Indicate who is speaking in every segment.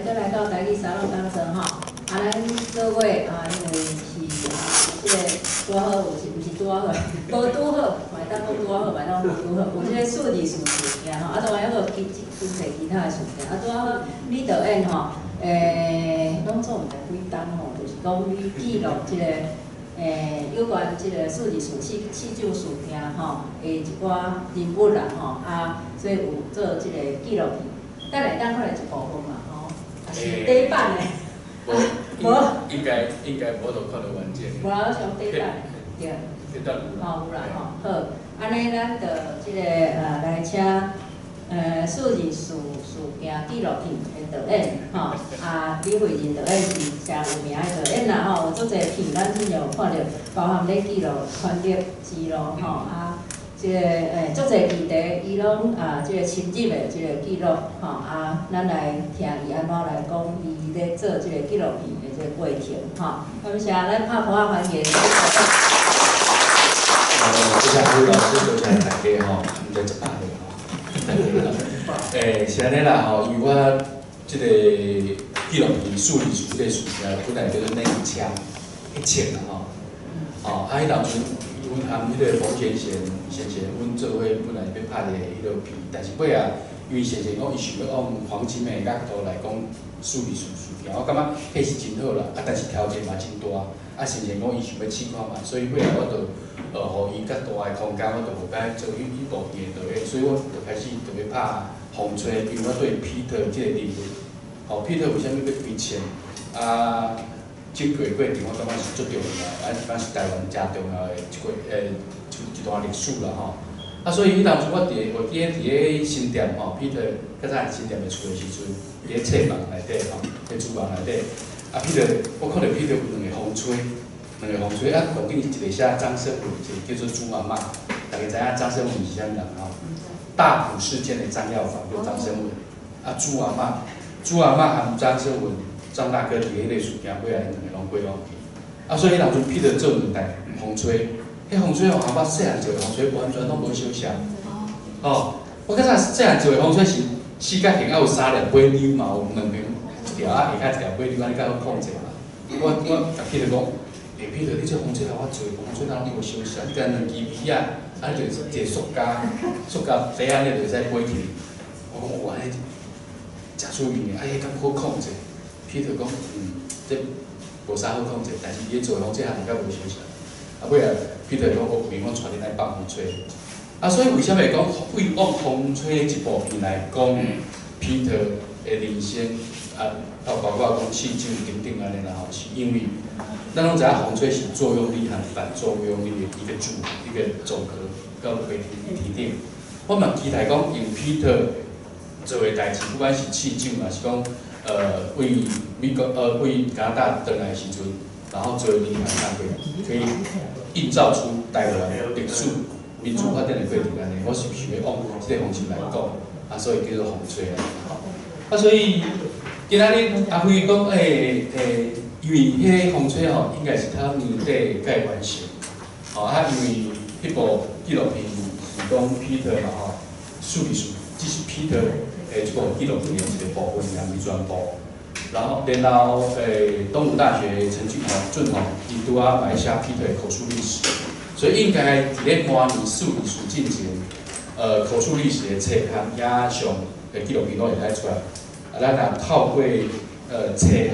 Speaker 1: 家閣來到台語沙龍當中吼。啊，咱各位啊，因為是啊，這个拄好有是毋是拄好？無拄好，嘛會當講拄好，嘛會當無拄好。有這个數字事件吼，啊，當然猶閣其其其他的事件。啊，拄好李導演吼，攏總毋知幾冬吼，就是講你記錄這个有關這个數字試酒事件吼，的一寡人物啦吼，啊，所以有做這个紀錄片。等下當看著一部分嘛吼，也是底版的。
Speaker 2: 無，應該無都看著完整。
Speaker 1: 無啦，我想底版的，對。
Speaker 2: 這段有啦。
Speaker 1: 吼，有啦吼，好，按呢咱就這个來請數字事件紀錄片的導演吼，啊李惠仁導演是誠有名的導演啦吼，有足濟片咱之前有看著，包含咧記錄權力之路吼，啊，這个足濟議題，伊攏啊這个深入的這个記錄吼，啊，咱來聽伊按怎來講伊咧做這個紀錄片的這個過程吼。感謝，咱拍噗仔歡迎。
Speaker 2: 多謝阿輝老師，多謝大家吼，毋知一百個吼，是按呢啦吼，因為我這個紀錄片數字這個事件，本來叫做那一槍一槍啦吼，哦，啊，彼當陣阮含彼個馮賢賢先生，阮做伙本來欲拍一个彼个片，但是尾仔因為先生講伊想欲往黃金的角度來講數字事件，我感覺彼是真好啦，啊，但是挑戰嘛真大，啊，先生講伊想欲試看覓，所以尾仔我就予伊較大的空間，我就無愛做彼部片的導演，所以我就開始就欲拍風吹，因為我對彼得這個人物，吼，彼得為啥物欲開槍？啊，這個過程我感覺是足重要的，啊，敢是台灣誠重要的一個一段歷史啦吼。啊，所以彼當陣我佇會記得佇咧新店吼，彼得較早新店的厝的時陣，佇咧冊房內底吼，佇廚房內底，啊，彼得，我看著彼得有兩個風吹，兩個風吹，啊，當頂一個寫張勝文，一個叫做朱阿嬤，大家知影張勝文是啥物人吼？大埔事件的張藥房叫張勝文，啊，朱阿嬤，朱阿嬤含張勝文、張大哥佇彼个事件尾仔，𪜶兩个攏過往去。啊，所以彼當陣彼得做兩台風吹，彼風吹吼，我細漢做的風吹完全攏無相像。哦，我較早細漢做的風吹是四角形，啊有三粒尾鈕嘛，有兩邊一條啊，下跤一條尾鈕，按呢較好控制嘛。我共彼得講，欸，彼得，你這風吹予我做，風吹哪攏無相像，你敢兩支筆仔，啊，你就一個塑膠袋按呢就會使飛去。我講哇，彼誠趣味的，啊，彼敢好控制？彼得講，嗯，這無啥好控制，但是伊咧做的風吹還較無相像。啊，尾仔彼得講，我明我帶你來放風吹。啊，所以為啥物會講為往風吹這部片來講，彼得的人生啊，包括講試酒等等按呢啦吼，是因為咱攏知影風吹是作用力和反作用力的一個組一個組合到飛天頂。我嘛期待講用彼得做的代誌，不管是試酒，還是講為美國為加拿大轉來的時陣，然後做林行工課，可以映照出台灣歷史民主發展的過程按呢。我是想欲往這个方向來講，啊，所以叫做風吹啊。啊，所以今仔日阿輝講，因為彼个風吹吼，應該是他年底才會完成。吼，啊，因為彼部紀錄片是講彼得嘛吼，數字事，只是彼得的這部紀錄片的一個部分爾，毋是全部。然後東吳大學陳俊宏俊宏，伊拄仔嘛寫彼得的口述歷史，所以應該佇咧明年數字事進前，口述歷史的冊和影像的紀錄片攏會使出來。啊，咱若透過冊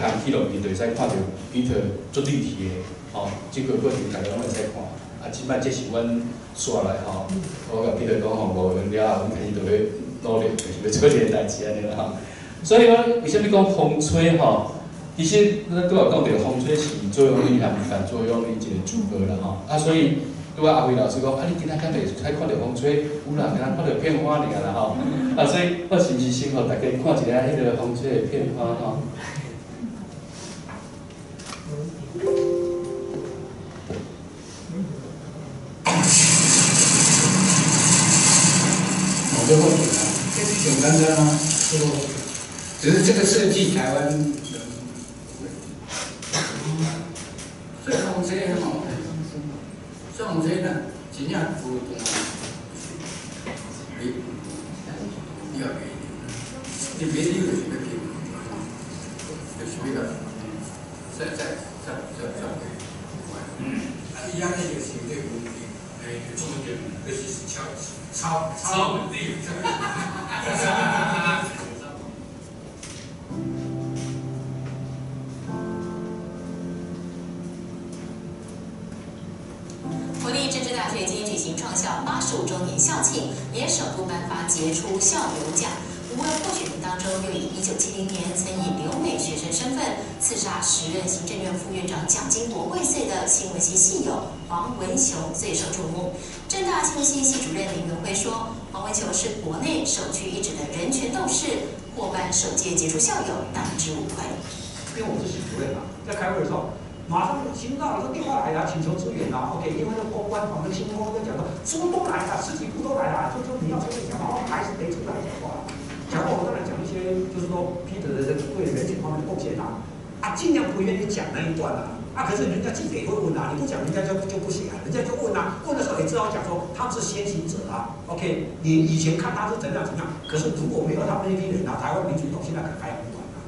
Speaker 2: 和紀錄片，就會使看著彼得足立體的，吼，這個過程大家攏會使看。啊，這擺這是阮紲來吼，我共彼得講吼，5月了後，阮開始就欲努力，就是欲做這个代誌按呢啦吼。所以講，為啥物講風吹吼？其實咱拄仔講著風吹是作用力和反作用力一個組合啦吼。啊，所以拄仔阿輝老師講，啊，你今仔敢袂使看著風吹，有啦，敢若看著片花爾啦吼。啊，所以我是毋是先予大家看一下彼个風吹的片花吼？哦，這好簡單啊，這個
Speaker 3: 只是這個設計台灣人不會。這風車吼，這風車呢，真正無動。你你也袂，你袂溜就是欲停。超稳定。
Speaker 4: 国立政治大学今天举行创校85周年校庆，也首度颁发杰出校友奖。5位候选人当中，又以1970年曾以留美学生身份刺杀时任行政院副院长蒋经国未遂的新闻系系友黄文雄最受注目。政大新闻系系主任林元辉说，黄文雄是国内首屈一指的人权斗士，获颁首届杰出校友，当之无愧。
Speaker 5: 因为我是系主任啊，在开会的时候，马上行政长说电话来了，请求支援啊。OK，因为那个公关，那个新闻在讲说，书都来了，十几部都来了，就说你要出来讲话，还是得出来讲话。讲话我当然讲一些，就是说 Peter 的这个对人权方面的贡献啊，尽量不愿意讲那一段啊，可是人家记者也会问啊，你不讲人家就不行啊，人家就问啊，问的时候也只好讲说他们是先行者啊，OK，你以前看他是怎样怎样，可是如果没有他们那批人啊，台湾民主运动现在可能还很晚啊。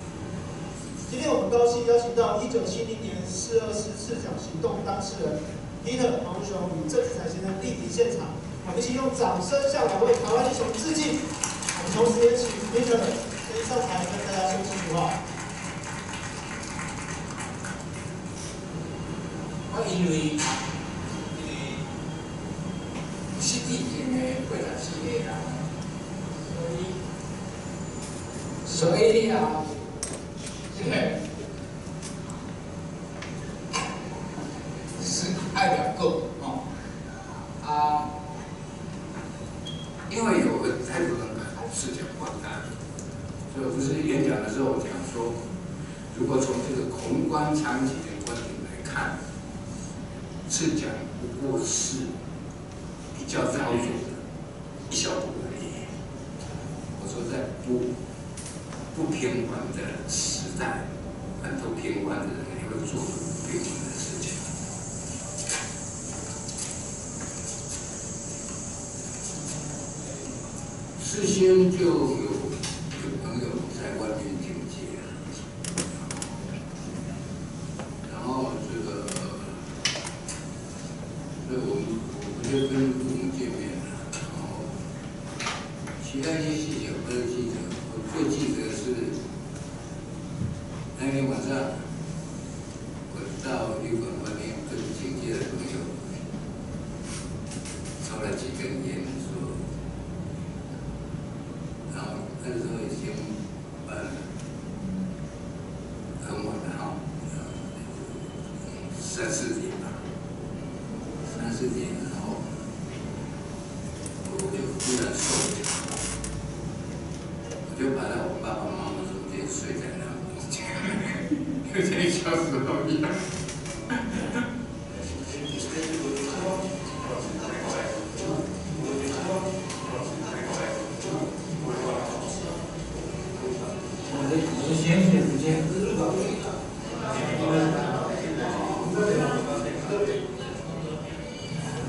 Speaker 6: 今天我们高兴邀请到1970年424赤脚行动当事人 Peter 黄文雄与郑志才先生莅临现场，我们一起用掌声向两位台湾英雄致敬。同时也请 Peter 先上台跟大家说几句话。
Speaker 3: 我因为失智症的84个人，所以啊，这个是爱两个吼啊，因为有太多人视角观看，所以我不是演讲的时候讲说，如果从这个宏观长期的观点来看，赤脚不过是比较操作的一小步而已。我说在不平凡的时代，很多平凡的人也会做不平凡的事情。事先就有朋友在外面警戒，然后这个，所以我就跟父母见面了，然后其他一些细节我不记得，我最记得是那天晚上，我到旅馆外面跟警戒的朋友抽了几根烟，说。然后那时候已经很晚了哈，三四点吧，三四点，然后我就突然受不了，我就跑到我爸爸妈妈中间睡在那中间，就像小时候一样。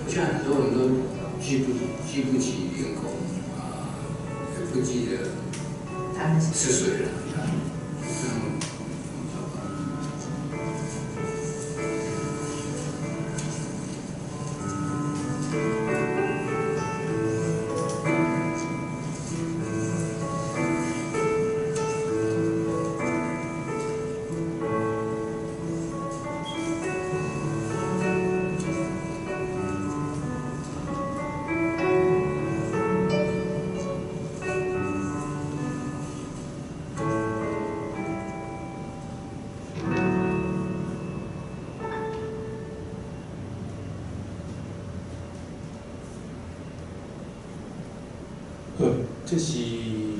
Speaker 3: 像很多人都记不起脸孔啊，也不记得是谁了。
Speaker 2: 好，这是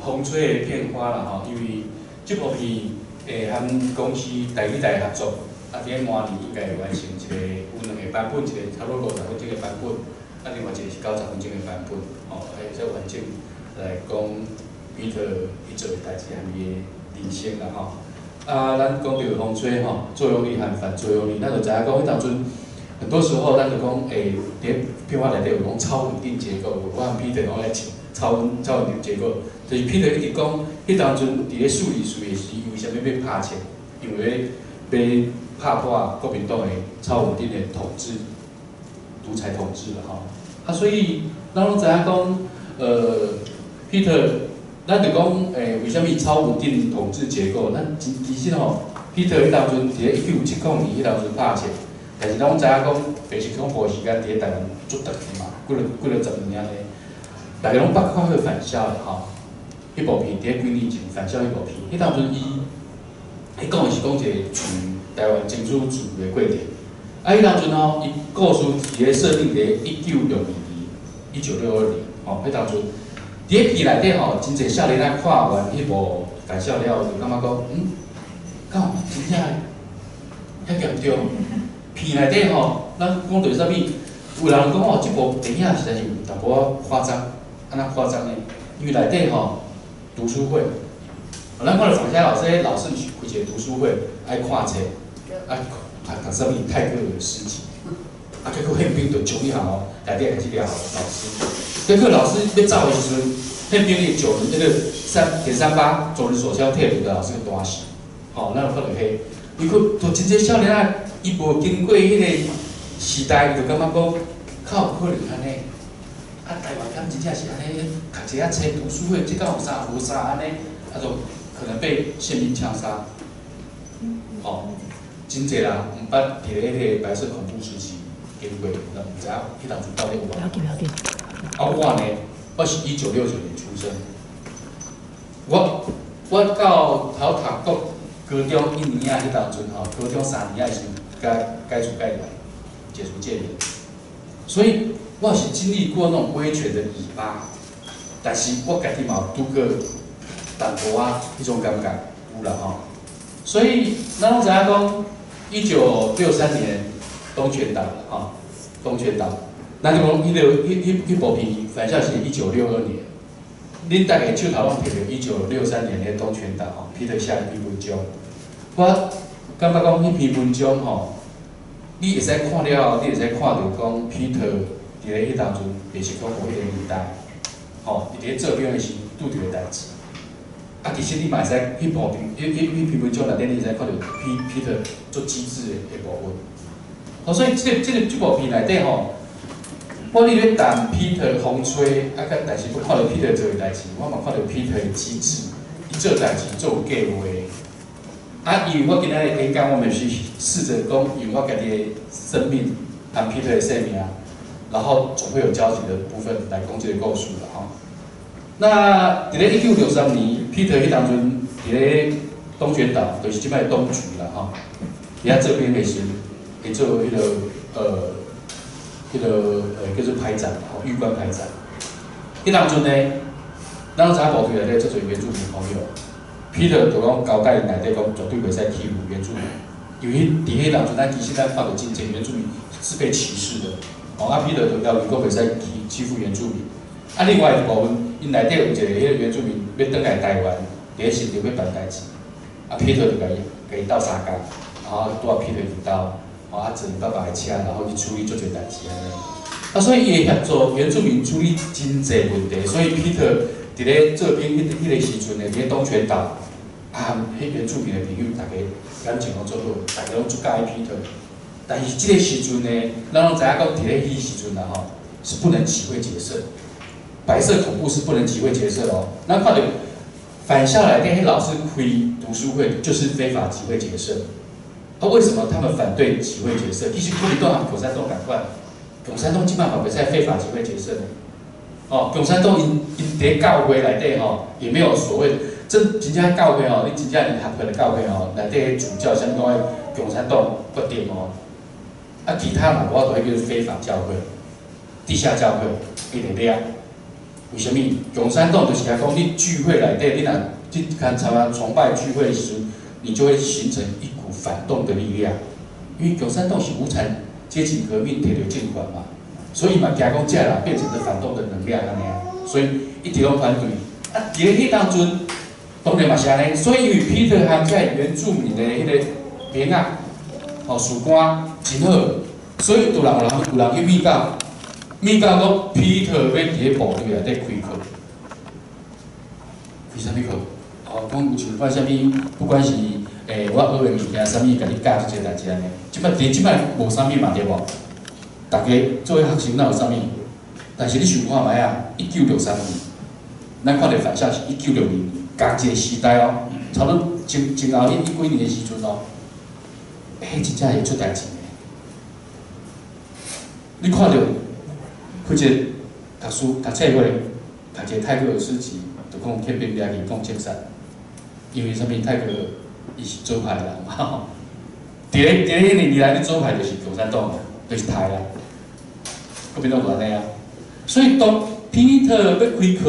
Speaker 2: 风吹的片花啦吼，因为这部片会和公司台语台合作，啊，伫咧明年应该会完成一个有两个版本，一个差不多50分钟的版本，啊，另外一个是90分钟的版本，吼，会使完整来讲彼得伊做的代志和伊的人生啦吼。啊，咱讲到风吹吼，作用力和反作用力，咱就知影讲彼当阵很多时候咱就讲，伫片花内底有讲超稳定结构，我和彼得拢爱笑。超稳定结构，就是彼得一直讲，彼当阵伫咧处理事的时，为啥物欲拍枪？因为欲拍破国民党的超稳定的统治、独裁统治了吼。啊，所以咱拢知影讲， Peter，咱就講為啥物超穩定統治結構？咱其實吼，Peter 彼當陣佇咧1970年彼當陣拍冊，但是咱攏知影講白色恐怖時間佇咧台灣足長的嘛，幾落幾落十年按呢，大家攏捌看過返校的吼，彼部片佇咧幾年前返校彼部片，彼當陣伊，彼講的是講一个自台灣爭取自由的過程。啊，彼當陣吼，伊故事佇咧設定佇咧1962年，1962年，吼，彼當陣，佇咧片內底吼，真濟少年仔看完彼部返校了後，就感覺講，敢有真正遐嚴重？片內底吼，咱講著啥物？有人講哦，這部電影實在是有淡薄仔誇張，按怎誇張呢？因為內底吼，讀書會，咱看著返校老師，老師是開一個讀書會，愛看冊，啊。啊，讀啥物泰戈爾詩集，啊，結果憲兵就衝入校吼，內底開始掠老師。結果老師欲走的時陣，憲兵伊九人那個3.38左輪手槍退伍的老師去彈死，吼，咱有看著彼，伊閣就真濟少年仔，伊無經過彼個時代，伊就感覺講，較有可能按呢？啊，台灣敢真正是按呢？讀一下冊讀書會，這敢有啥無啥按呢？啊，就可能被憲兵槍殺，吼。真濟人毋捌佇咧彼個白色恐怖時期經過，毋知影彼當陣到底有無。啊，我呢，我是1969年出生，我到頭讀國高中一年仔彼當陣吼，高中三年仔時陣，解除戒嚴，解除戒嚴，所以我是經歷過那種威權的尾巴，但是我家己嘛有拄過淡薄仔彼種感覺有啦吼。所以咱攏知影講，1963年東泉島吼，東泉島，咱就講彼個彼彼彼部片返校是1962年，恁大家手頭攏提著1963年的東泉島吼，彼個寫一篇文章，我感覺講彼篇文章吼，你會使看了後，你會使看著講 Peter 佇咧彼當陣白色恐怖彼個年代，吼，伊佇咧做兵的時拄著的代誌。啊，其實你嘛會使彼部片、彼彼彼篇文章內底，你會使看著 Peter 足機智的部分。哦，所以這個這部片內底吼，我佇咧談 Peter 風吹，啊，佮但是閣看著 Peter 做的代誌，我嘛看著 Peter 的機智，伊做代誌做有計劃。啊，因為我今仔日演講，我嘛是試著講用我家己的生命和 Peter 的生命，然後總會有交集的部分來講這個故事啦吼。那佇咧1963年，Peter 彼當陣佇咧東泉島，就是這擺東莒啦吼，佇遐做兵的時陣，會做彼個叫做排長，吼，預官排長。彼當陣呢，咱攏知影部隊內底足濟原住民朋友，Peter 就講交代內底講絕對袂使欺負原住民，因為佇彼當陣，咱其實咱看著真濟原住民是被歧視的，吼，啊 Peter 就要求講袂使欺負原住民。啊，另外一部分，𪜶內底有一個彼個原住民欲轉來台灣，佇咧新竹欲辦代誌，啊，Peter 就共伊鬥相共，然後拄仔 Peter 佇兜，吼啊坐𪜶爸爸的車，然後去處理足濟代誌按呢。啊，所以伊會協助原住民處理真濟問題，所以 Peter 佇咧做兵彼個時陣呢，佇咧東泉島，啊，彼原住民的朋友逐家感情攏足好，逐家攏足佮意 Peter。但是這個時陣呢，咱攏知影講佇咧彼時陣啦吼，是不能集會結社。白色恐怖是不能集會結社哦。咱看著返校內底彼老師開讀書會，就是非法集會結社。啊，為什麼他們反對集會結社？其實國民黨和共產黨仝款，共產黨這擺嘛袂使非法集會結社呢。哦，共產黨𪜶𪜶佇教會內底吼，也沒有所謂真真正教會吼，你真正入合的教會吼，內底主教啥物講共產黨決定哦。啊，其他嘛無法度，彼叫做非法教會、地下教會，伊會掠。為啥物？共產黨就是講，你聚會內底，你若去參加崇拜聚會的時陣，你就會形成一股反動的力量。因為共產黨是無產階級革命摕著政權嘛，所以嘛驚講這人變成了反動的能量按呢，所以一直攏反對。啊，佇咧彼當陣，當然嘛是按呢，所以因為 Peter 和這原住民的彼個民仔，吼士官真好，所以有人去密告。密告講 Peter 欲佇咧部隊內底開課，開啥物課？哦，講有像款啥物，不管是我學的物件，啥物，共你教這個代誌按呢。這擺佇這擺無啥物嘛對無？逐家做伙學生哪有啥物？但是你想看覓啊？1963年，咱看著返校是1962年，仝一個時代哦，差不多前前後彼幾年的時陣哦，彼真正會出代誌的。你看著開一個讀書讀冊會，讀一個泰戈爾詩集，就講憲兵掠去講槍殺，因為啥物？泰戈爾伊是左派的人嘛吼。佇咧彼個年代，你左派就是共產黨，就是刣啊。國民黨就按呢啊。所以當彼得欲開課，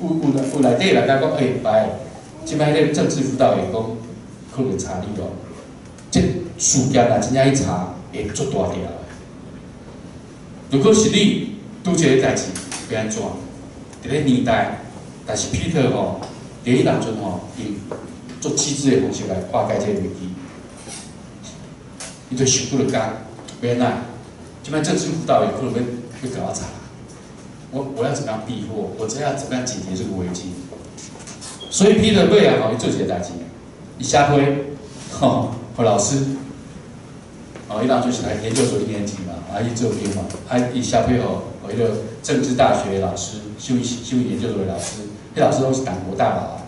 Speaker 2: 有內底人共講，欸，白，這擺彼個政治輔導員講，可能查你哦。這事件若真正去查，會足大條的。如果是你拄這个代誌，欲按怎？佇咧年代，但是彼得吼，佇彼當陣吼，用足機智的方式來化解這个危機。伊就想幾落工，欲按怎？這擺政治輔導員可能欲共我查，我要怎麼樣避禍？我這要怎麼樣解決這個危機？所以彼得尾仔吼，伊做一个代誌，伊寫批，吼，予老師，哦，伊當初是來研究所一年級嘛，啊，伊做兵嘛，啊，伊寫批予彼个政治大學的老師，新聞研究所的老師，彼老師攏是黨國大佬啊，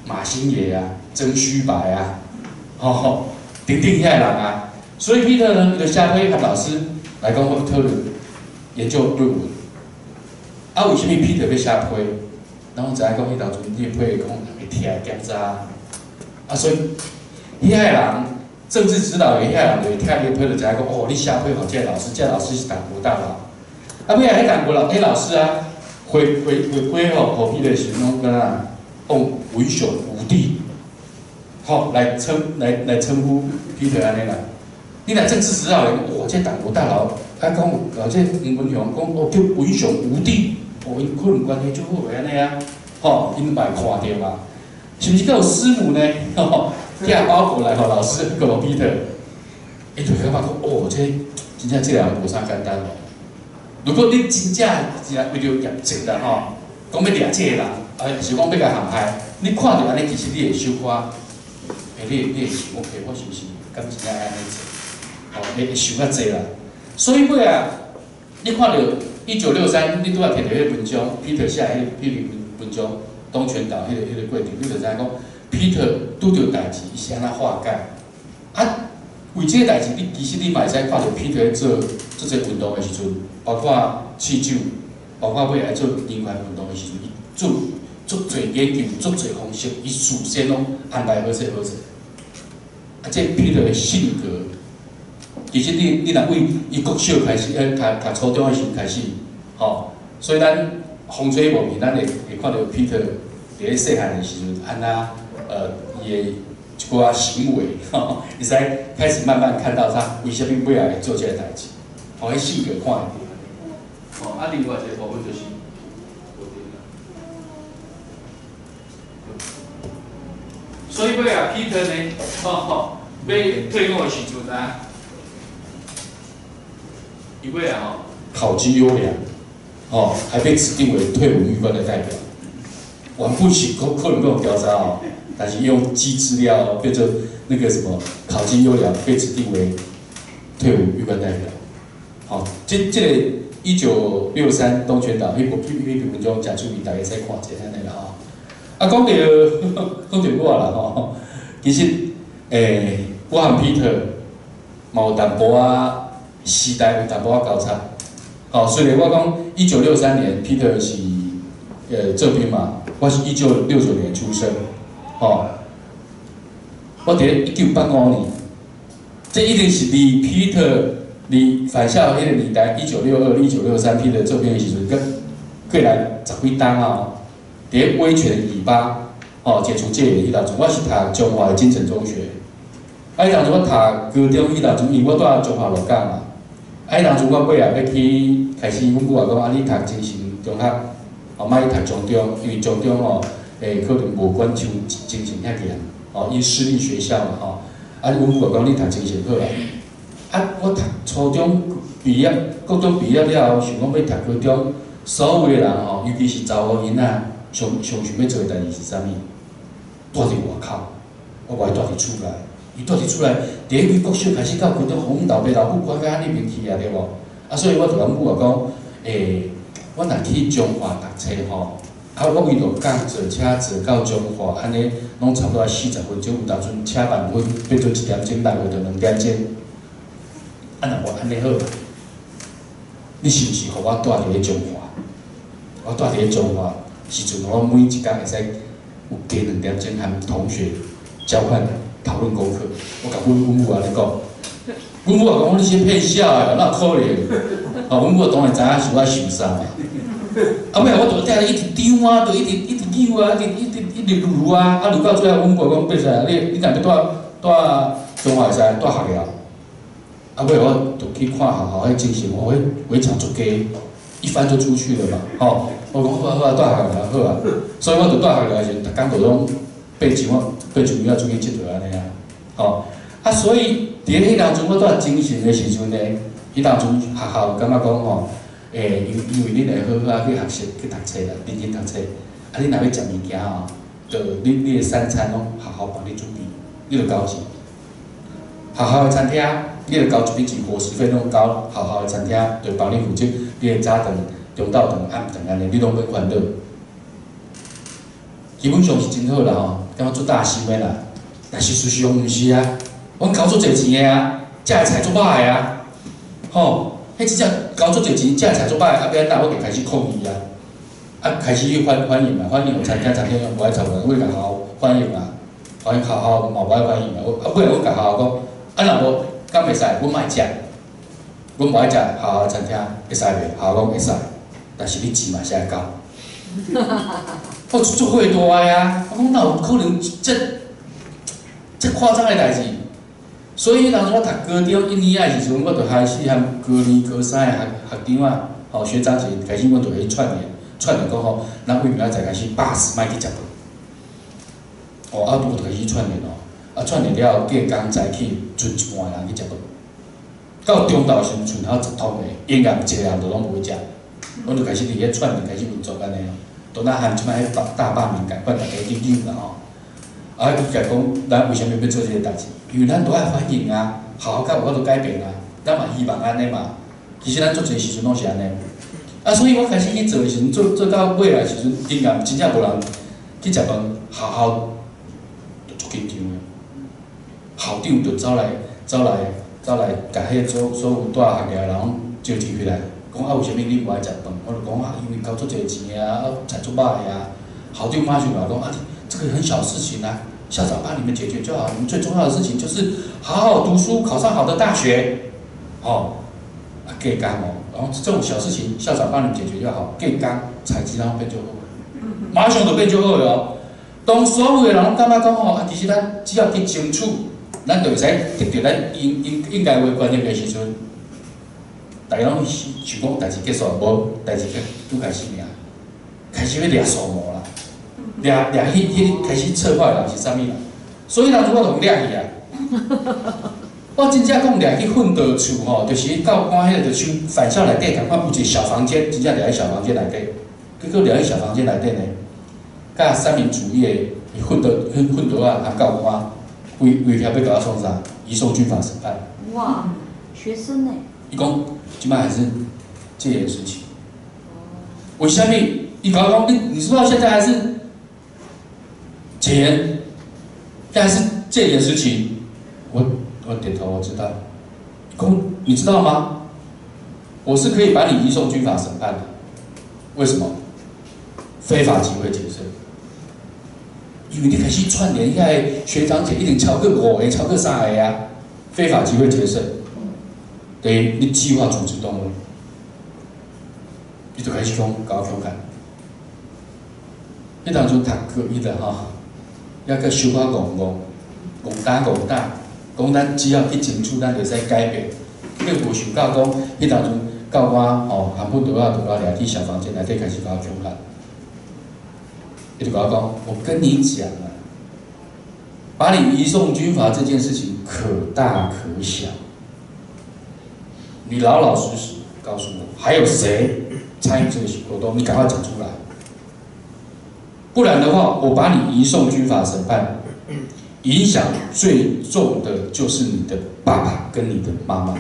Speaker 2: 馬新野啊，曾虛白啊，吼，等等遐個人啊，所以彼得呢，伊就寫批予老師來講，我討論研究論文。啊，為啥物彼得欲寫批？咱攏知影講，彼當陣你的批會講會提來檢查，啊，所以遐個人政治指導員遐個人就會聽你的批，就知影講，哦，你寫批予這個老師，這個老師是黨國大佬。啊，尾仔彼黨國老彼老師啊，回批予彼得時陣，攏敢若用文雄五弟，吼，來稱呼彼得按呢啦。你若政治指導員，哇，這黨國大佬，啊講，啊這吳文雄講，哦叫文雄五弟，哦𪜶可能關係足好的按呢啊，吼，𪜶嘛會看著嘛，是毋是閣有師母呢？吼，寄包裹來予老師，閣予彼得，伊就感覺講，哦，這真正這個人無啥簡單哦。如果你真正是為著業績啦吼，講欲掠這個人，啊是講欲共陷害，你看著按呢，其實你會小可，欸，你會想，OK，我是毋是敢真正愛按呢做？吼，會想較濟啦。所以尾仔，你看著1963，你拄仔提著彼个文章，彼得寫彼篇文章，東泉島彼个過程，你就知影講，彼得拄著代誌，伊是按怎化解？啊，為這个代誌，你其實你嘛會使看著彼得做做這運動的時陣，包括試酒，包括尾來做人權運動的時陣，伊做足濟研究，足濟方式，伊事先攏安排好勢好勢。啊，這彼得的性格，其實你若為伊國小開始，讀初中的時陣開始，吼，所以咱風吹無面，咱會看著彼得佇咧細漢的時陣，按怎伊的一寡行為，吼，會使開始慢慢看到他為啥物尾仔會做這个代誌，吼，彼性格看會著。吼，啊，另外一個部分就是，無電啦。所以尾仔彼得呢，吼，欲退伍的時陣啊，伊尾仔吼考績優良，吼，還被指定為退伍預官的代表。原本是可能閣有調查哦，但是用機資料變成那個什麼考績優良，被指定為退伍預官代表。吼，這個1963東泉島彼部彼篇文章誠出名，大家會使看一下按呢啦吼。啊，講著我啦吼，其實我和彼得嘛有淡薄仔時代有淡薄仔交叉。吼，雖然我講1963年彼得是做兵嘛，我是1969年出生，吼，我佇咧1985年，這一定是離彼得離返校彼個年代，1962、1963彼得做兵的時陣，閣過來十幾冬啊，佇咧威權尾巴，吼，解除戒嚴彼當陣，我是讀中華的精誠中學，啊，彼當陣我讀高中彼當陣，因為我住中華鹿港嘛，啊，彼當陣我尾仔欲去開始，阮母也講啊，你讀精誠中學，哦，莫去讀中中，因為中中吼，可能無管像精誠遐嚴，哦，因私立學校嘛吼，啊，阮母也講你讀精誠好啊，啊，我讀初中畢業，高中畢業了後，想講欲讀高中，所有的人吼，尤其是查某囡仔，上上想欲做的代誌是啥物？蹛佇外口，我無愛蹛佇厝內。伊蹛佇厝內，第一國小開始到高中，予阮老爸老母管甲遐爾面去啊，對無？啊，所以我就共阮母仔講，欸，我若去彰化讀冊吼，啊，我為鹿港坐車坐到彰化，按呢攏差不多40分鐘，有當陣車慢分變做1點鐘，來回就2點鐘。啊，若無按呢好，你是毋是予我蹛佇咧彰化？我蹛佇咧彰化時陣，我每一工會使有加2點鐘和同學交換討論功課。我共阮阮母按呢講，阮母也講你是騙痟的，哪有可能？哦，阮母當然知影是我受啥嘛。啊，尾仔我就佇遐一直張啊，就一直一直扭啊，一直一直一直盧啊，啊盧到最後，阮母講變使，你若欲蹛蹛彰化會使蹛學校。啊，尾我就去看學校彼精神，哦，彼圍牆足低，一翻就出去了嘛，吼。我講好啊好啊，蹛學校好啊，所以我就蹛學校的時陣，逐工就攏爬樹仔出去𨑨迌按呢啊，吼。啊，所以佇咧彼當陣我蹛精神的時陣呢，彼當陣學校感覺講吼，欸，因為恁會好好仔去學習去讀冊啦，認真讀冊，啊，恁若欲食物件吼，就恁的三餐攏學校幫你準備，你著交錢。學校的餐廳，你著交一筆錢伙食費攏交，學校的餐廳就幫你負責你的早頓、中晝頓、暗頓按呢，你攏免煩惱。基本上是真好啦吼，感覺足大心的啦。但是事實上毋是啊，阮交足濟錢的啊，食的菜足歹的啊，吼，彼真正交足濟錢，食的菜足歹，啊，欲按怎？我就開始抗議啊，啊，開始去反映嘛，反映予餐廳，餐廳無愛插我，我共學校反映嘛，反映學校嘛無愛反應嘛，我啊尾阮共學校講，啊若無敢袂使，阮莫食，阮無愛食學校的餐廳，會使袂？學校講會使，但是你錢嘛是愛交。我足火大的啊！我講哪有可能這這誇張的代誌？所以當時我讀高中一年仔的時陣，我就開始和高二、高三的學學長仔、吼學長姐開始，阮就去串聯，串聯講吼，咱為明仔載開始罷食，莫去食飯。哦，啊，我就開始串聯哦，啊，串聯了後，隔工早起，賰一半的人去食飯。到中晝時陣，賰頭10通的，永遠一個人都攏無食。阮就開始佇咧串聯，開始運作按呢。都咱和這擺彼大罷免共款，逐家去扭啦吼。啊，伊共講，咱為啥物欲做這个代誌？因為咱都愛反映啊，學校才有法度改變啊。咱嘛希望按呢嘛。其實咱足濟時陣攏是按呢。啊，所以我開始去做的時陣，做做到尾來時陣，仍然真正無人去食飯，學校就足緊張的。校長就走來走來走來，共彼所所有蹛學校的人攏召集起來，講啊，為啥物恁無愛食飯？我就講啊，因為交足濟錢啊，啊菜足歹的啊。校長馬上來講啊，這個很小事情啊，校長幫你們解決就好。你們最重要的事情就是好好讀書，考上好的大學。哦，啊，隔工哦，然後這種小事情校長幫你們解決就好。隔工菜錢攏變足好，馬上就變足好哦。當所有的人攏感覺講吼，啊，其實咱只要去爭取，咱就會使得著咱應應應該有的權益的時陣，逐家攏想講代誌結束，無代誌拄開始爾，開始欲掠數目啦，掠掠彼彼開始策劃的人是啥物人？所以當初我就掠去啊！我真正講掠去訓導處吼，就是教官彼個就像返校內底仝款有一個小房間，真正掠去小房間內底，結果掠去小房間內底呢，佮三民主義的訓導訓訓導仔和教官威威脅欲共我創啥？移送軍法審判。
Speaker 7: 哇，學生呢？
Speaker 2: 伊講這擺還是戒嚴時期。為啥物？伊共我講你，你知道現在還是戒嚴，現在還是戒嚴時期。我點頭，我知道。講你知道嗎？我是可以把你移送軍法審判的。為什麼？非法集會結社。因為你開始串聯遐个學長姐，一定超過五個、超過三個啊！非法集會結社，等於你計劃組織動威，你就開始講共我恐嚇。彼當陣讀高一的吼，猶閣小可戇戇，戇膽戇膽，講咱只要去爭取，咱就會使改變。結果無想到講，彼當陣教官吼，含訓導仔就共我掠去小房間內底開始共我恐嚇。伊就共我講，我跟你講啊，把你移送軍法這件事情可大可小，你老老實實告訴我，還有誰參與這個活動？你趕快講出來，不然的話，我把你移送軍法審判，影響最重的就是你的爸爸跟你的媽媽。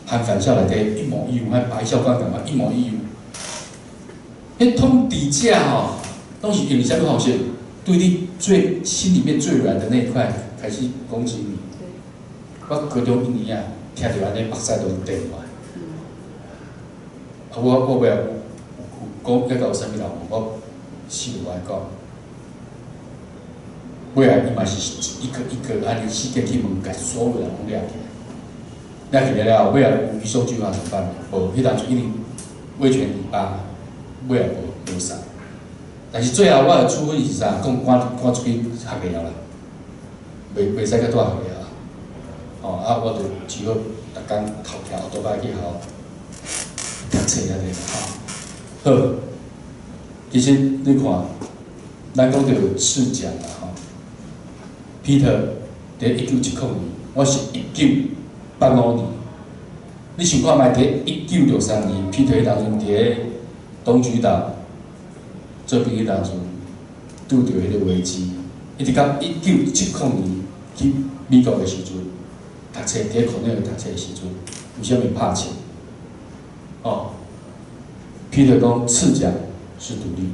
Speaker 2: 和返校內底一模一樣，和白校官共款一模一樣。彼統治者吼，攏是用啥物方式？對你最心裡面最軟的那一塊開始攻擊你。我高中一年啊，聽著按呢，目屎都滴落來。啊，我尾仔有講，抑閣有啥物人無？我死都無愛講。尾仔伊嘛是一個一個按呢四界去問，共所有人攏掠起來。掠起來了後，尾仔有移送軍法怎麼辦？無，彼當陣已經威權尾巴，尾仔無殺。但是最後我的處分是啥？講趕出去學校啦，袂使閣蹛學校。吼，啊，我就只好逐工頭騎後桌擺去學校讀冊按呢吼。好，其實你看，咱講著赤蔣啦吼，Peter 佇1970年，我是1985年。你想看覓？佇1963年，Peter 彼當陣佇咧東莒島做兵彼當陣，拄著彼個危機，一直到1970年去美國的時陣，讀冊佇咧康奈爾讀冊的時陣，為啥物拍槍？哦，Peter 講赤蔣是獨立。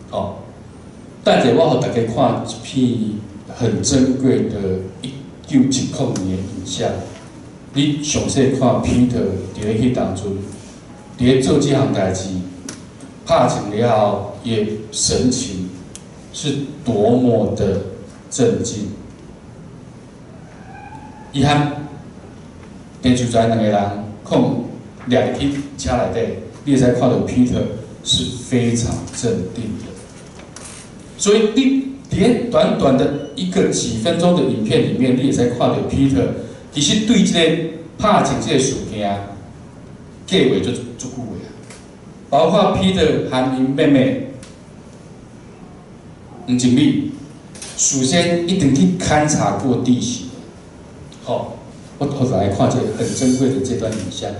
Speaker 2: 哦，等下我予大家看一片很珍貴的1970年的影像，你詳細看 Peter 佇咧彼當陣，佇咧做這項代誌，拍槍了後，伊的神情是多麼的鎮靜。伊和鄭樹才兩個人，控掠入去車內底，你會使看著 Peter 是非常鎮定的。所以你佇咧短短的一個幾分鐘的影片裡面，你會使看著 Peter 其實對這個拍槍這個事件計劃足足久的啊，包括 Peter 和𪜶妹妹黃靜美，事先一定去勘察過地形。好，我來看這個很珍貴的這段影像。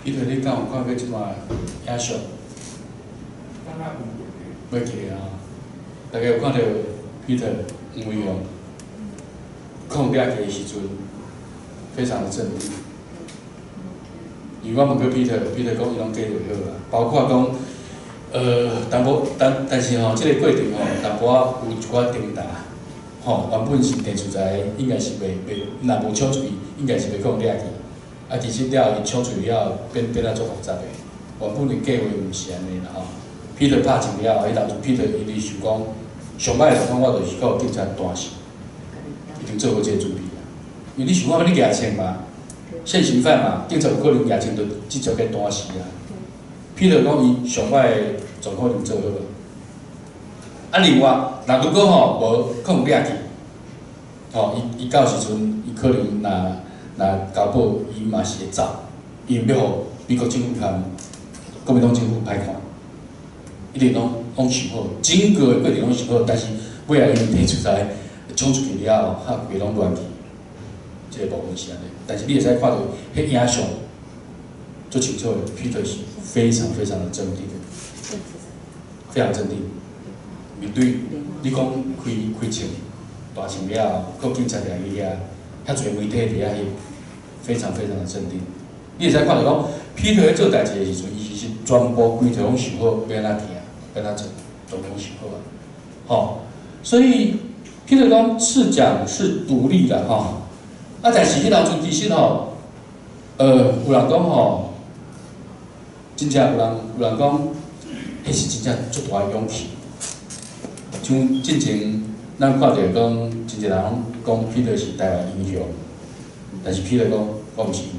Speaker 2: 彼得，你敢有看過這段影像？
Speaker 3: 敢若有。
Speaker 2: 袂記得啊！大家有看著彼得黃偉雄控掠去的時陣，非常的鎮定。因為我問過彼得，彼得講伊攏計劃好啊，包括講，淡薄，但是吼，這個過程吼，淡薄仔有一寡掙扎，吼，原本是鄭樹才應該是袂，若無搶出去，應該是袂可能掠去。啊，其實了後伊搶出去了後，變啊足複雜的。原本的計劃毋是按呢啦吼。彼得拍槍了後，彼當陣彼得伊咧想講，上歹的狀況我就是靠警察彈死，已經做好這個準備啊。因為你想看欲你舉槍嘛，現行犯嘛，警察有可能舉槍就直接共彈死啊。彼得講伊上歹的狀況已經做好啊。啊，另外，若如果吼無可能掠去，吼，伊到時陣伊可能若交保，伊嘛是會走，因為欲予美國政府共國民黨政府歹看，一定攏想好，整個的過程攏想好，但是尾仔因為提出來衝出去了後，較規攏亂去，這個部分是按呢。但是你會使看著彼影像，足清楚的，彼得是非常非常的鎮定的，非常鎮定。面對你講開槍，大槍了後，閣警察掠去遐，遐濟媒體佇遐翕，非常非常的鎮定。你會使看著講，彼得咧做代誌的時陣，伊其實全部規條攏想好欲按怎行，欲按怎做，全部攏想好啊。吼，所以譬如講赤蔣是獨立的吼，啊，但是彼當陣其實吼，有人講吼，真正有人講，彼是真正足大的勇氣。像進前咱看著講，真濟人攏講彼得是台灣英雄，但是彼得講我毋是英雄，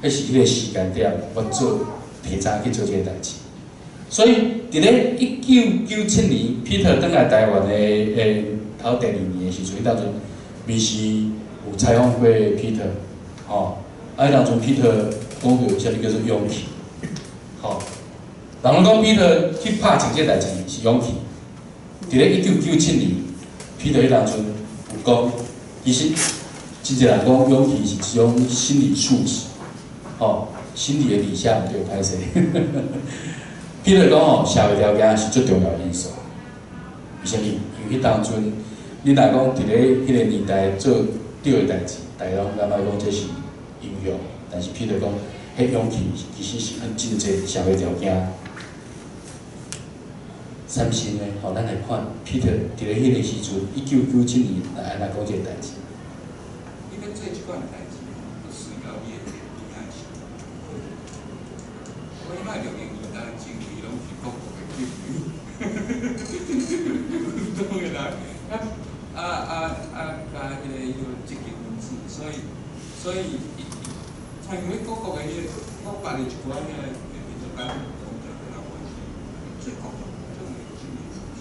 Speaker 2: 彼是彼個時間點，我做提早去做這個代誌。所以，佇咧1997年，彼得轉來台灣的頭第二年的時陣，彼當陣民視有採訪過彼得，吼，啊，彼當陣彼得講著啥物叫做勇氣，吼，人攏講彼得去拍槍這個代誌是勇氣。佇咧1997年，彼得彼當陣有講，其實真濟人講勇氣是一種心理素質，吼，心理的底下毋對，歹勢。彼得講吼，社會條件是最重要的因素。為啥物？因為彼當陣，你若講佇咧彼個年代做對的代誌，大家攏感覺講這是英雄，但是彼得講，彼勇氣其實是很真濟社會條件產生的。吼，咱來看彼得佇咧彼個時陣，1997年來按怎講這個代誌。
Speaker 3: 你欲做這款代誌，就需要你的天理是。我彼擺60年代前期攏是各國的警員，當然啦，啊，佮彼个積極分子，所以，像因為各國的彼个，我捌的一寡遐個民族間工作的人，我是最國種的心理素質。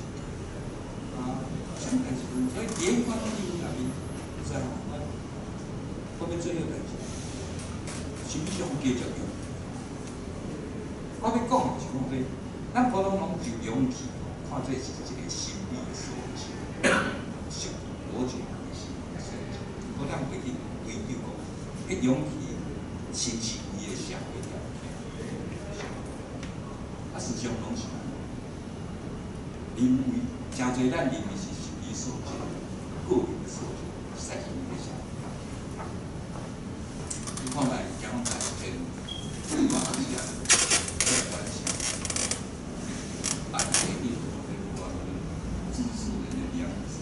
Speaker 3: 啊，啥物代誌？所以佇彼款環境內面，知影我欲做彼個代誌，心理上加作用。我欲講的是講這，咱普通攏就勇氣看做是一個心理的素質，是邏輯的心理素質。我咱袂去追究講，彼勇氣是毋是伊的社會條件？啊，事實上攏是按呢。認為誠濟咱認為是心理素質、個人的素質，實際是伊的社會條件。你看覓蔣介石我也是關係，啊，這個知識人的良知，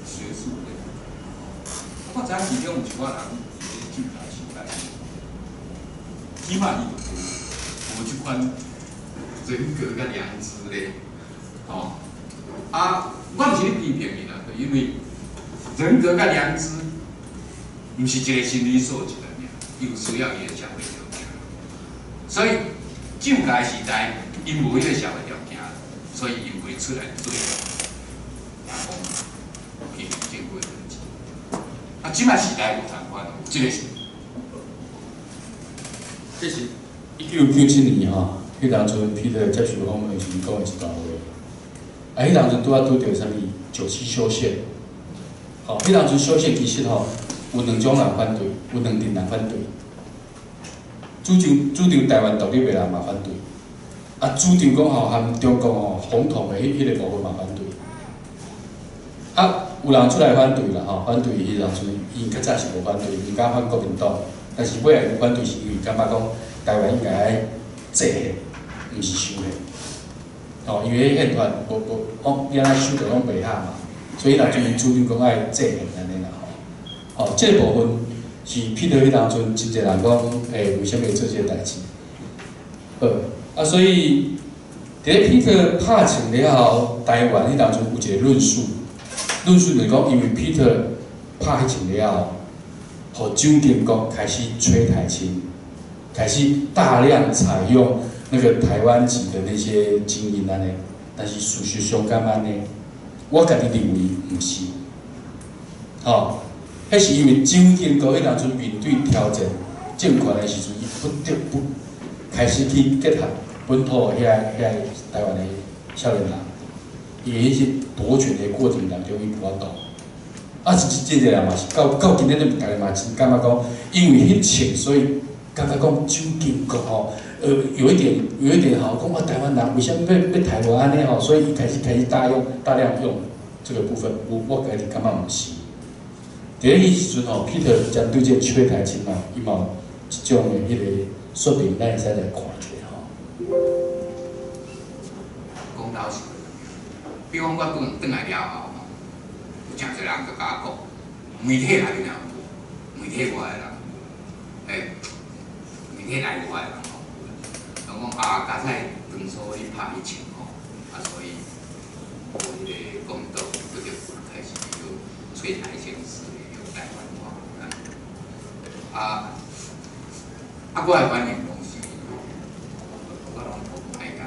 Speaker 3: 學術的，我知影其中有一寡人佇咧蔣介時代，起碼伊就無這款人格佮良知咧，吼。啊，我毋是咧批評伊啦，因為人格佮良知，毋是一個心理素質爾，伊有需要伊的社會條件。所以蔣介時代，𪜶無彼個社會條件，所以𪜶袂出來做，講批評政府的代誌。啊，這擺時代無仝款，這個是。
Speaker 2: 這是1997年吼，彼當陣彼得接受訪問時講的一段話。啊，彼當陣拄仔拄著啥物九七修憲，吼，彼當陣修憲其實吼有兩種人反對，有兩陣人反對。主張台灣獨立的人嘛反對，啊，主張講吼含中國吼紅統的彼個部分嘛反對。啊，有人出來反對啦吼，反對彼當陣，𪜶較早是無反對，𪜶敢反國民黨，但是尾仔𪜶反對是因為感覺講台灣應該愛制憲，毋是修憲。吼，因為彼憲法無講你按怎修著攏袂合嘛，所以當陣𪜶主張講愛制憲按呢啦吼。吼，這個部分是彼得彼當陣真濟人講，為啥物會做這個代誌？好，啊，所以佇咧彼得拍槍了後，台灣彼當陣有一個論述，論述就是講，因為彼得拍彼槍了後，予蔣經國開始催台青，開始大量採用那個台灣籍的那些精英按呢，但是事實上敢按呢？我家己認為毋是，吼，彼是因為蔣經國彼當陣面對挑戰政權的時陣，伊不得不開始去結合本土的遐台灣的少年人，因為彼是奪權的過程當中，伊無法度。啊，是真濟人嘛是到今日，逐家嘛真感覺講，因為彼槍，所以感覺講蔣經國吼，有一點吼，講啊台灣人為啥物欲台灣按呢吼，所以伊開始大量用這個部分，我家己感覺毋是。佇咧彼時陣吼，Peter 針對這個崔台青吼，伊嘛有一種的彼個說明，咱會使來看一下吼。
Speaker 3: 講老實話，比如講我轉來了後吼，有誠濟人就共我講，媒體內面也有，媒體外的人，媒體內外的人吼，人講啊，佳彩當初你拍彼槍吼，啊，所以予彼個國民黨不得不開始叫崔台青式的台灣化。啊，我的反應攏是，我攏講歹講，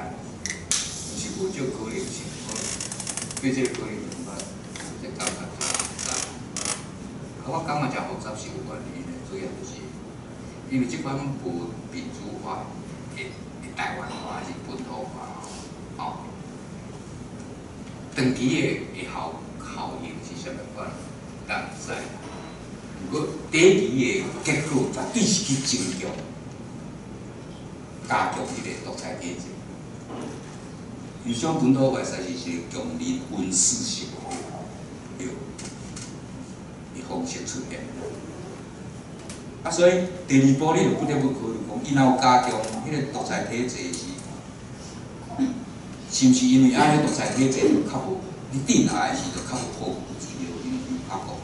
Speaker 3: 毋是無這可能性，我對這個可能性我這感覺真複雜。啊，我感覺誠複雜是有原因的，主要就是因為這款無民主化的台灣化還是本土化吼，長期的效應是啥物款，咱毋知。毋過短期的結果絕對是去增強、加強彼個獨裁體制。因為像本土化實是強烈軍事性的方式出現。啊，所以第二步你就不得不考慮講，伊若有加強彼個獨裁體制是，是毋是因為按呢獨裁體制就較無，你鎮壓的時就較無後顧之憂，因為伊拍功夫。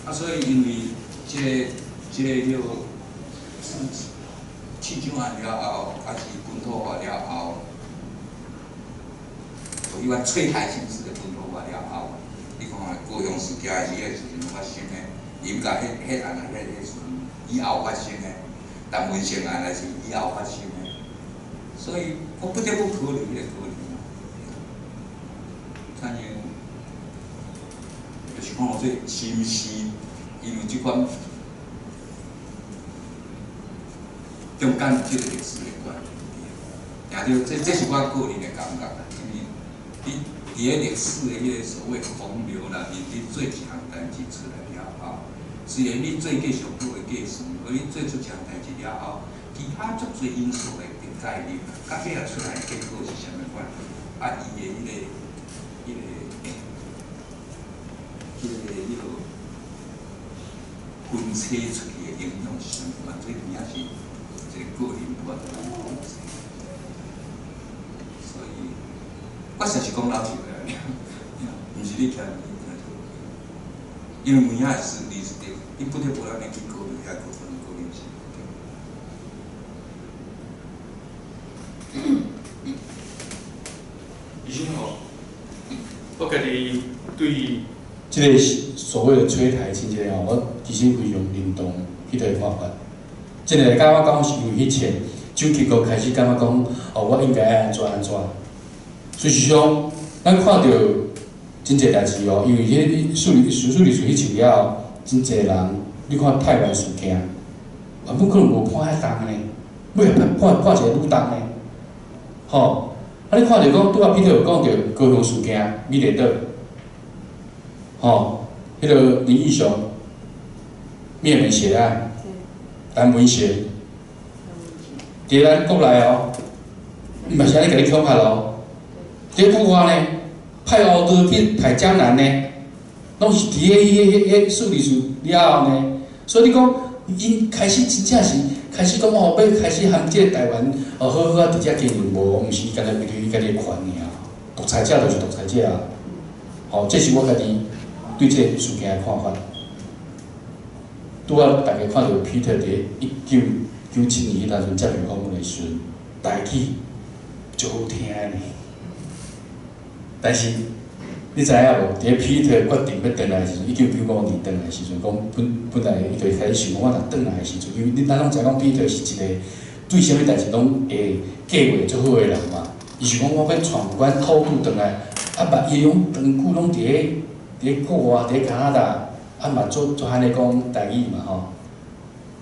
Speaker 3: 啊，所以因為這個叫市長案了後，還是本土化了後，伊款崔台青式的本土化了後，你看高雄事件是彼個時陣發生的，林甲彼案啊，彼時陣以後發生的，陳文成案也是以後發生的，所以我不得不考慮彼個可能。親像就是講這是毋是因為這款中間這個歷史的關係，也就這是我個人的感覺啦，因為你佇咧歷史的彼個所謂洪流內面，你做一項代誌出來了後，雖然你做過上好的計算，予你做出一項代誌了後，其他足濟因素會介入，到尾仔出來的結果是啥物款？啊，伊的彼個分切出去的影響是啥物款？這真正是一個個人無法度講。所以，我實是講老實話，毋是你聽因為物仔是歷史的，你不得不按呢去考慮遐個可能性。
Speaker 2: 其實吼，我家己對這個所謂的崔台青這個吼，我其實非常認同彼個看法。真個感覺講是因為彼槍，蔣經國開始感覺講，哦，我應該愛按怎按怎。事實上，咱看著真濟代誌哦，因為彼四二四彼槍了後，真濟人，你看泰灣事件，原本可能無判遐重呢，尾仔判一個愈重呢，吼。啊！你看著講，拄仔彼個有講著高雄事件，美麗島，吼，彼個林義雄滅門血案，陈文成，佇咱國內哦，伊嘛是按呢共你恐嚇咯。佇國外呢，派烏刀去刣江南呢，攏是佇咧彼四二四了後呢。所以你講，𪜶開始真正是開始講哦，欲開始含這个台灣哦好好啊佇遮經營，無，毋是干焦為著伊家己的權爾。獨裁者就是獨裁者啊！吼，這是我家己對這个事件的看法。拄仔大家看著 Peter 佇1997年彼當陣接受訪問的時陣，台語足好聽的呢。但是你知影無？佇 Peter 決定欲轉來的時陣，1995年轉來的時陣，講本來伊就開始想講，我若轉來的時陣，因為恁咱攏知影講 Peter 是一個對啥物代誌攏會計劃足好的人嘛。伊想講我欲帶阮偷渡轉來，啊嘛伊攏長久攏佇咧國外，佇咧加拿大。啊嘛做做按呢講台語嘛吼，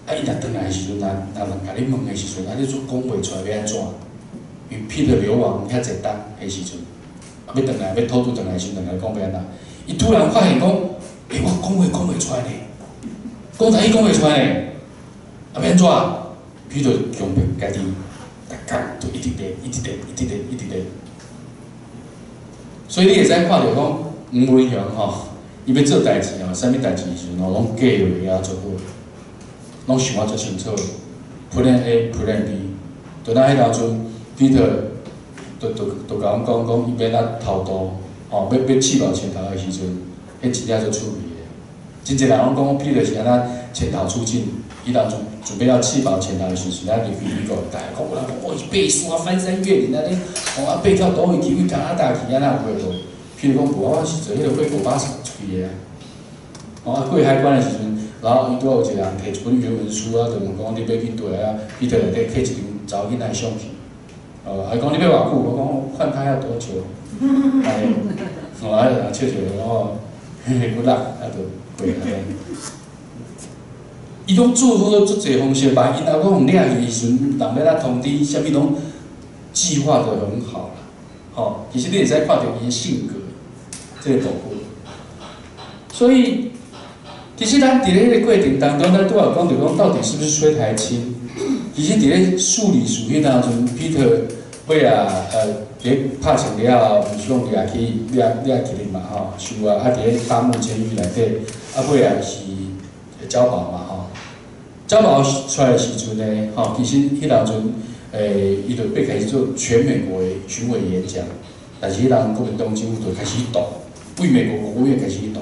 Speaker 2: 啊伊若轉來的時陣，若若人共你問的時陣，啊你煞講袂出來欲按怎？因為 Peter 流亡遐濟冬彼時陣，啊欲轉來欲偷渡轉來的時陣，人共講欲按怎？伊突然發現講，欸，我講話講袂出來呢，講台語講袂出來呢，啊欲按怎？Peter 強迫家己，逐工就一直練，一直練，一直練，一直練。所以你會使看著講黃文雄吼。伊欲做代誌吼，啥物代誌時陣吼，攏計劃啊做好，攏想啊足清楚。Plan A、Plan B，就咱彼當陣，Peter 就共阮講講，伊欲按怎偷渡，吼，欲試爆潛逃的時陣，彼真正足趣味的。真濟人攏講 Peter 是按怎潛逃出境，伊當陣準備要棄保潛逃的時陣，咱入去美國，大家講有人講，哦，伊爬山翻山越嶺按呢，吼啊爬到佗位去，去加拿大去，按怎有法度？譬如講，無我是坐彼個美國巴士出去的啊。哦，啊過海關的時陣，然後伊拄仔有一個人提一本原文書啊，就問講你欲去佗啊？彼佗內底摕一張查某囡仔的相片。哦，啊伊講你欲偌久？我講換他要多久？按呢，哦，啊人笑笑哦，嘿嘿，good luck，啊就過按呢。伊攏做好足濟方式，萬一若講掠去的時陣，人欲按怎通知，啥物攏計劃得很好啦。吼，其實你會使看著伊的性格。這個部分，所以其實咱佇咧彼個過程當中，咱拄仔有講著講，到底是不是崔台青？其實佇咧處理事彼當陣，Peter 尾仔佇咧拍槍了後，毋是講掠去掠掠起來嘛吼，受啊啊佇咧大木監獄內底，啊尾仔是交保嘛吼，交保出來的時陣呢，吼，其實彼當陣伊就欲開始做全美國的巡迴演講，但是彼當國民黨政府就開始擋。對美國國務院開始去擋。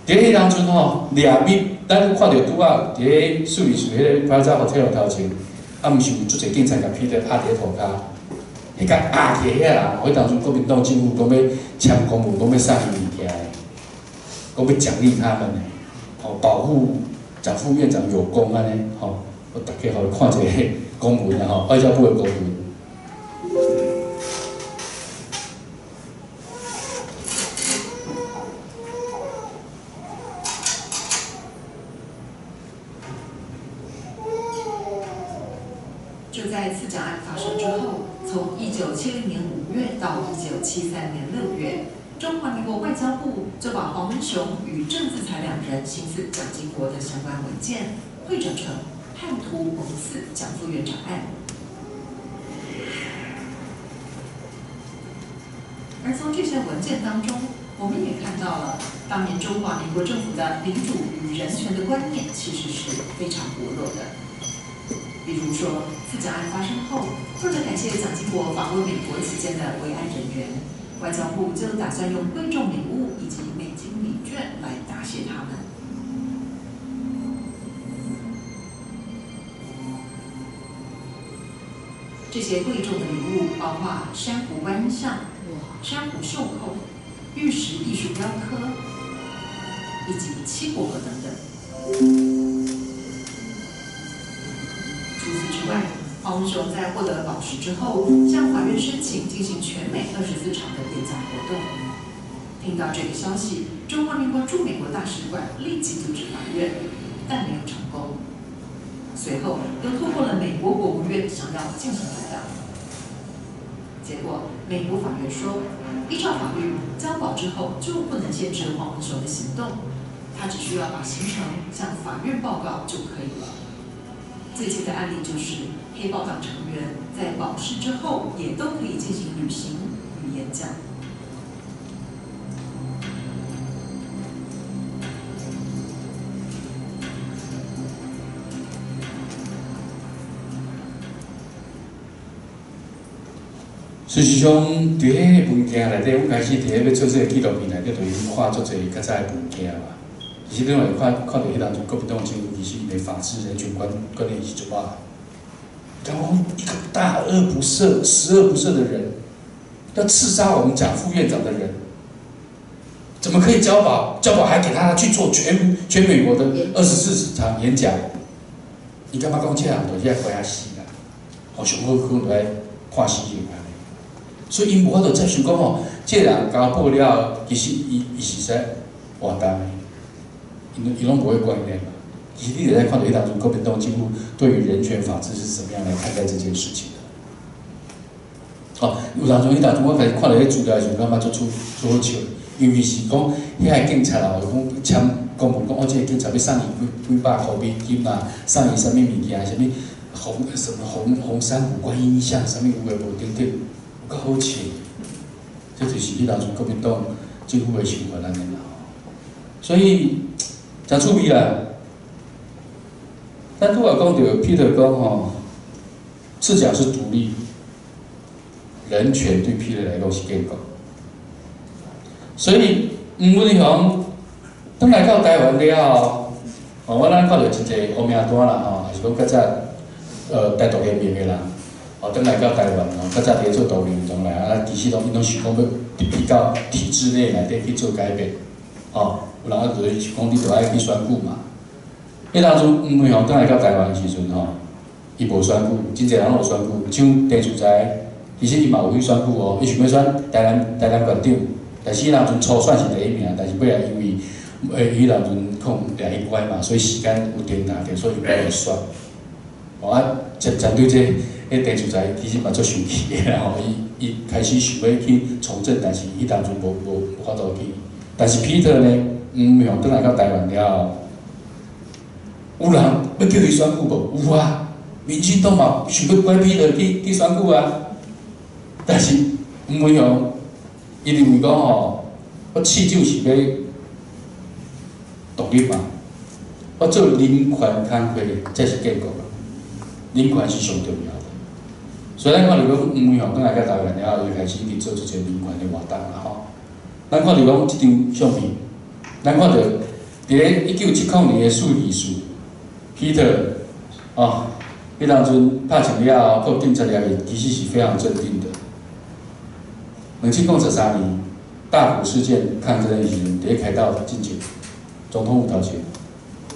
Speaker 2: 佇彼當陣吼，掠密，咱看著拄仔佇咧四二四彼個 Plaza Hotel 頭前，啊，毋是有足濟警察共 Peter 壓佇咧塗跤，彼共壓起來遐人，彼當陣國民黨政府講欲簽公文，講欲送伊物件的，講欲獎勵他們的，吼，保護蔣副院長有功按呢，吼，我逐家予伊看一下公文啦吼，外交部的公文。
Speaker 8: 就在刺蒋案發生之後，從1970年5月到1973年6月，中華民國外交部就把黃文雄與鄭自才兩人行刺蔣經國的相關文件彙整成叛徒謀刺蔣副院長案。而從這些文件當中，我們也看到了當年中華民國政府的民主與人權的觀念其實是非常薄弱的。比如說，刺蔣案發生後，為了感謝蔣經國訪問美國期間的維安人員，外交部就打算用貴重禮物以及美金禮券來答謝他們。這些貴重的禮物包括珊瑚觀音像、珊瑚袖扣、玉石藝術雕刻以及七果盒等等。除此之外，黃文雄在獲得保釋之後，向法院申請進行全美24場的演講活動。聽到這個消息，中華民國駐美國大使館立即阻止法院，但沒有成功。隨後又透過了美國國務院，想要進行阻擋。結果，美國法院說，依照法律，交保之後就不能限制黃文雄的行動，他只需要把行程向法院报告就可以了。最近的案例就是黑豹党成员在保释之后，也都可以进行旅行与演讲。
Speaker 2: 事实上，伫彼个文件内底，阮开始伫咧欲做这个纪录片内底，就已经看足济较早的文件嘛。其实你会看看著彼当阵国民党政府其实𪜶的法治人权观念是足歹。讲一个大恶不赦、十恶不赦的人，要刺杀我们蒋副院长的人，怎么可以交保？交保还给他去做全美国的24场演讲？你感觉讲这人就是爱关死啦？吼，上好可能爱判死刑啊！所以𪜶无法度接受讲吼，这个人交保了后，其实伊是使活动的，伊拢无彼观念嘛。其实你会使看著彼当阵国民党政府对于人权法治是怎么样来看待这件事情的。哦，有当阵彼当阵我开始看著彼资料的时阵，感觉足足好笑，尤其是讲遐个警察啊，讲签公文讲，哦，这个警察欲送伊几百箍美金啦，送伊啥物物件，啥物红什么红山谷观音像，啥物有的无等等。有够好笑，这就是彼当阵国民党政府的想法按呢啦。所以诚趣味啦。咱拄仔讲著 Peter 讲吼，赤脚是独立，人权对 Peter 来讲是建国。所以黄文雄转来到台湾了后，吼，我咱看著真济乌名单啦吼，也是讲较早台独联盟的人。哦，转来到台湾吼，较早伫咧做独立运动来啊，其实拢𪜶拢想讲欲入去到体制内内底去做改变，吼，有人啊就是想讲你著爱去选举嘛。彼当阵黄文雄转来到台湾的时阵吼，伊无选举，真济人拢有选举，像郑树才，其实伊嘛有去选举哦，伊想欲选台南县长，但是彼当阵初选是第一名，但是尾仔因为彼当阵可能掠去关嘛，所以时间有停落著，所以伊无去选。哦啊，针对这。彼郑树才其实嘛足生气的啦吼，伊开始想欲去从政，但是彼当阵无法度去。但是 Peter 呢，黄文雄转来到台湾了后，有人欲叫伊选举无？有啊，民进党嘛想欲拐 Peter 去选举啊。但是黄文雄伊认为讲吼，我试就是欲独立嘛，我做人权工课才是建国啊，人权是上重要。所以咱看著讲，黄文雄转来到台湾了后，就开始去做这个人权的活动啦吼。咱看著讲这张相片，咱看著伫咧1970年的4·24，Peter 哦，彼当阵拍枪了后，予警察掠去，其实是非常镇定的。2013年大埔事件抗争的时阵，伫咧凯道进前，总统府头前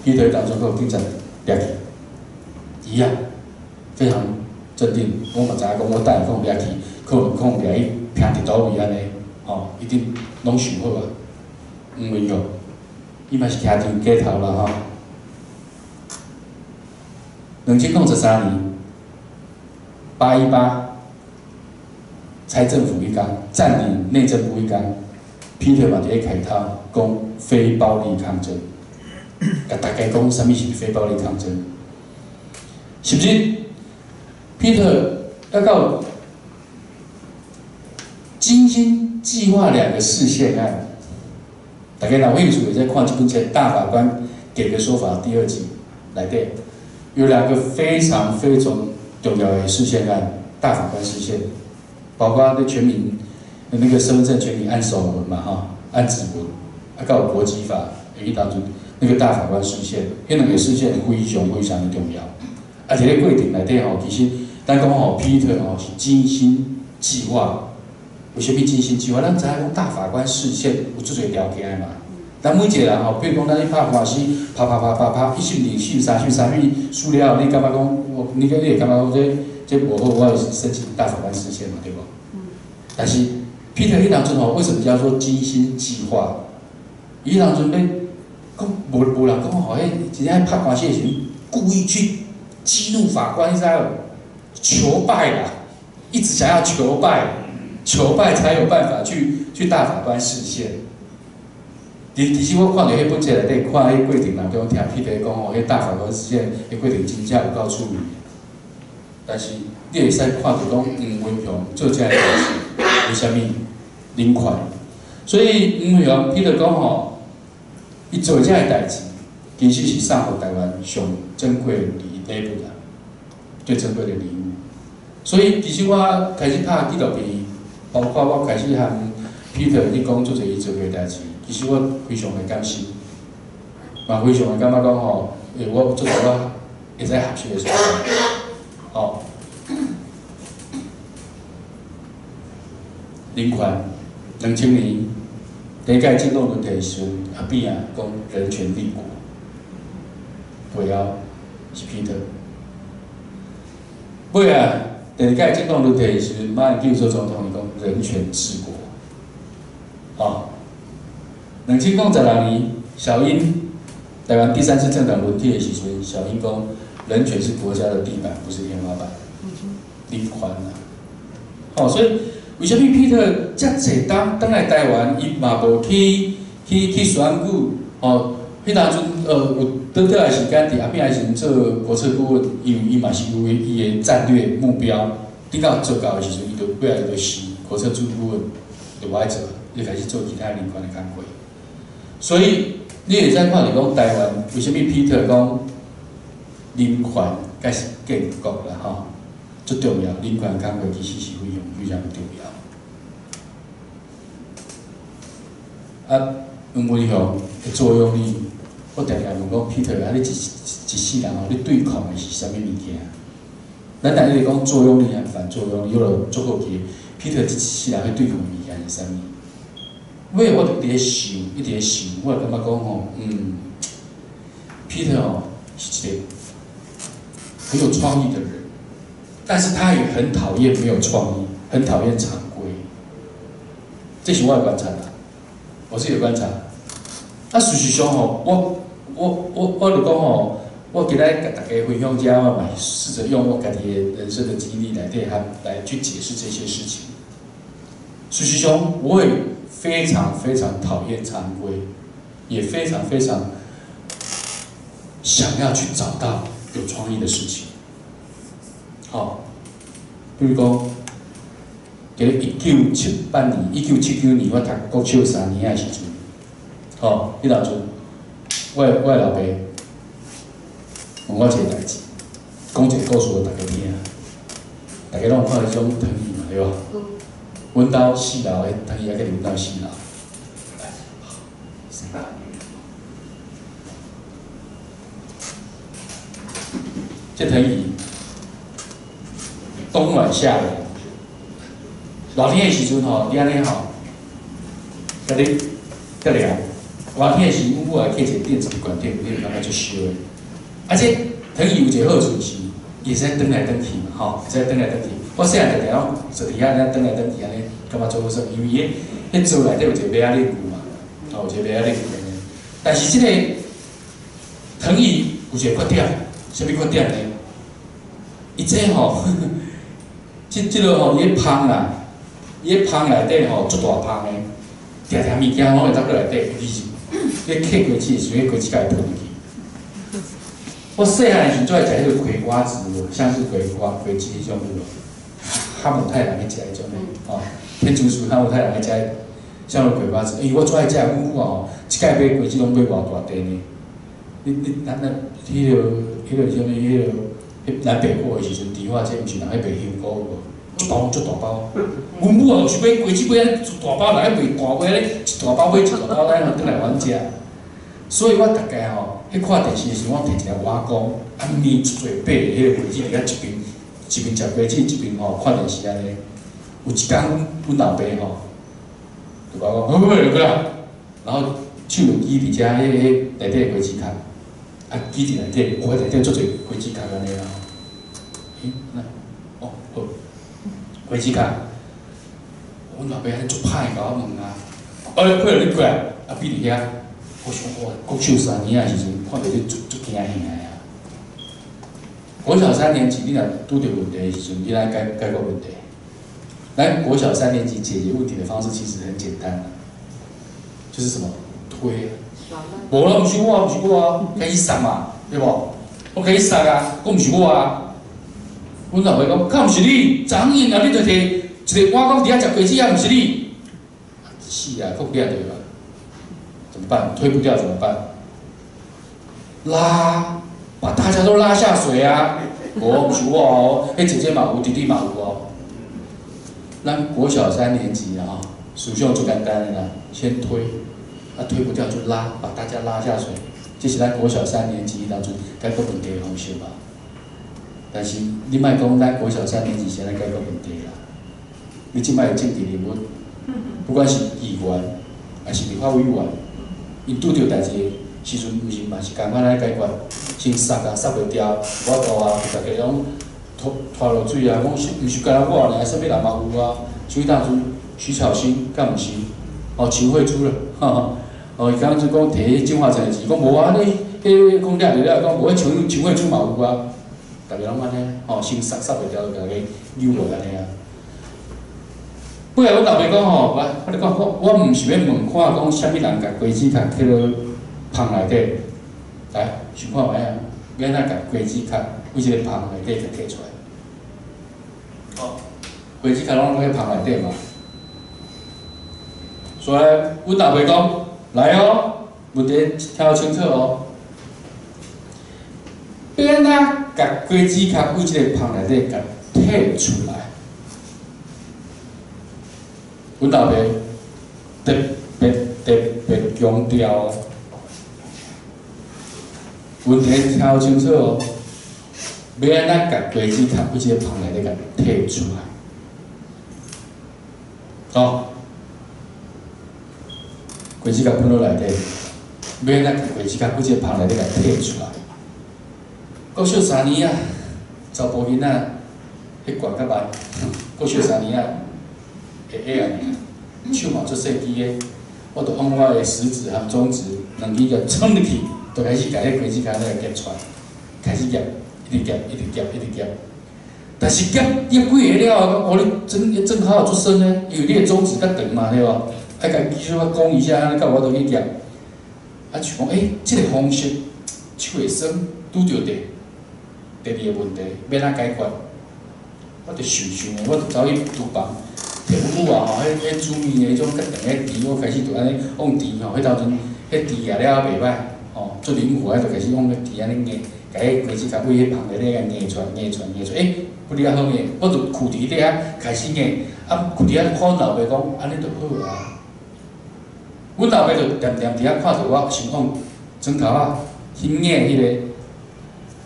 Speaker 2: ，Peter 当阵予警察掠去，一样非常。镇定，我嘛知影讲，我等下讲掠去，可能讲掠去徛伫佗位按呢，吼，一定拢想好啊。黄文雄，伊嘛是徛伫街头啦吼。2013年8·18，蔡政府彼工占领内政部彼工，Peter 嘛伫咧开头讲非暴力抗争，共大家讲啥物是非暴力抗争，是毋是？Peter 要到精心计划两个释宪案，大家若有兴趣，会使看这本册《大法官给个说法》第二集内底有两个非常非常重要的释宪案，大法官释宪，包括对全民那个身份证全民按手纹嘛吼，按指纹，啊，佮有国籍法，伊当阵那个大法官释宪，彼两个释宪非常非常的重要。啊，伫咧过程内底吼，其实咱讲吼，Peter 吼是精心计划，为啥物精心计划？咱知影讲大法官释宪有足济条件的嘛。咱每一个人吼，比如讲咱去拍官司，拍拍拍拍拍，一审、二审、三审、三审输了后，你感觉讲，你会感觉讲这无好，我会申请大法官释宪嘛，对无？但是 Peter 彼当阵吼，为什么叫做精心计划？伊当阵欲讲无人讲吼，彼真正拍官司的时阵，故意去激怒法官，你知无？求败啦，一直想要求败，求败才有办法去大法官释宪。其实我看著彼本册内底，看彼过程当中，听彼个讲吼，彼大法官事件，彼过程真正有够趣味。但是你会使看著讲黄文雄做遮个代志，为啥物人权？所以黄文雄彼个讲吼，伊做遮个代志，其实是送予台湾上珍贵的礼物啦，最珍贵的礼物。所以其实我开始拍纪录片，包括我开始和 Peter 去讲做者伊做过的代志，其实我非常的感心，嘛非常的感觉讲吼，我做我会使学习的所在，吼。人权，2000年第一届政党轮替的时阵，阿扁啊讲人权立国，背后是 Peter。尾啊，第二届政党轮替的时阵，马英九做总统，伊讲人权治国。哦，2016年，小英台湾第三次政党轮替的时阵，小英讲人权是国家的地板，不是天花板。人权啊，哦，所以为啥物 Peter 遮济当转来台湾，伊嘛无去选举？哦，彼当阵有短短的时间伫阿扁的时阵做国策顾问，因为伊嘛是有伊的战略目标。等到做到的时阵，伊就尾仔伊就是国策顾问，就无爱做，伊就开始做其他人权的工作。所以你会使看著讲台湾为啥物 Peter 讲人权才是建国啦吼，足重要，人权工作其实是非常非常重要。啊，黄文雄的作用力，我定定问讲 Peter 啊，你一世人吼，你对抗的是啥物物件？咱逐日讲作用力和反作用力，我就足好奇，Peter 一世人去对抗的物件是啥物？尾我就伫咧想，一直咧想，我就感觉讲吼，Peter 吼是一个很有创意的人，但是他也很讨厌没有创意，很讨厌常规。这是我的观察啦，我自己的观察。啊，事实上吼，我就讲吼，我今日共大家分享这，我嘛试着用我家己的人生的经历来对他来去解释这些事情。事实上，我也非常非常讨厌常规，也非常非常想要去找到有创意的事情。好，比如讲，伫咧1978年、1979年，我读国小三年仔的时阵，吼，彼当阵，我的老爸问我一个代志，讲一个故事予大家听。大家拢有看彼种藤椅嘛，对无？阮兜四楼的藤椅，犹阁伫阮兜四楼。这藤椅冬暖夏凉，热天的时阵吼，你按呢吼，共你较凉；热天的时阵，阮母也去一个电子管店，你会感觉足烧的。啊，这藤椅有一个好处是，伊会使转来转去嘛，吼，会使转来转去。我细汉定定拢坐伫遐，按呢转来转去按呢，感觉足好耍，因为伊彼座内底有一个马仔链具嘛，吼，有一个马仔链具按呢。但是这个藤椅有一个缺点，啥物缺点呢？伊这吼，这个吼，伊个芳啦，伊个芳内底吼足大芳的，定定物件拢会落落内底，尤其是你刻果子的时阵，彼果子才会喷入去。我细汉的时阵最爱食彼个葵瓜子，无像是葵瓜、葵子彼种有无？哈姆太郎彼食彼种的，吼，天竺鼠哈姆太郎彼食像是葵瓜子，因为我最爱食，阮母吼，一摆买果子拢买偌大袋呢。你咱彼个啥物彼个南北货的时阵，迪化街毋是人彼卖香菇无？一包足大包，阮母啊就是买果子买安一大包来卖大买咧，一大包买一大包来转来阮食。所以我逐概吼，彼看电视的时阵，我提一个碗公，啊面足济白的彼个果子伫遐一边一边食果子，一边吼看电视按呢。有一工，阮老爸吼，就共我讲，好，好，过来，然后手就举伫遮，彼内底的果子壳，啊，举伫内底，哇，内底足济果子壳按呢啦。咦，那，哦，好，果子壳，阮老爸按呢足歹共我问啊，哎，快点，你过来，啊，比伫遐。我想哇，国小三年仔时阵，看著这足惊吓的啊！国小三年级，你若拄著问题的时阵，你来解决问题。咱国小三年级解决问题的方式其实很简单，就是什么？推啊，無啦，毋是我，毋是我啊，開始殺嘛，對無？我開始殺啊，講毋是我啊。阮老爸講，敢毋是你？昨昏啊，你就摕一個碗講佇遐食果子啊，毋是你？是啊，閣掠著啊，怎麼辦？推不掉怎麼辦？拉，把大家都拉下水啊！無，毋是我哦，彼姐姐嘛有，弟弟嘛有哦。咱國小三年級啊，思想足簡單的啦，先推，啊推不掉就拉，把大家拉下水。這是咱國小三年級當陣解決問題的方式吧。但是你莫講咱國小三年級是按呢解決問題啦。你這擺的政治人物，不管是議員，還是立法委員，𪜶拄著代誌的時陣，毋是嘛是仝款按呢解決，先殺啊，殺袂掉，無法度啊，逐家攏拖拖落水啊，講是毋是干焦我爾，啥物人嘛有啊。像彼當陣徐巧芯，敢毋是？哦，秦慧珠啦，哦，伊剛就講提進化城的錢，講無啊，你彼講掠著了，講無，彼秦秦慧珠嘛有啊，逐家攏按呢，吼，先殺殺袂掉，就共伊扭落按呢啊。本來阮老爸講吼，我我咧講，我我毋是欲問看講啥物人共果子殼放落芳內底，來想看覓啊？欲按怎共果子殼為這個芳內底共提出來？哦，果子殼攏佇芳內底嘛。所以，阮老爸講，來哦，問題聽清楚哦。欲按怎共果子殼為這個芳內底共提出來？阮老爸特別特別強調，問題聽清楚哦。欲按怎共果子殼為這個芳內底共提出來？哦，果子殼放落內底，欲按怎共果子殼為這個芳內底共提出來？國小三年仔，查埔囡仔，彼懸較慢。國小三年仔，會會啊爾，手嘛足細支的，我就用我的食指和中指兩支共衝入去，就開始共彼果子殼咧夾出來，開始夾，一直夾，一直夾，一直夾。但是夾夾幾下了後，講哦，你正正好足深呢，因為你的中指較長嘛，對無？愛共技術講一下，按呢才有法度去夾。啊，想講，欸，這個方式手會酸，拄著第第二個問題，欲按怎解決？我就想想的，我就走去廚房，摕母啊吼，彼彼煮麵的彼種較長的匙，我開始就按呢用匙吼，彼當陣彼匙舉了袂歹，吼，足靈活，就開始用彼匙按呢壓，共彼果子殼為彼芳內底共壓出來，壓出來，壓出來，欸，不哩較好壓，我就囥佇底下開始壓，啊，囥佇遐看阮老爸講，按呢就好啊。阮老爸就恬恬佇遐看著我，想講指頭仔去壓彼个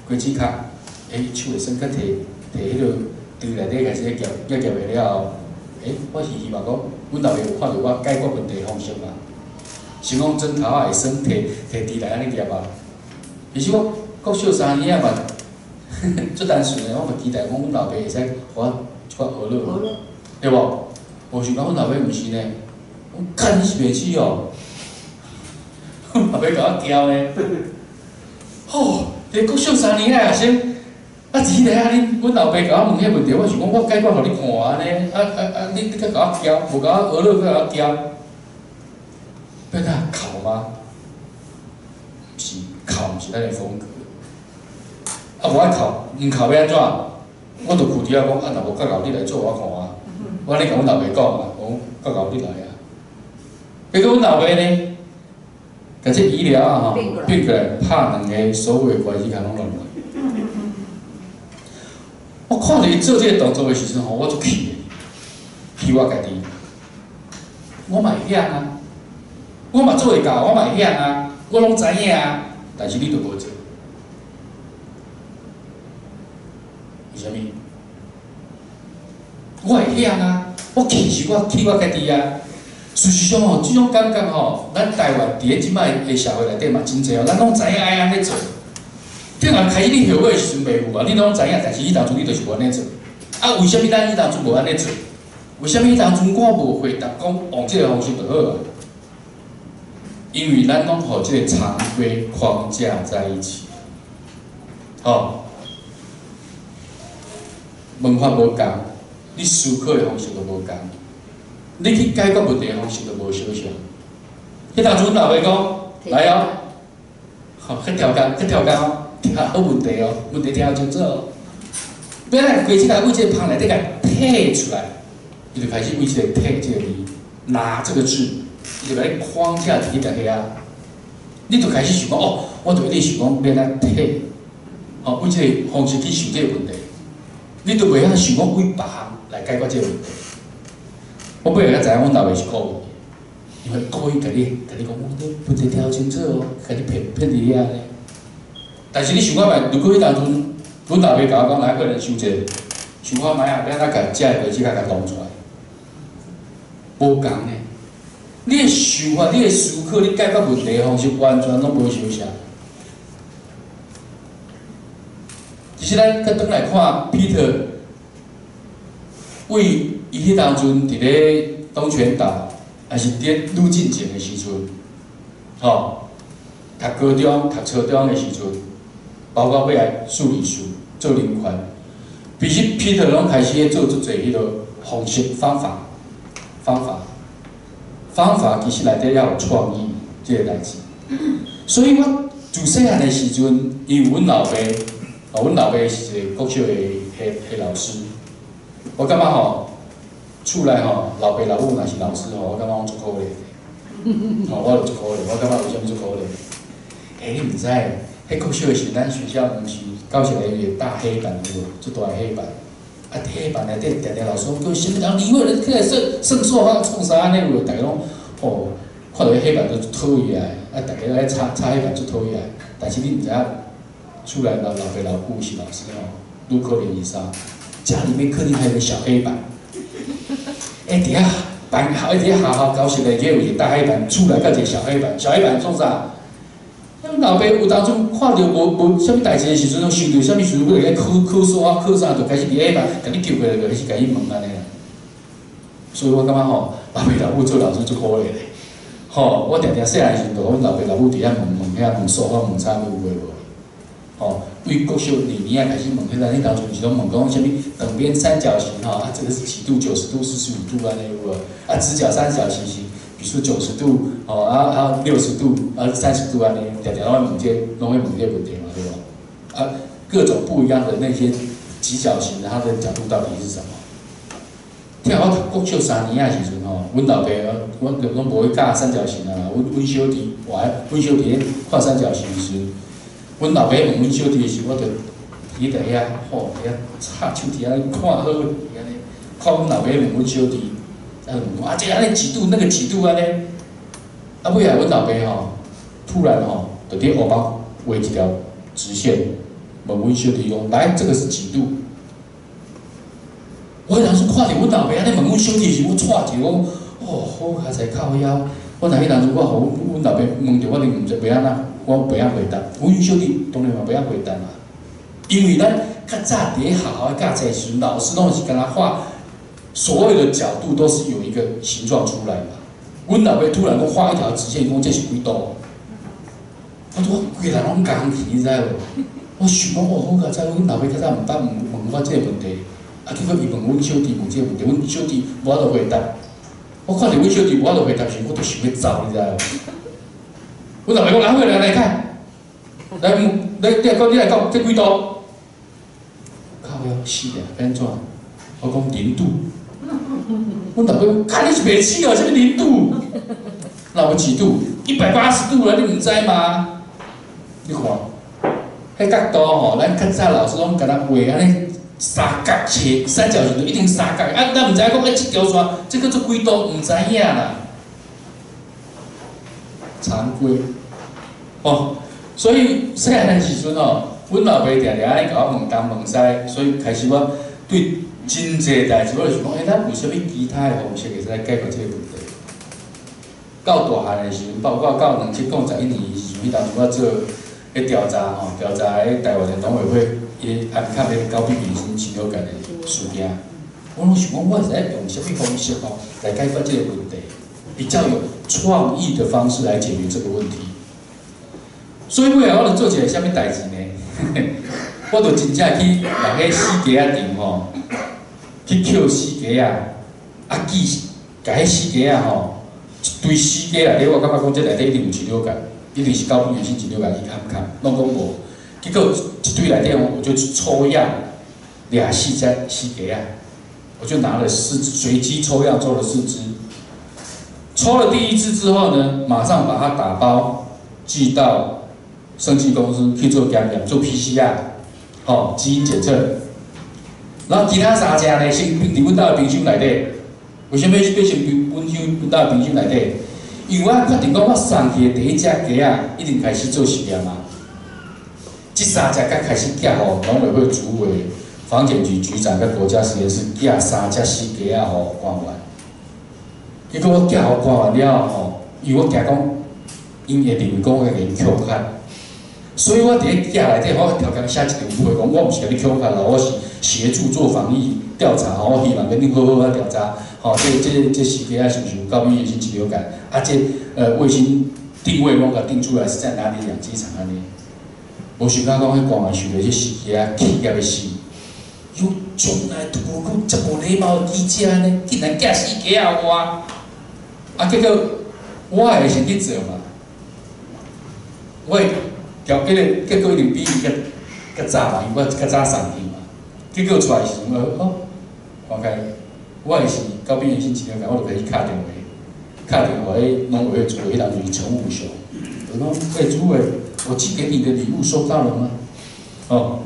Speaker 2: 果子殼，欸，手會酸，閣提提彼落匙內底開始咧夾，夾夾袂了後，欸，我是希望講，阮老爸有看著我解決問題的方式嘛？想講指頭仔會酸，提提匙來按呢夾啊。其實我國小三年仔嘛，足單純的，我嘛期待講阮老爸會使予我一寡學樂，對無？無想到阮老爸毋是呢，講幹你是袂死哦，阮老爸共我撬呢。吼，佇國小三年仔學生，啊，佇咧遐恁阮老爸共我問彼問題，我想講我解決予你看按呢，啊啊啊！你你閣共我撬，無共我學樂，閣共我撬，欲按怎哭嗎？毋是，哭毋是咱的風格。啊，無愛哭，毋哭欲按怎？我就囥佇遐講，啊，若無較𠢕你來做我看啊。我按呢共阮老爸講啊，講較𠢕你來啊。結果阮老爸呢，共這醫療啊吼變過來拍兩个所有的果子殼攏亂落。我看著伊做這个動作的時陣吼，我足氣的，氣我家己。我嘛會曉啊，我嘛做會到，我嘛會曉啊，我攏知影啊，但是你都無做。為啥物？我會曉啊，我氣是我氣我家己啊。事實上吼，這種感覺吼，咱台灣佇咧這擺的社會內底嘛真濟哦，咱攏知影愛按呢做。等下開始你後悔的時陣袂有啊，你攏知影，但是彼當陣你就是無按呢做。啊，為啥物咱彼當陣無按呢做？為啥物彼當陣我無回答講用這個方式就好啊？因為咱攏予這個常規框架在一起，吼，文化無仝，你思考的方式就無仝，你去解決問題的方式就無相像。彼當陣老爸講，來哦，吼去調工，去調工哦，聽好問題哦，問題聽好清楚哦。欲來規這個為這個芳內底共提出來，伊就開始為這個提這個字，拿這個字，伊就共你框架佇彼遐，你就開始想講哦，我就一直想講欲按怎提，吼，為這個方式去想這個問題，你就袂曉想講為別項來解決這個問題。我尾仔才知影阮老爸是故意，因為故意共你講，我你問題聽清楚哦，共你騙騙佇遐咧。但是你想看覓，如果彼當陣，阮老爸共我講來，過來想者，想看覓啊，欲按怎共這個規則共動出來，無仝呢。你的想法、你的思考、你解決問題的方式，完全攏無相像。其實咱閣轉來看 Peter，為伊彼當陣佇咧東泉島，抑是佇咧女進前的時陣，吼，讀高中、讀初中的時陣，包括尾仔數理數做人權，其實 Peter 攏開始咧做足濟彼個方式方法、方法、方法，其實內底也有創意這個代誌。所以我自細漢的時陣，因為阮老爸，哦，阮老爸是一個國小的彼彼老師，我感覺吼，厝內吼，老爸老母若是老師吼，我感覺攏足可憐。吼，我就足可憐，我感覺為啥物足可憐？欸，你毋知，彼國小的時陣，咱學校毋是教室內有一個大黑板有無？足大个黑板，啊，黑板內底定定老師講叫啥物人李慧仁起來算算數學創啥按呢有無？逐家攏吼，看著彼黑板就足討厭的，啊，逐家咧擦擦黑板足討厭的。但是你毋知影，厝內老老爸老母是老師吼，愈可憐是啥？家裡面客廳還有個小黑板，欸，佇遐班校，佇遐學校教室內底有一個大黑板，厝內閣一個小黑板，小黑板創啥？阮老爸有當陣看著無無啥物代誌的時陣，想著啥物事，欲來考考數啊，考啥，就開始佇黑板共你叫過來，就開始共你問按呢啦。所以我感覺吼，老爸老母做老師足可憐的，吼，我定定細漢時陣，就阮老爸老母佇遐問問遐問數學問啥物有的無的，吼，對國小二年仔開始問，彼陣彼當陣是攏問講啥物等邊三角形吼，啊，這個是幾度？90度、45度按呢有無？啊，直角三角形是，比如說90度，吼，啊啊60度，啊30度按呢，定定攏愛問這個，攏會問這個問題嘛，對無？啊，各種不一樣的那些幾角形，它的角度到底是什麼？聽我讀國小三年仔時陣吼，阮老爸，阮就攏無去教三角形啊。阮阮小弟，我阮小弟咧看三角形的時陣，阮老爸問阮小弟的時，我就佇咧遐吼，佇遐插手佇遐看好，按呢，看阮老爸問阮小弟，啊問講啊，這個按呢幾度，那個幾度按呢？啊尾仔阮老爸吼，突然吼，就佇黑板畫一條直線，問阮小弟講，來，這個是幾度？我彼當時看著阮老爸按呢問阮小弟時，我掣一下，講哦，好佳哉靠腰。我若彼當時我予阮老爸問著，我就毋知欲按怎，我袂曉回答。阮小弟當然嘛袂曉回答嘛，因為咱較早佇咧學校教冊時陣，老師攏是敢若畫所有的角度都是有一個形狀出來嘛。阮老爸突然講畫一條直線，講這是幾度？我我規人攏僵去，你知無？我想講哦，好佳哉，阮老爸較早毋捌問問我這個問題。啊！結果伊問阮小弟問這個問題，阮小弟無法度回答。我看著阮小弟無法度回答時，我都想欲走，你知無？阮老爸講來，回來來看，來問，來你來講，你來講，這幾度？靠腰死啊！欲按怎？我講0度。阮老爸講，看你是白痴哦，啥物0度？那有幾度？180度啦，你毋知嗎？你看，彼角度吼，咱較早老師攏共咱畫按呢。三角形、三角形就一定三角，啊，咱毋知影講，欸，這條線，這叫做幾度？毋知影啦。常規，哦，所以細漢的時陣吼，阮老爸定定按呢共我問東問西，所以開始我對真濟代誌，我就想講，欸，咱有啥物其他的方式會使來解決這個問題？到大漢的時陣，包括到2011年的時陣，彼當陣我做彼調查吼，調查彼台灣的農委會。伊安卡欲狗比比新新了解的事件，我攏想講，我會使用啥物方式吼來解決這個問題，比較有創意的方式來解決這個問題。所以尾仔我就做一個啥物代誌呢？我就真正去聶彼死雞仔場吼，去抾死雞仔，啊記，共彼死雞仔吼，一堆死雞內底，我感覺講這內底一定有禽流感，一定是高病原性禽流感，伊坎坎，攏講無。結果一堆內底，我就抽樣掠四隻死雞仔，我就拿了四隨機抽樣抽了四隻，抽了第一隻之後呢，馬上把它打包寄到生技公司去做檢驗，做 PCR，吼，基因檢測。然後其他三隻呢，先冰佇阮兜的冰箱內底。為啥物欲先冰阮阮兜的冰箱內底？因為我決定講，我送去的第一隻雞仔已經開始做實驗啊。這三隻才開始寄予農委會主委、防檢局局長佮國家實驗室寄三隻死雞仔予官員。結果我寄予官員了後，因為我驚講，𪜶會認為講我共𪜶恐嚇，所以我佇咧寄內底，我頭前寫一張批講，我毋是共你恐嚇啦，我是協助做防疫調查，我希望共恁好好仔調查，吼，這死雞仔是毋是有高病原性禽流感？啊，這衛星定位攏共定出來是在哪裡養雞場按呢？無想到講彼官員收著這死雞仔氣甲欲死，伊講從來都無講遮無禮貌的記者按呢，竟然寄死雞仔予我，啊，結果我會先去做嘛，我會調彼個結果一定比伊較較早嘛，因為我較早送去嘛，結果出來時陣，我哦，看開，我的是高病原性禽流感，我就開始敲電話，敲電話予農委會主委，彼當時是陳武雄，我講，欸，主委，我寄給你的禮物收到了嗎？哦，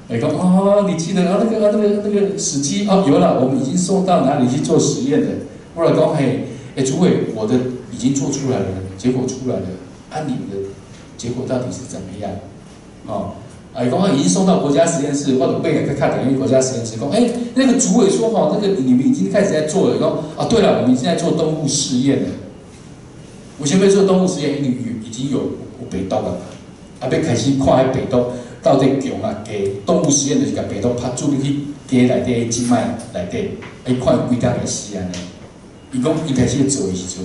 Speaker 2: 伊講哦，你記得啊？那個死雞哦，有了，我們已經送到哪裡去做實驗了。我來講嘿，欸，主委，我的已經做出來了，結果出來了，啊，你們的結果到底是怎麼樣？哦，啊，伊講已經送到國家實驗室，我就尾仔閣敲電話國家實驗室講，欸，那個主委說吼，那個你們已經開始在做了，講啊，對了，我們已經在做動物試驗了。為啥物做動物實驗？因為已經有病毒了嘛，啊，欲開始看彼病毒到底強啊低。動物實驗就是共病毒拍注入去雞內底靜脈內底，啊，伊看伊幾工會死按呢。伊講伊開始做的時陣，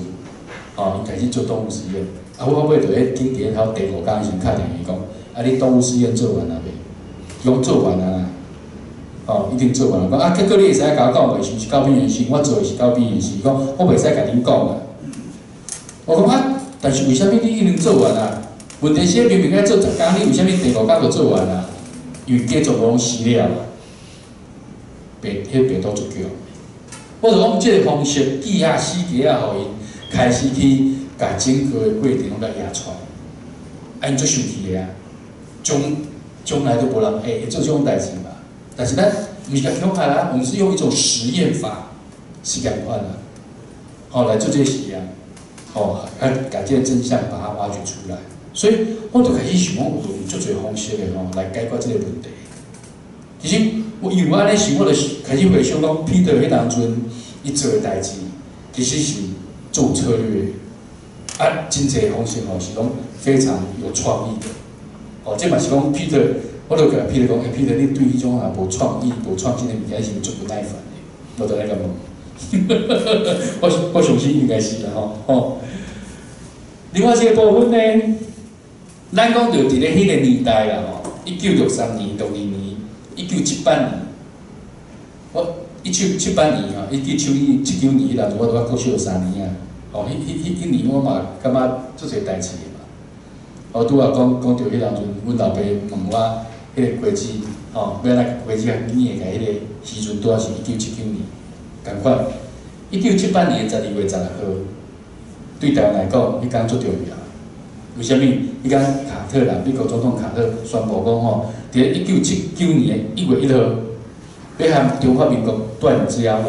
Speaker 2: 哦，伊開始做動物實驗。啊，我尾就咧緊佇咧頭第五工時陣敲電話講，啊，你動物實驗做完啊未？伊講做完啊啦，哦，已經做完了。講啊，結果你會使共我講袂？是毋是高病原性？我做的是高病原性。伊講我袂使共恁講啊。我講啊，但是為啥物你已經做完啊？問題是明明愛做十工，你為啥物第五工就做完啊？因為雞全部攏死了，病彼病毒足強。我就講這個方式寄遐死雞仔，予𪜶開始去共整個的過程攏共驗出來，啊，𪜶足生氣的啊，從來都無人會做這種代誌嘛。但是咱毋是共恐嚇啊，我們是用一種實驗法是仝款啊，吼來做這個實驗，吼啊，共這個真相把它挖掘出來。所以我就開始想講，有足濟方式的吼來解決這個問題。其實我因為我按呢想，我就開始回想講，彼得彼當陣伊做的代誌，其實是做策略，啊，真濟方式吼是攏非常有創意的。哦，這嘛是講彼得，我就共彼得講，欸，彼得，你對彼種啊無創意、無創新的物件是毋是足不耐煩的？我就按呢共問。我相信應該是啦吼吼。另外一個部分呢，咱講著佇咧彼個年代啦吼，1963年、62年、1978年，我1978年吼，1979年彼當陣我拄仔國小三年仔，吼，彼年我嘛感覺足濟代誌的嘛。我拄仔講講著彼當陣，阮老爸問我彼個果子吼，欲按怎果子共捏起來，彼個時陣拄仔是1979年，仝款。1978年12月16號，對台灣來講，彼工足重要。為啥物？彼工卡特啦，美國總統卡特宣布講吼，佇咧1979年1月1號，欲和中華民國斷交啦，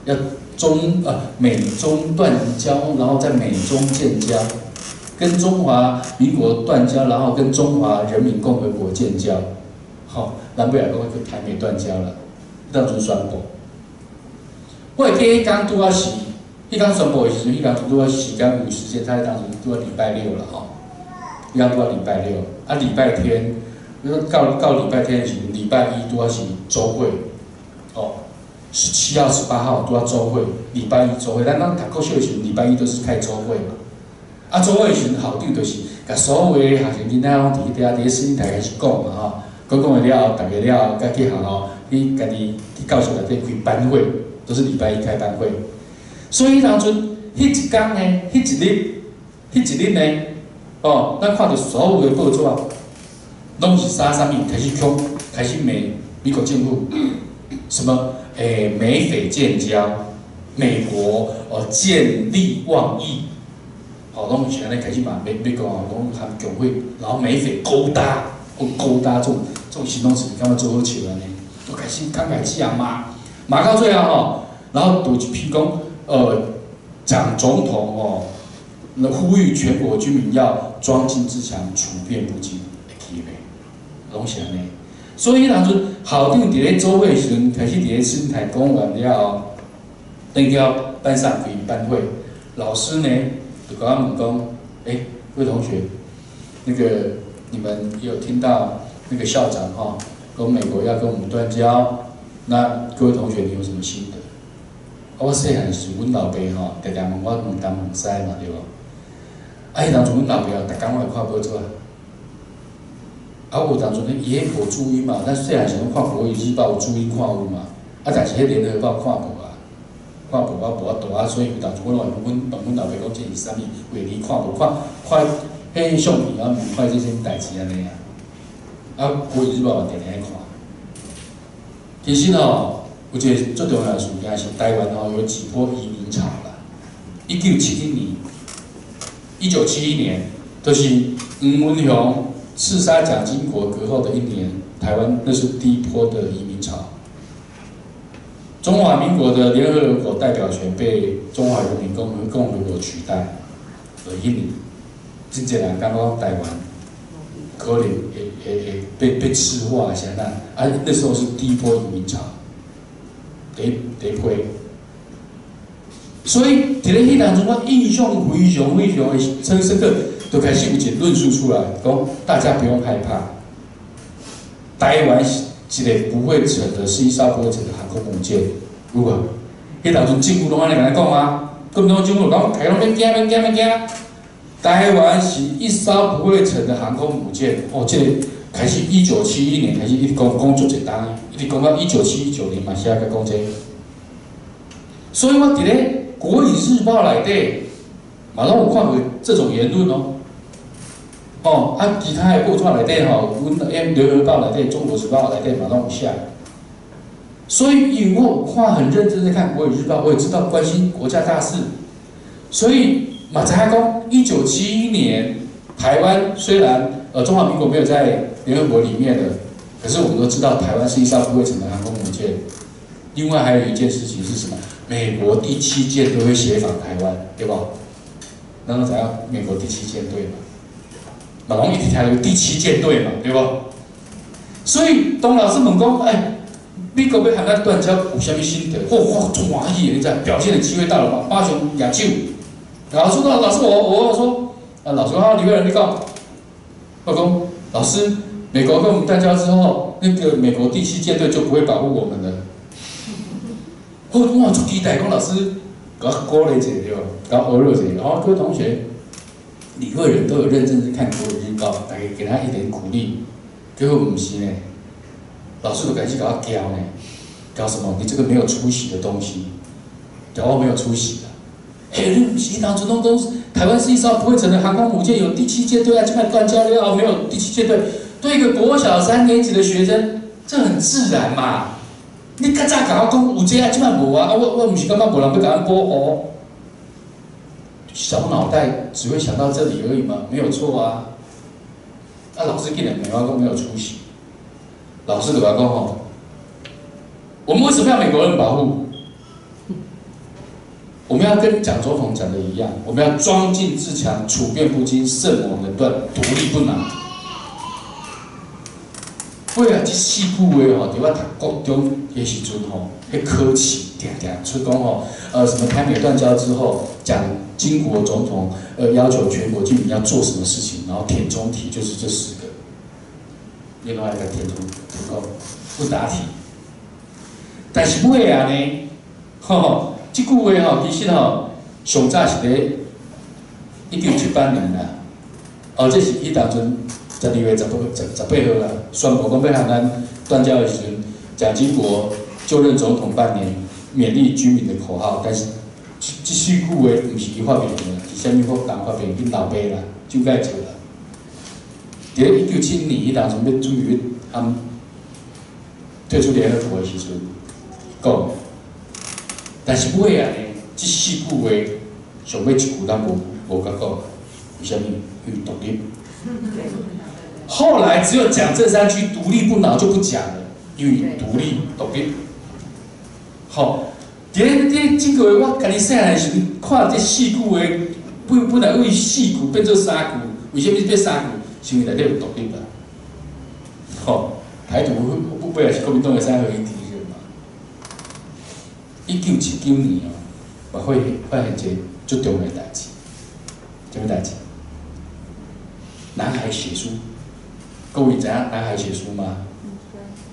Speaker 2: 要中啊美中斷交，然後再美中建交，跟中華民國斷交，然後跟中華人民共和國建交，吼，咱尾來講叫台美斷交啦，當陣宣布。我會記彼工拄仔是，彼工宣布的時陣，彼工拄仔時間有時間，他當陣拄仔禮拜六啦吼，彼工拄仔禮拜六，啊禮拜天，到禮拜天的時陣，禮拜一拄仔是週會，哦，17號、18號拄仔週會，禮拜一週會，咱咱讀國小的時陣，禮拜一都是開週會嘛。啊，週會的時陣，校長就是共所有的學生囡仔攏佇彼遐佇咧司令台開始講嘛吼，講講完了後，逐家了後，才去學校去家己去教室內底開班會，都是禮拜一開班會。所以彼當陣，彼一工呢，彼一日，彼一日呢，哦，咱看著所有的報紙，攏是啥啥物開始強，開始罵美國政府，什麼？美匪建交，美國哦見利忘義，吼，攏是按呢開始罵美國哦，攏含共匪，然後美匪勾搭，勾搭這種形容詞，感覺做好笑按呢，就開始剛開始啊罵，罵到最後吼，然後就一篇講，蔣總統哦，那呼籲全國軍民要莊敬自強，處變不驚，會記袂？攏是按呢。所以彼當陣校長佇咧早會時陣，開始佇咧生態講完了後，轉去班上開班會，老師呢就共我問講：欸，各位同學，那個你們也有聽到那個校長哈，講美國要跟我們斷交，那各位同學你有什麼心得？啊，我細漢時，阮老爸吼，定定問我問東問西嘛，對無？啊，彼當陣阮老爸逐工攏會看報紙。啊，有當陣咧，伊彼無注音嘛，咱細漢時陣看國語日報有注音看有嘛，啊，但是彼聯合報看無啊，看無我無法度啊，所以有當陣我攏會問問阮老爸講這是啥物，話你看無看看彼相片啊，毋看這啥物代誌按呢啊，啊，國語日報嘛定定愛看。其實吼，有一個最重要的事件是台灣吼有幾波移民潮啦。1971年，1971年，就是黃文雄刺殺蔣經國隔後的一年，台灣那是第一波的移民潮。中華民國的聯合國代表權被中華人民共和國取代的一年，真濟人感覺台灣可能會被赤化，是按怎？啊，那時候是第一波移民潮，第一批。所以，佇咧彼當陣，我印象非常非常的深刻，就開始有一個論述出來，講大家不用害怕，台灣是一個不會沉的，是一艘不會沉的航空母艦，有無？彼當陣政府攏按呢共咱講啊，國民黨政府講，大家攏免驚，免驚，免驚。台灣是一艘不會沉的航空母艦，哦，這個開始1971年開始一直講講足濟冬，一直講到1979年嘛是猶閣講這個。所以我佇咧國語日報內底，嘛攏有看過這種言論哦。哦，啊，其他的報紙內底吼，阮聯合報內底、中國時報內底嘛攏有寫。所以，因為我有看很認真在看國語日報，我也知道關心國家大事，所以嘛知影講，1971年台灣雖然中華民國沒有在聯合國裡面的，可是我們都知道台灣是一艘不會沉的航空母艦。另外還有一件事情是什麼？美國第七艦隊會協防台灣，對無？咱攏知影美國第七艦隊嘛？嘛攏一直聽著第七艦隊嘛，對無？所以當老師問講，欸，美國欲和咱斷交有啥物心得？我足歡喜的，你知？表現的機會到了嘛，馬上舉手。老師說，老師我說，啊，老師說，李惠仁你講，我講，老師，美國跟我們斷交之後，那個美國第七艦隊就不會保護我們了。我足期待講老師，共我鼓勵一下對無？共我學一下。哦，各位同學，李惠仁都有認真去看國語日報，大家給他一點鼓勵。結果毋是呢，老師就開始共我教呢，教什麼？你這個沒有出息的東西，教我沒有出息啦。欸，你毋是當初攏講台灣是一艘不會沉的航空母艦，有第七艦隊啊，這擺斷交了，沒有第七艦隊。對一個國小三年級的學生，這很自然嘛。你較早共我講有這啊，這擺無啊，啊我毋是感覺無人欲共阮保護。小腦袋只會想到這裡而已嘛，沒有錯啊。啊，老師竟然罵我講沒有出息，老師就共我講吼，我們為什麼要美國人保護？我們要跟蔣總統講的一樣，我們要莊敬自強，處變不驚，勝猛能斷，獨立不拿。尾啊，這四句話吼，佇我讀國中的時陣吼，彼考試定定出講吼，什麼台美斷交之後，蔣經國總統要求全國軍民要做什麼事情，然後填充題就是這四個，另外一個填充填講問答題。但是尾啊呢，吼，這句話吼，其實吼，上早是佇1978年啦，哦，這是彼當陣12月18號啦，宣布講欲和咱斷交的時陣，蔣經國就任總統半年，勉勵軍民的口號，但是這四句話毋是伊發明的，是啥物人發明？𪜶老爸啦，蔣介石啦。佇咧1971年，彼當陣欲準備欲含退出聯合國的時陣講，但是尾仔呢，這四句話上尾一句咱無佮講，為啥物？因為獨立。後來只有講這三句，獨立不撓就不講了，因為獨立獨立。好，佇咧這個話，我家己細漢的時陣看這四句話，本來為四句變做三句，為啥物變三句？是因為內底有獨立啦。吼，台獨尾仔是國民黨的三合一敵人嘛。1979年哦，嘛會發現一个足重要的代誌，啥物代誌？南海血書，各位知影南海血書嗎？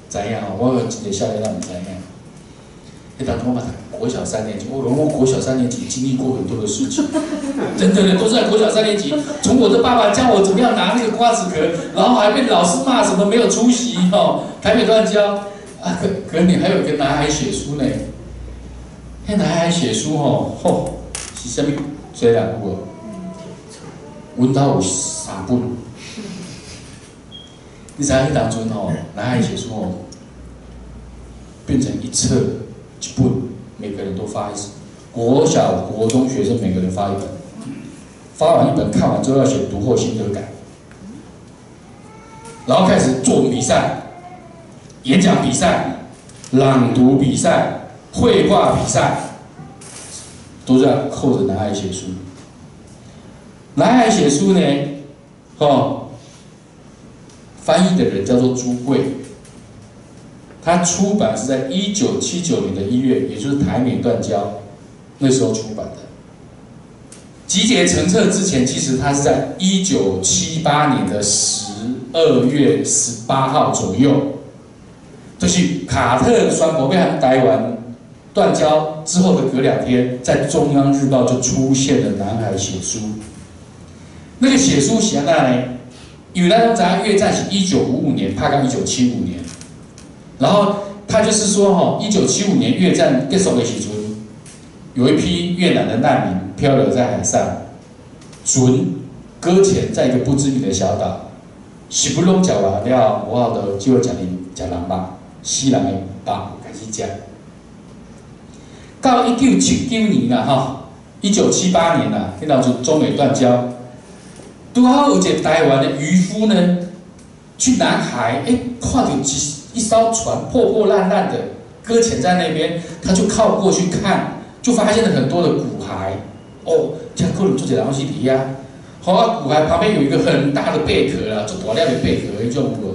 Speaker 2: 知影吼，我有一个少年人毋知影。彼當初我讀國小三年級，我國小三年級經歷過很多的事情，真的都是在國小三年級。從我的爸爸教我怎麼樣拿那個瓜子殼，然後還被老師罵什麼沒有出息吼，台美斷交啊，可你還有一個南海血書呢。彼南海血書吼，吼是啥物？誰人有無？阮兜有三本。你知影彼當陣吼，南海血書吼變成一冊一本，每個人都發一次。國小、國中學生每個人發一本，發完一本看完之後要寫讀後心得感，然後開始作文比賽、演講比賽、朗讀比賽、繪畫比賽，都在扣着南海血書。南海血書呢，哦，翻譯的人叫做朱貴。他出版是在1979年的1月，也就是台美斷交那時候出版的。集結成冊之前，其實他是在1978年的12月18號左右，就是卡特宣布欲和台灣斷交之後的隔2天，在中央日報就出現了南海血書。那個血書是按怎呢？因為咱攏知影越戰是1955年拍到1975年。然後他就是說，吼，1975年越戰結束的時陣，有一批越南的難民漂流在海上，船擱淺在一個不知名的小島，食物攏食完了，無法度只好食人食人肉，死人的肉開始食。到1979年啦，吼，1978年啦，彼當陣中美斷交，拄好有一個台灣的漁夫呢，去南海，欸，看著一艘船破破爛爛的擱淺在那邊，他就靠過去看，就發現了很多的骨骸。哦，這可能足濟人攏死佇遐。好啊，骨骸旁邊有一個很大的貝殼啦，足大粒的貝殼彼種有無？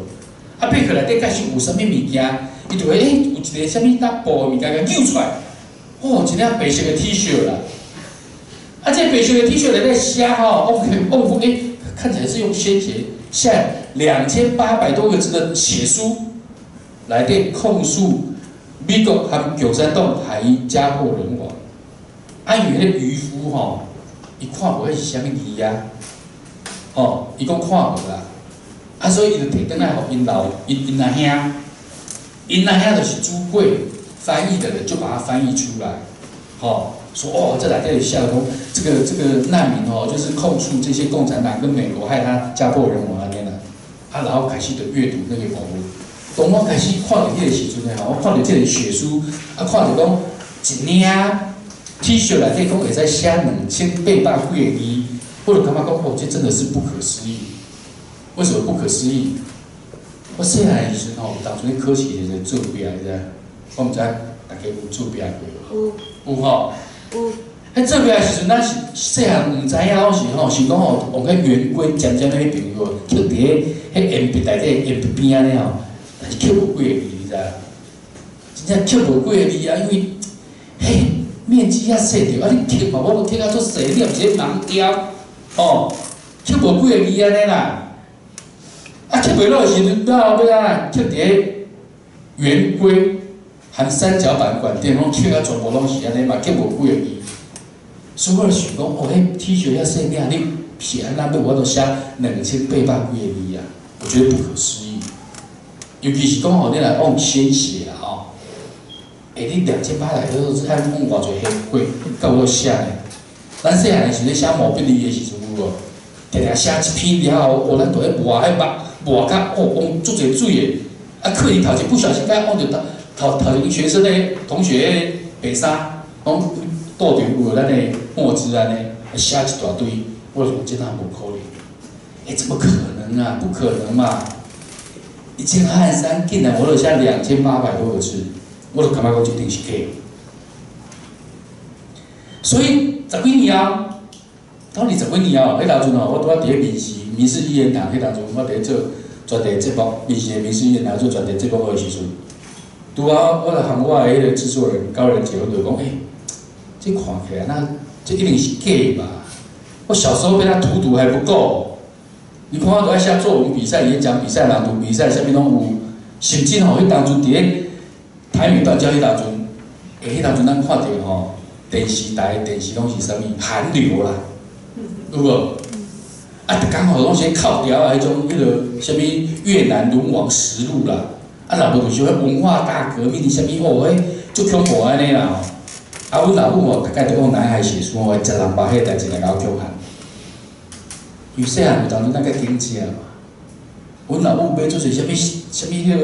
Speaker 2: 啊，貝殼內底蓋是有啥物物件？伊就會欸，有一個啥物搭布的物件，共扭出來，哦，一領白色的 T 恤啦。啊，這個白色的 T 恤內底寫吼，哦，欸，看起來是用鮮血寫2800多個字的血書。內底控訴美國和共產黨害伊家破人亡。啊，因為彼個漁夫吼，伊看無彼是啥物字啊，吼，伊講看無啦，啊，所以伊就提轉來予𪜶老𪜶阿兄，𪜶阿兄就是朱貴翻譯的人，就把它翻譯出來，吼，說哦，這內底寫講，這個難民哦，就是控訴這些共產黨跟美國害他家破人亡按呢啦，啊，然後開始就閱讀那個網絡。當我開始看著彼個時陣吼，我看著這個血書，啊，看著講一領 T 恤內底講會使寫2800幾個字，我就感覺講，哦，這真的是不可思議。為什麼不可思議？我細漢的時陣吼，有當陣咧考試時陣作弊，你知？我毋知大家有作弊過無？有。有吼。
Speaker 7: 有。
Speaker 2: 彼作弊的時陣，咱是細漢毋知影，攏是吼，想講吼，用彼圓規尖尖的彼邊有無？刻佇彼彼鉛筆內底鉛筆邊按呢吼。但是刻無幾个字，你知影？真正刻無幾个字啊，因為彼面積遐細著，啊你刻嘛，無刻啊足細，你也毋是咧盲雕，吼，刻無幾个字按呢啦。啊，刻袂落的時陣，了後尾啊，刻佇咧圓規含三角板管電，攏刻啊全部攏是按呢嘛，刻無幾个字。所以我就想講，哦，彼 T 恤遐細領，你是按怎欲有法度寫2800幾个字啊？我覺得不可思議。尤其是講吼，你若用鮮血啊吼，欸，你2800多字，爱讲偌济黑过，敢有写呢？咱细汉的时阵写毛笔字的时阵有无？定定写一篇了后，哦，咱就咧磨彼墨磨甲哦，往足济水的，啊，可能头一不小心共往著头头头前学生的同学的白衫，拢倒著有咱的墨汁按呢，写一大堆，我就讲这哪无可能？欸，怎么可能啊？不可能嘛！一件汗衫竟然我都写2800多个字，我就感觉讲这一定是假。所以十几年后，到二十几年后，彼当阵吼，我拄仔伫咧民视民视一言堂，彼当阵我伫咧做专题节目，民视的民视一言堂做专题节目的时阵，拄仔我就和我的彼个制作人高仁杰，阮就讲，欸，这看起来那这一定是假吧？我小时候被他荼毒还不够，你看我都爱写作文比赛、演讲比赛、朗读比赛，啥物拢有。甚至吼，彼当阵伫咧台美断交彼当阵，欸，彼当阵咱看著吼，电视台电视拢是啥物韩流啦，有无？啊，逐工吼拢是哭调啊，彼种彼个啥物越南沦亡实录啦，啊，若无就是彼文化大革命啥物哦，彼足恐怖按呢啦吼。啊，阮老母吼，逐摆就讲南海血书吼，食人肉彼个代志来共我恐吓。因为细汉有当阵咱较紧食嘛，阮老母买足济啥物啥物彼个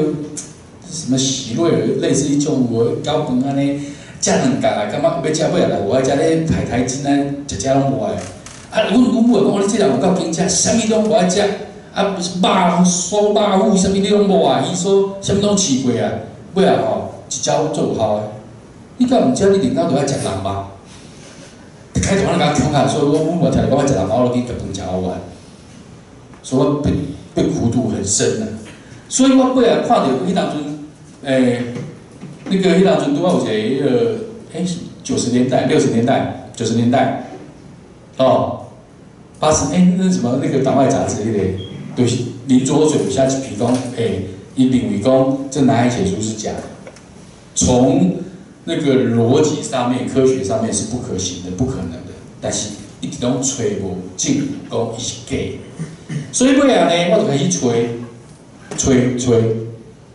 Speaker 2: 什么喜瑞尔，类似彼种有无搅饭按呢，食两角啊，感觉欲食尾仔来无爱食咧排台筋啊，食食拢无爱。啊，阮母会讲，你这人有够紧食，啥物拢无爱食，啊，肉酥肉脯啥物你拢无爱，伊说啥物拢试过啊，尾仔吼一招足有效的。你敢毋食，你顶当就爱食人肉。开头咱共恐吓，所以我阮母听著讲爱食人肉，我就去共饭食予完。所以我被苦毒很深啊。所以我尾仔看著彼当阵，欸，那个彼当阵拄仔有一个彼个，欸，90年代、60年代、九十年代，哦，80欸，那什么那个党外杂志彼个，就是林浊水有写一篇讲，欸，伊认为讲这南海血书是假的，从那个逻辑上面、科学上面是不可行的、不可能的，但是一直拢揣无证据讲伊是假的，所以尾仔呢，我就开始揣、揣、揣、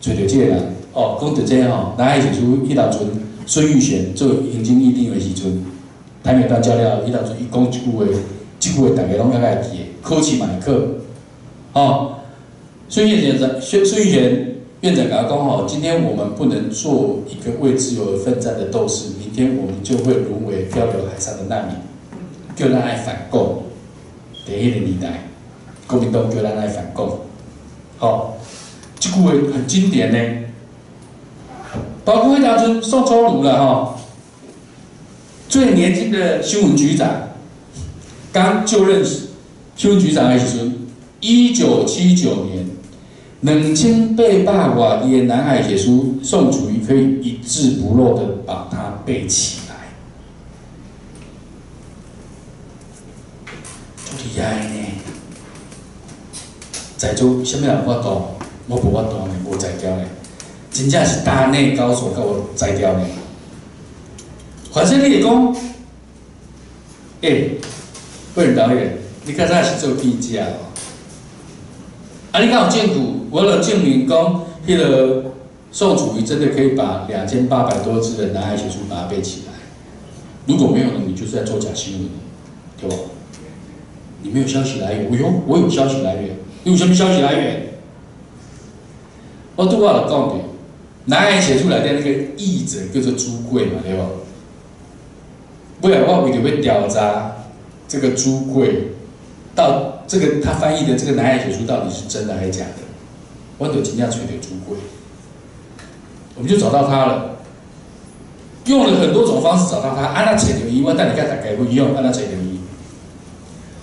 Speaker 2: 揣著这个人。哦，讲著这吼，南海血书彼当阵孙玉璇做行政院长的时阵，台美断交了，彼当阵伊讲一句话，这句话大家拢犹阁会记得，考试嘛会考。哦，孙玉璇孙孙玉璇院长共我讲吼，今天我们不能做一个为自由而奋战的斗士，明天我们就会沦为漂流海上的难民，叫咱爱反共。伫彼个年代，国民党叫咱爱反共。好，这句话很经典呢。包括彼当阵宋楚瑜啦吼，最年轻的新闻局长，刚就任新闻局长的时阵，1979年，2800外字的南海血书，宋楚瑜可以一字不漏的把它背起来，足厉害呢！在座啥物人有法度？我无法度呢，无才调呢。真正是大内高手，佮有才调呢。反正你会讲，欸，贵人导演，你较早是做记者哦？啊，你敢有证据？我著证明讲，彼个宋楚瑜真的可以把2800多字的南海血书把它背起来。如果没有呢，你就是在做假新闻，对无？你没有消息来源，哟，我有消息来源，你有啥物消息来源？我拄仔就讲著，南海血书内底那个译者叫做朱贵嘛，对无？尾仔我为著欲调查这个朱贵，到这个他翻译的这个南海血书到底是真的还是假的，我就真正揣著朱贵，我们就找到他了，用了很多种方式找到他，按怎揣著伊，我等下共大家分享，按怎揣著伊。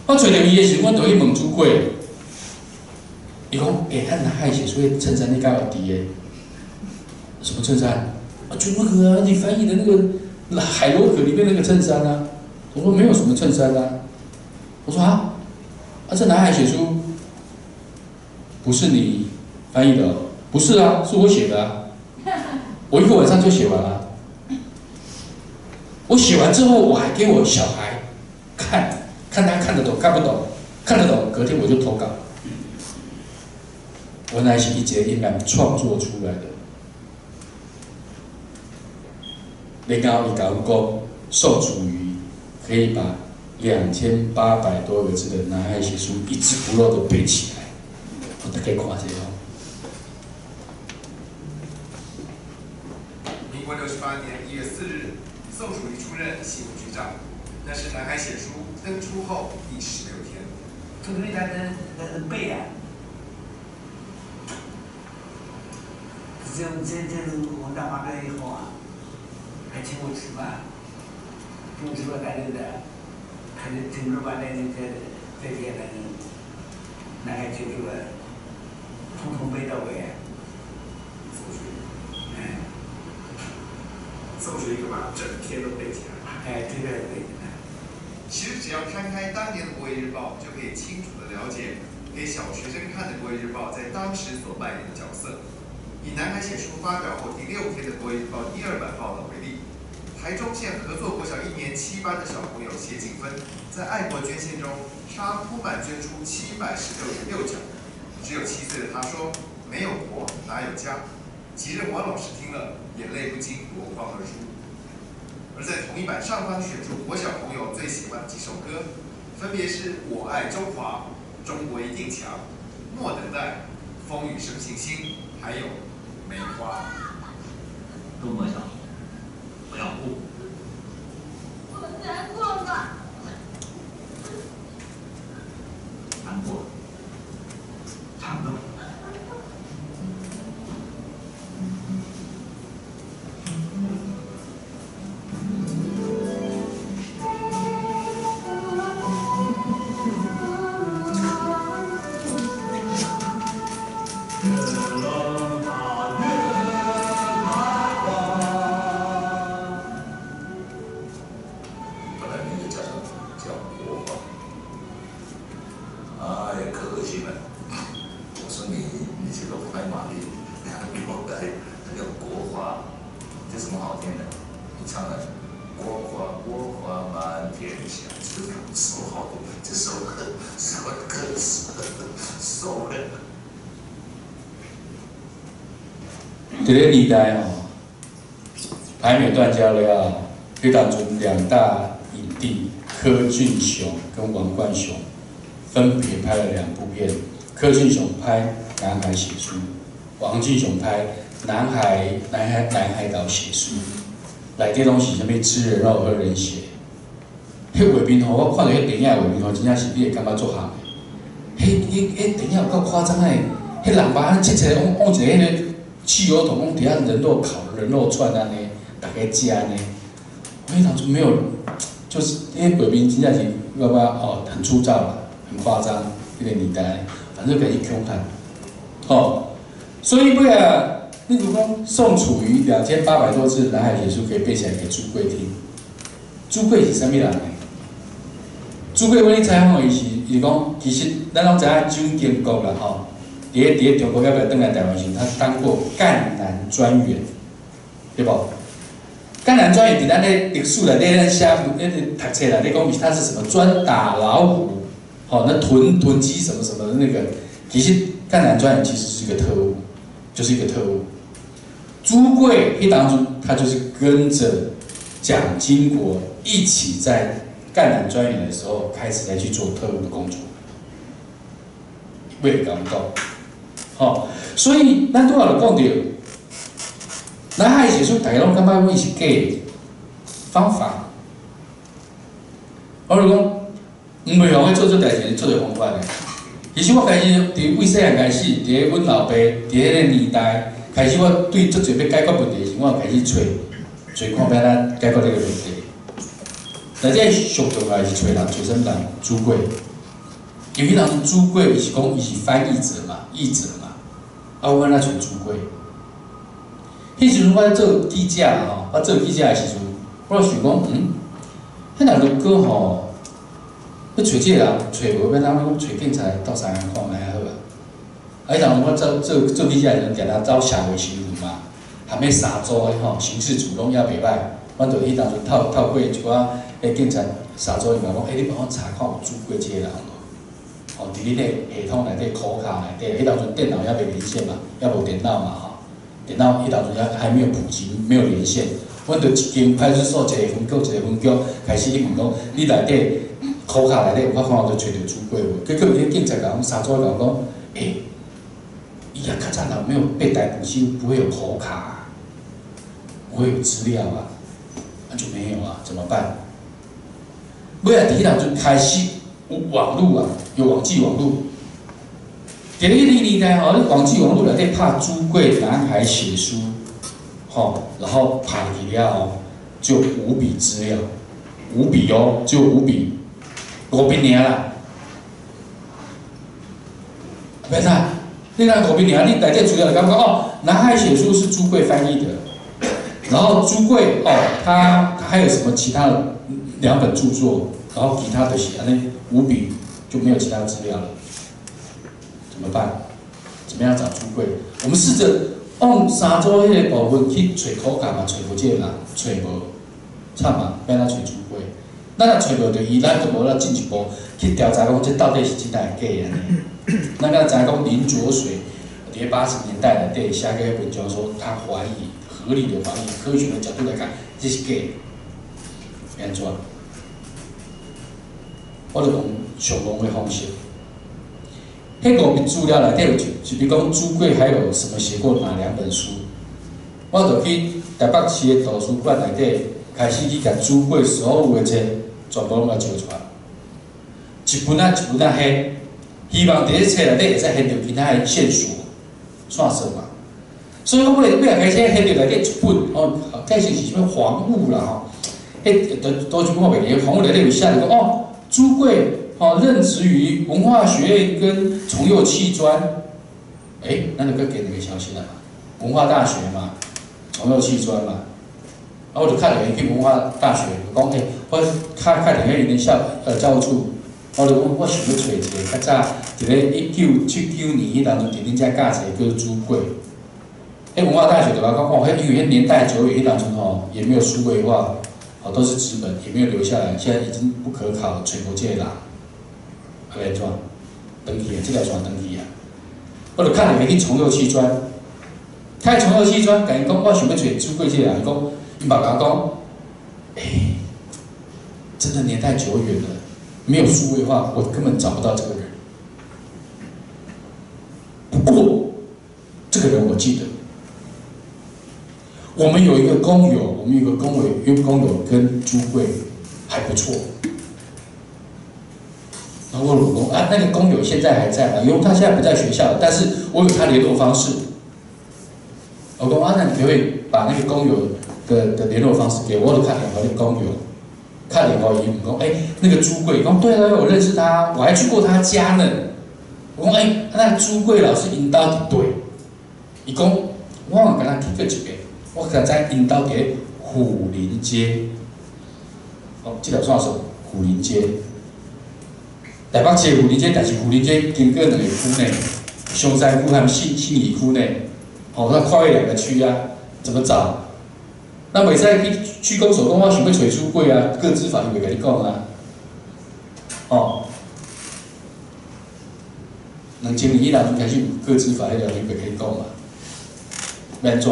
Speaker 2: 我揣著伊的时阵，我就去问朱贵，伊讲：欸，咱南海血书的衬衫你敢有伫的？什么衬衫？啊，就那个啊，你翻译的那个海螺壳里面那个衬衫啊。我说没有什么衬衫啊。我说啊，啊这南海血书不是你翻译的？不是啊，是我写的啊。我一个晚上就写完了。我写完之后，我还给我小孩看，看他看得懂看不懂，看得懂，隔天我就投稿。我乃是一节灵感创作出来的。然後伊共阮講，宋楚瑜可以把2800多個字的《南海血書》一字不漏的背起來，我大家看一下哦。
Speaker 9: 民國68年1月4日，宋楚瑜出任新聞局長，那是《南海血書》登出後第16天。
Speaker 10: 宋楚瑜他能背啊，這文章發表以後啊，還請我吃飯，請我吃飯，他就在。他就聽說把那這些人，那個就這個，統統背到位。
Speaker 9: 宋楚瑜，哎，宋楚瑜可把整篇都背起來。
Speaker 10: 哎，這個背起來。
Speaker 9: 其實只要攤開當年的《國語日報》，就可以清楚地了解給小學生看的《國語日報》在當時所扮演的角色。以南海血書發表後第6天的《國語日報》第2版報道為例。台中縣合作國小1年7班的小朋友謝景芬，在愛國捐獻中，沙鋪滿捐出716.6角。只有7歲的他說：“沒有國哪有家？”級任王老師聽了，眼淚不禁奪眶而出。而在同一版上方選出國小朋友最喜歡的幾首歌，分別是《我愛中華》、《中國一定強》、《莫等待》、《風雨生信心》，還有《梅花》。
Speaker 11: 都莫笑。不要哭。
Speaker 12: 我難過嗎？
Speaker 11: 難過。唱歌。
Speaker 2: 這個年代吼，台美斷交了，彼當陣兩大影帝柯俊雄跟王冠雄分別拍了2部片，柯俊雄拍《南海血書》，王俊雄拍《南海島血書》，內底攏是啥物吃人肉喝人血。彼畫面吼，我看著彼電影畫面吼，真正是你會感覺足慘的。彼電影有夠誇張的，彼人把咱切切，往一個彼個。汽油桶往底下人肉烤、人肉串按呢，大家食按呢。我彼當初沒有，就是彼畫面真正是我感覺哦，很粗糙啦，很誇張，彼個年代，反正開始恐嚇，吼。所以尾啊，你如講宋楚瑜2800多字《南海血書》可以背起來給朱貴聽，朱貴是啥物人呢？朱貴阮去採訪伊時，伊講其實咱攏知影蔣經國啦吼。佇咧中國猶未轉來台灣時，他當過贛南專員，對無？贛南專員佇咱咧歷史內底，咱寫那個讀冊內底講，他是什麼專打老虎，吼，那囤積什麼什麼的那個，其實贛南專員其實是一個特務，就是一個特務。朱貴彼當初他就是跟着蔣經國一起在贛南專員的時候，開始來去做特務的工作，為了講。吼，所以咱拄仔就講著，南海血書大家攏感覺阮是假的方法。我就講，黃培雄咧做這代誌，做這方法的。其實我開始佇為細漢開始，佇咧阮老爸佇彼個年代開始，我對足濟欲解決問題時，我就開始揣看欲按怎解決這個問題。內底上重要是揣人，揣啥物人？朱貴。因為彼當陣朱貴伊是講伊是翻譯者嘛，譯者嘛。啊，我按怎揣朱貴？彼時陣我咧做記者吼，我做記者的時陣，我就想講，彼若如果吼，欲揣這個人，揣無，欲按怎講揣警察鬥相共看覓較好啊？啊，彼當陣我做記者的時陣，定定走社會新聞嘛，含彼三組的吼，刑事組攏猶袂歹。阮就彼當陣透過一寡彼警察三組，伊嘛講，欸，你幫我查看有朱貴這個人無？哦，佇恁个系統內底、口卡內底，彼當陣電腦猶未連線嘛，猶無電腦嘛吼，電腦彼當陣猶還沒有普及，沒有連線。阮就一間派出所一个分局一个分局開始去問講，你內底口卡內底有法看著揣著朱貴無？結果彼警察共阮三組共講，欸，伊啊較早若沒有被逮捕，是不會有口卡啊，不會有資料啊，那就沒有啊，怎麼辦？尾仔佇彼當陣開始有網路啊，有網際網路。佇咧彼個年代吼，你網際網路內底拍朱貴南海血書，吼，然後拍入去了後，就五筆資料，五筆哦，只有五筆，五筆爾啦。袂使，你若五筆爾，你內底資料就感覺哦，南海血書是朱貴翻譯的，然後朱貴哦，他還有什麼其他的兩本著作，然後其他的寫，那五筆就沒有其他資料了，怎麼辦？怎麼樣找朱貴？我們試着往三組彼個部分去揣口卡嘛，揣無這個人，揣無，慘嘛，欲按怎揣朱貴？咱若揣無著伊，咱就無咧進一步去調查講這到底是真抑是假按呢？咱敢知影講林濁水佇咧80年代內底寫過文章，說他懷疑，合理的懷疑，科學的角度來看，這是假的。按怎？我就用上網的方式。彼五筆資料內底有一，就比如講朱貴還有什麼寫過哪兩本書？我就去台北市的圖書館內底開始去共朱貴所有的冊全部攏共借出來，一本仔一本仔掀，希望佇咧冊內底會使掀著其他的線索，線索嘛。所以我尾尾仔開始掀著內底一本哦，蓋是啥物黃霧啦吼，彼都都一本我袂記，黃霧內底有寫著講哦，朱貴哦任職於文化學院跟重幼器專，欸，咱就閣加兩個消息啦嘛，文化大學嘛，重幼器專嘛，啊，我就敲電話去文化大學，講欸，我敲敲電話𪜶的校教務處，我就講我想欲揣一个較早佇咧1979年彼當陣佇恁遮教冊叫朱貴，彼文化大學就共我講哦，彼因為彼年代久遠，彼當陣吼也沒有數位化，哦都是紙本，也沒有留下來，現在已經不可考，揣無這個人，啊欲按怎？轉去啊，這條線轉去啊，我就敲電話去重幼器專，敲重幼器專，共𪜶講我想欲揣朱貴這個人，伊講伊嘛共我講，欸，真的年代久遠了，沒有數位化，我根本找不到這個人。不過，這個人我記得，我們有一個工友，我們有一個工委，一個工友跟朱貴還不錯。然後我老公啊，那個工友現在還在嗎？因為他現在不在學校，但是我有他聯絡方式。我講啊，那你可不可以把那個工友的聯絡方式給我？我就敲電話予工友，敲電話伊講，欸，那個朱貴，講對啊，我認識他，我還去過他家呢。我講欸，那朱貴老師𪜶兜佇佗？伊講我嘛敢若去過一遍，我敢知𪜶兜佇虎林街。哦，這條線索虎林街。台北市虎林街，但是虎林街經過兩個區呢，松山區和信義區呢，哦，那跨越兩個區啊，怎麼找？那袂使去區公所講，我想欲揣朱貴啊，個資法伊袂共你講啊，哦，2000年彼當陣開始有個資法，彼條伊袂共你講嘛，欲按怎？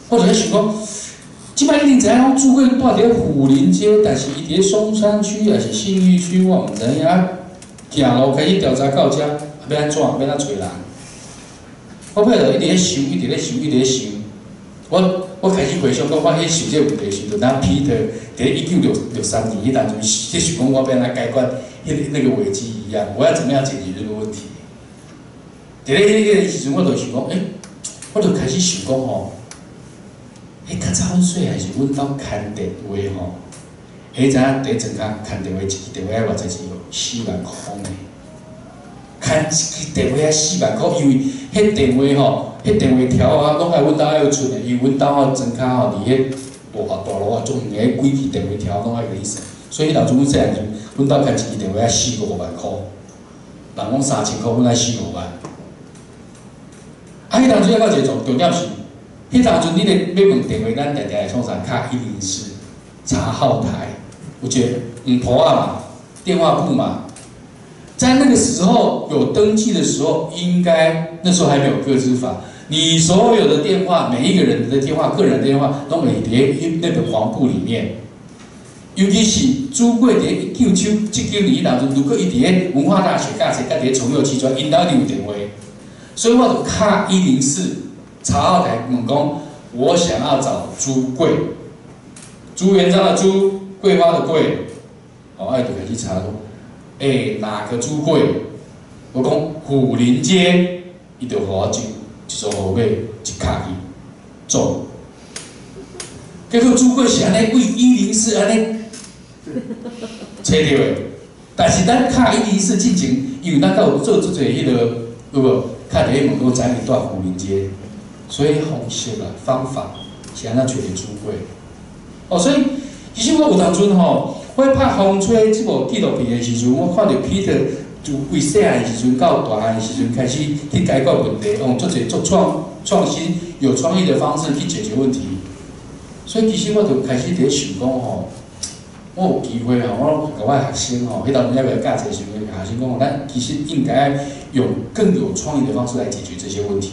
Speaker 2: 我就咧想講，這擺一定知影講朱貴住佇咧虎林街，但是伊佇咧松山區抑是信義區，我毋知影。行路開始調查到遮，啊欲按怎？欲按怎揣人？我尾就一直咧想，一直咧想，一直咧想。我開始回想講，我彼想這個問題時，就當 Peter 佇咧1963年彼當陣，咧想講我欲按怎解決彼那個危機一樣，我要怎麼樣解決這個問題？佇咧彼個時陣，我就想講，欸，我就開始想講吼，彼較早阮細漢時，阮兜牽電話吼，彼陣佇莊跤牽電話一支電話愛偌濟錢無？4萬箍呢。牽一支電話愛4萬箍，因為彼電話吼，彼電話條仔攏愛阮兜愛有出的，因為阮兜吼莊跤吼佇彼大路啊，足遠的幾支電話條攏愛共伊算，所以彼當陣阮細漢時，阮兜牽一支電話愛四五萬箍，人講3000箍，阮愛四五萬。啊，彼當陣猶閣有一個重點是，彼當陣你咧欲問電話，咱定定會創啥？敲104查號台，有一個黃簿仔嘛，電話簿嘛。在那個時候有登記的時候，應該那時候還沒有個資法，你所有的電話，每一個人的電話，個人電話，攏會佇彼那本黃簿裡面。尤其是朱貴佇1979年彼當陣，如果伊佇咧文化大學教冊，佮佇咧崇右七專，𪜶兜一定有電話。所以我就敲104查號台問講，我想要找朱貴，朱元璋的朱，桂花的桂，哦，啊，伊就開始查講，哪個朱貴？我講虎林街，伊就予我一組號碼一敲去中。結果朱貴是按呢，為104按呢揣著的，但是咱敲104進前，因為咱閣有做足濟彼個，有無？敲電話問講知影伊蹛虎林街，所以方式啊方法是按怎揣著朱貴。哦，所以其實我有當陣吼，我拍《風吹》這部紀錄片的時陣，我看著 Peter 自為細漢的時陣到大漢的時陣開始去解決問題，用足濟足創新、有創意的方式去解決問題。所以其實我就開始佇咧想講吼，我有機會吼，我共我的學生吼，彼當陣猶未教冊時陣，學生講，咱其實應該用更有創意的方式來解決這些問題。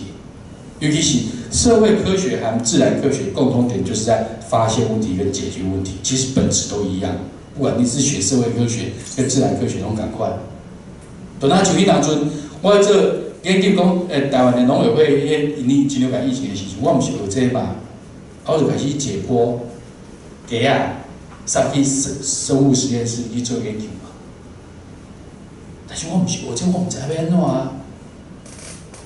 Speaker 2: 尤其是社會科學和自然科學共通點，就是在發現問題跟解決問題，其實本質都一樣。不管你是學社會科學跟自然科學，攏仝款。就若像彼當陣，我咧做研究講，台灣的農委會彼因為禽流感疫情的時陣，我毋是學這嘛，我就開始解剖雞仔，送去生物實驗室去做研究嘛。但是我毋是學這，我毋知影欲按怎啊。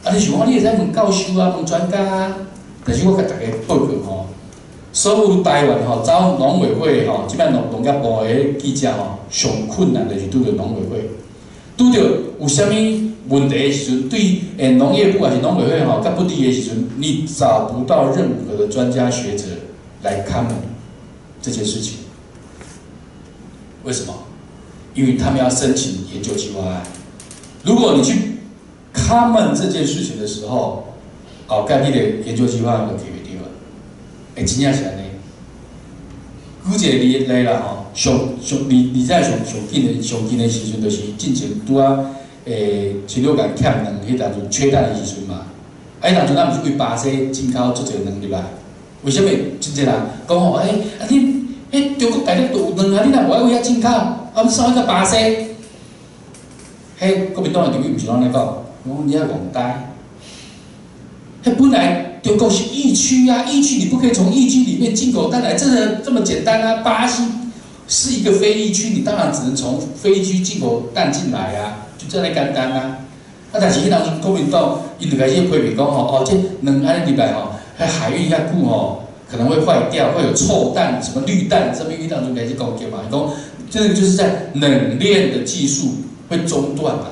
Speaker 2: 啊！你想講，你會使問教授啊，問專家啊。但是我共大家報告吼，所有台灣吼走農委會吼，這擺農業部的記者吼，上困難就是拄著農委會，拄著有啥物問題的時陣，對農業部還是農委會吼，較不利的時陣，你找不到任何的專家學者來看這件事情。為什麼？因為他們要申請研究計劃案。如果你去 comment 這件事情的時候，後蓋你的研究計劃就提袂著啊！真正是按呢。舉一個例啦吼，上上你你在上上緊的上緊的時陣，就是進前拄仔禽流感欠卵彼當陣缺蛋的時陣嘛。啊，彼當陣咱毋是對巴西進口足濟卵入來？為啥物真濟人講吼？啊你彼中國大陸都有卵啊，你若無愛為遐進口，啊，欲送去到巴西？彼國民黨的立委毋是攏按呢講？講你遐戇呆，彼本來中國是疫區啊，疫區你不可以從疫區裡面進口蛋來，這個這麼簡單啊。巴西是一個非疫區，你當然只能從非疫區進口蛋進來啊，就這麼簡單啊。啊，但是彼當陣國民黨𪜶就開始批評講吼，哦，這卵按呢入來吼，彼海運遐久吼，可能會壞掉，會有臭蛋，什麼綠蛋，什麼彼當陣開始攻擊嘛，伊講這個就是在冷鏈的技術會中斷嘛。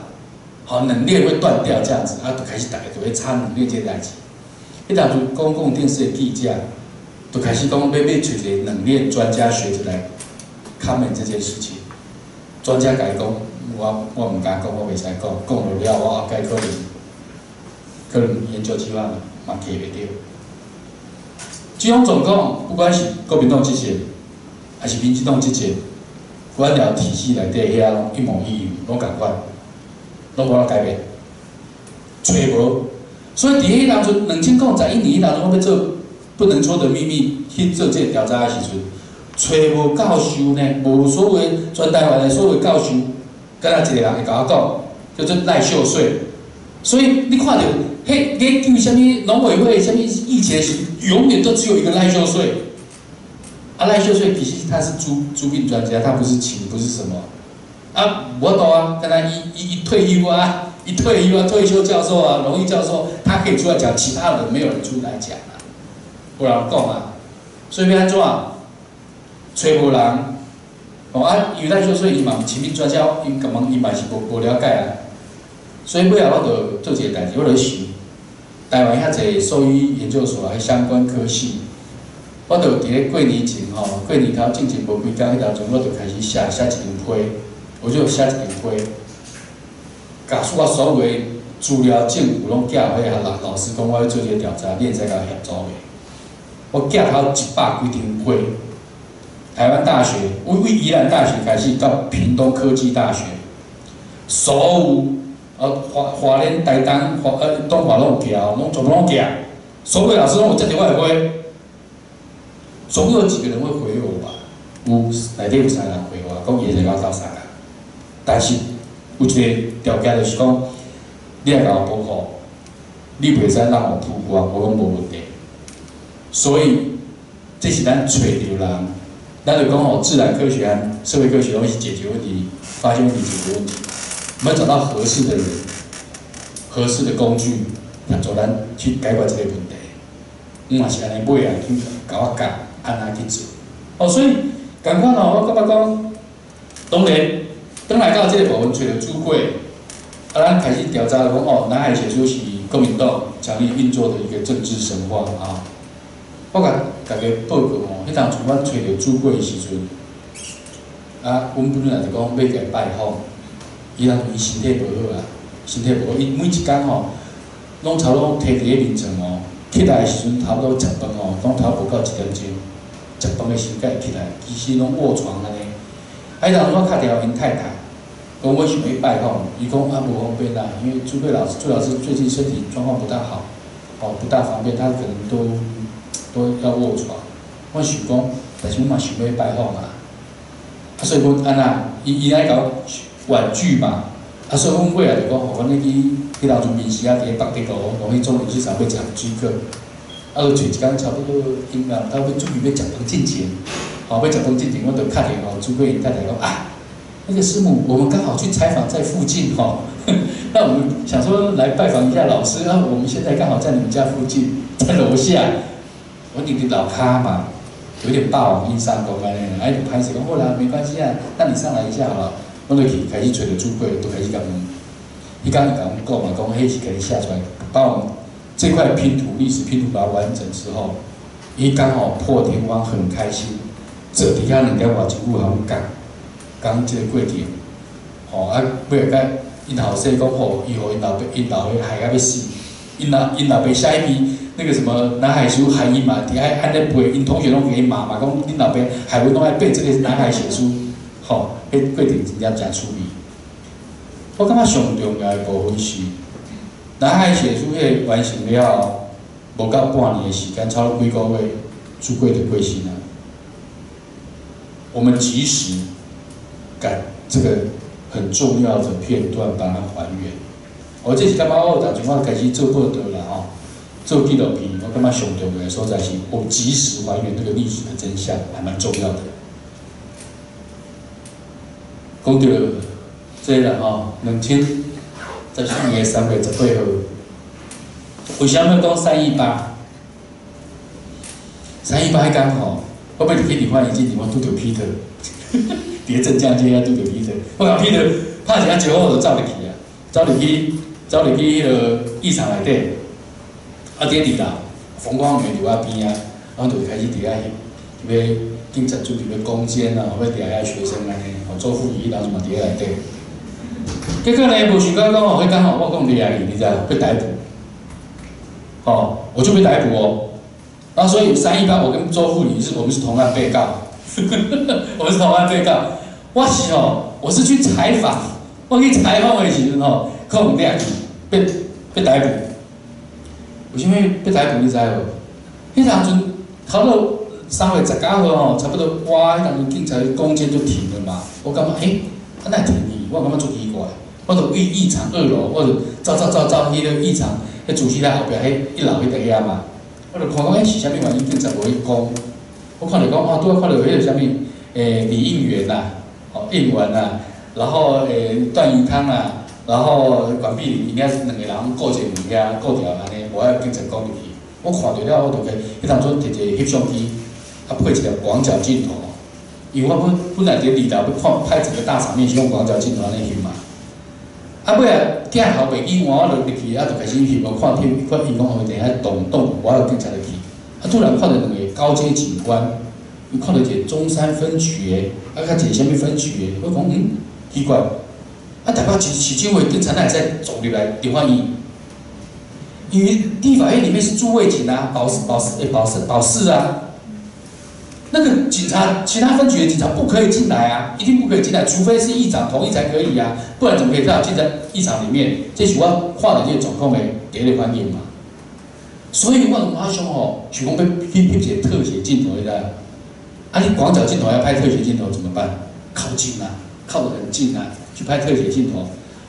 Speaker 2: 好，冷鏈會斷掉這樣子，啊，就開始大家就會吵冷鏈這個代誌。彼當陣公共電視的記者，就開始講欲揣一個冷鏈專家學者來 comment 這件事情。專家共伊講，我毋敢講，我袂使講，講落了我後蓋可能研究計劃嘛提袂著。這種狀況，不管是國民黨執政，還是民進黨執政，官僚體系內底遐攏一模一樣，攏仝款。攏無法改變，揣無。所以佇彼當陣，2011年彼當陣，我欲做不能說的秘密去做這個調查的時陣，揣無教授呢，無所謂全台灣的所有教授，敢若一個人會共我講，叫做賴秀穗。所以你看著，彼研究啥物農委會啥物疫情的時，永遠都只有一個賴秀穗。啊，賴秀穗其實他是豬病專家，他不是禽，不是什麼。啊，無法度啊，敢若伊退休啊，伊退休啊，退休教授啊，榮譽教授，他可以出來講，其他人沒有人出來講啊，無人講啊，所以欲按怎？揣無人，哦啊，因為賴秀穗伊嘛毋禽病專家，𪜶共問伊嘛是無了解啊，所以尾後我就做一個代誌，我就想，台灣遐濟獸醫研究所啊，相關科系，我就佇咧過年前吼，過年頭進前無幾工彼當陣，我就開始寫一張批。我就寫一張批，共我所有的資料證據攏寄予彼個老師講，我欲做這個調查，你會使共我協助袂？我寄頭100幾張批，台灣大學，為宜蘭大學開始到屏東科技大學，所有啊，花蓮、台東、東華攏有寄哦，攏全部攏寄，所有老師攏有接著我的話，總共有幾個人會回我吧？有內底有三個人回我，講伊會使共我鬥相共，但是有一個條件就是講，你愛共我保護，你袂使讓我曝光，我講無問題。所以這是咱揣著人，咱就講吼，自然科學和社會科學攏是解決問題、發現問題、解決問題。我們要找到合適的人、合適的工具，協助咱去解決這個問題。阮嘛是按呢尾仔去共我教按怎去做。哦，所以仝款吼，我感覺講，當然，轉來到這個部分，揣著朱貴，啊，咱開始調查講哦，南海血書是國民黨強力運作的一個政治神話啊。我共大家報告吼，彼當陣阮揣著朱貴的時陣，啊，阮本來就講欲共伊拜訪，伊當陣伊身體無好啊，身體無好，伊每一工吼，攏差不多提佇咧眠床哦，起來的時陣差不多食飯吼，攏差不多無夠1點鐘，食飯的時陣才會起來，其實攏臥床按呢。啊，彼當陣我敲電話𪜶太太，講我想欲去拜訪，伊講啊無方便啦，因為朱貴老師，朱老師最近身體狀況不大好，哦，不大方便，他可能都要臥床。我想講，但是阮嘛想欲去拜訪啊，啊，所以阮按怎，伊愛共我婉拒嘛，啊，所以阮尾仔就講，吼，阮咧去彼當陣面時啊，佇咧北德路，攏去總領市場欲食水果，啊，就揣一工差不多應該差不多準備欲食飯進前，吼，欲食飯進前，阮就敲電話朱貴𪜶太太講啊，那個師母，我們剛好去採訪在附近吼，那我們想說來拜訪一下老師，啊，我們現在剛好在你們家附近，在樓下，我佇佇樓跤嘛，有點霸王硬上弓按呢，啊，伊就歹勢講好啦，沒關係啊，那你上來一下好了，阮就去開始揣著朱貴，就開始共問，彼工伊共阮講嘛，講彼是共伊寫出來，把我們這塊拼圖歷史拼圖把它完整之後，伊剛好破天荒很開心，坐佇遐兩點外真久共阮講，講這個過程，吼啊，尾仔𪜶後生講吼，伊予𪜶老爸，𪜶老爸害甲欲死，𪜶老爸寫彼篇那個什麼南海書害伊嘛，佇遐按呢背，𪜶同學攏共伊罵嘛，講恁老爸害阮攏愛背這個南海血書，吼，彼過程真正誠趣味。我感覺上重要的部分是，南海血書彼個完成了後，無到半年的時間，差不多幾個月，朱貴就過身啊。我們及時共這個很重要的片段把它還原。我這是感覺我有當陣我開始做報導啦吼，做紀錄片，我感覺上重要的所在是，我及時還原這個歷史的真相，還蠻重要的。講到這個啦吼，2014年3月18號，為啥物講三一八？三一八彼工吼，我欲入去立法院進前，我拄著 Peter，佇咧鎮江街遐拄著 Peter，我共 Peter 拍一下招呼，我就走入去啊，走入去彼個議場內底，啊，佇咧二樓，馮光明佇我邊仔，阮就開始佇遐翕，欲警察準備欲攻堅啊，欲掠遐學生按呢，吼，周富儀彼當陣嘛佇咧內底。結果呢，無想到講吼，彼工吼，我講掠去，你知無？被逮捕，哦，我就被逮捕哦。啊，所以三一八，我跟周富儀是我們是同案被告，我們是同案被告。我是吼，我是去採訪，我去採訪的時陣吼，可能掠去，被逮捕。為啥物被逮捕？你知無？彼當陣差不多3月19號吼，差不多我彼當陣警察攻堅就停了嘛。我感覺欸，啊哪會停去？我感覺足奇怪。我就去議場二樓，我就走走走走去彼個議場，彼主席台後壁，彼一樓彼塊遐嘛。我就看講，欸是啥物原因警察無去講？我看著講，哦，拄仔看著彼個啥物，李應元啦，哦，應元啦，然後段宜康啦，然後管碧玲，應該是兩個人顧一個門遐，顧牢按呢，無愛警察講入去。我看著了，我就去，彼當陣摕一個翕相機，啊配一個廣角鏡頭，因為我本來佇二樓欲看拍整個大場面是用廣角鏡頭按呢翕嘛。啊尾仔鏡頭袂記換，我就入去，啊就開始翕，我看翕，看𪜶講哦，佇遐動動，我有警察入去。啊突然看著兩個高階警官，伊看著一個中山分局的，啊佮一個啥物分局的，我講嗯，奇怪，啊台北市市政會警察哪會使撞入來立法院？因為立法院裡面是駐衛警啊，保釋啊。那个警察，其他分局的警察不可以进来啊，一定不可以进来，除非是议长同意才可以啊，不然怎么可以到进在议场里面？这是我看著这个状况的第一个反应嘛。所以我马上吼，想讲欲翕翕一个特写镜头，你知？啊，你广角镜头要拍特写镜头怎么办？靠近啊，靠得很近啊，去拍特写镜头。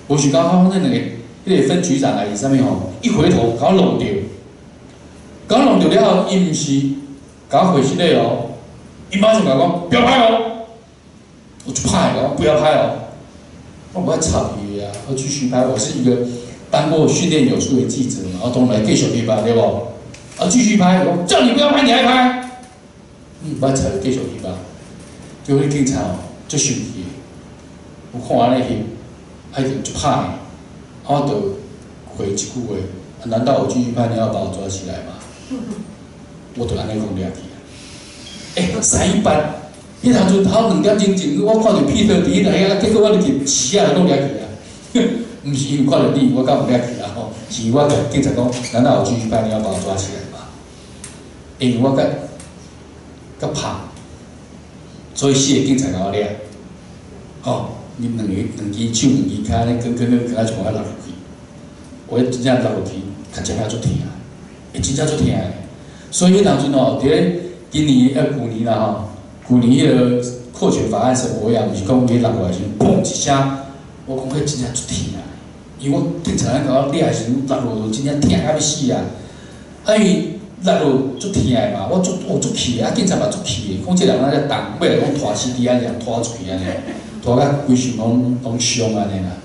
Speaker 2: 无想到那两个，彼个分局长还是啥物吼，一回头共我弄著，共我弄著了后，伊毋是共我回失礼哦。伊马上共我讲，不要拍哦！我就拍哦，不要拍哦！我无爱插伊啊，我继续拍。我是一个当过训练有素的记者嘛，我当然继续翕啊，对无？啊，继续拍！我叫你不要拍，你还拍？无爱插伊，继续翕啊！结果彼警察哦，足生气，我看按呢翕，啊，伊就足拍的，啊，我就回一句话：难道我继续拍，你要把我抓起来吗？我就按呢讲掠去。欸，三班，彼当阵头2点钟前，我看著彼得伫彼内，结果我入去匙仔就拢掠去啊！毋是因为看著你，我敢有掠去啊吼，是我共警察讲，难道我继续拍，你要把我抓起来吗？因为我佮佮拍，所以四个警察共我掠，吼，你两个两支手两支跤，按呢囥囥囥，囥啊像我落落去，我真正落落去，较真正足疼，会真正足疼的。所以彼当阵吼，伫咧。今年旧年啦吼，旧年彼个扩权法案是无样，毋是讲伊落落来时，砰一声，我讲彼真正足疼啊！因为我警察共我掠的时阵，落落就真正疼甲欲死啊！啊，伊落落足疼的嘛，我足我足气的，啊，警察嘛足气的，讲这人若遮重，尾来讲拖尸伫按呢，拖出去按呢，拖甲规身拢拢伤按呢啦。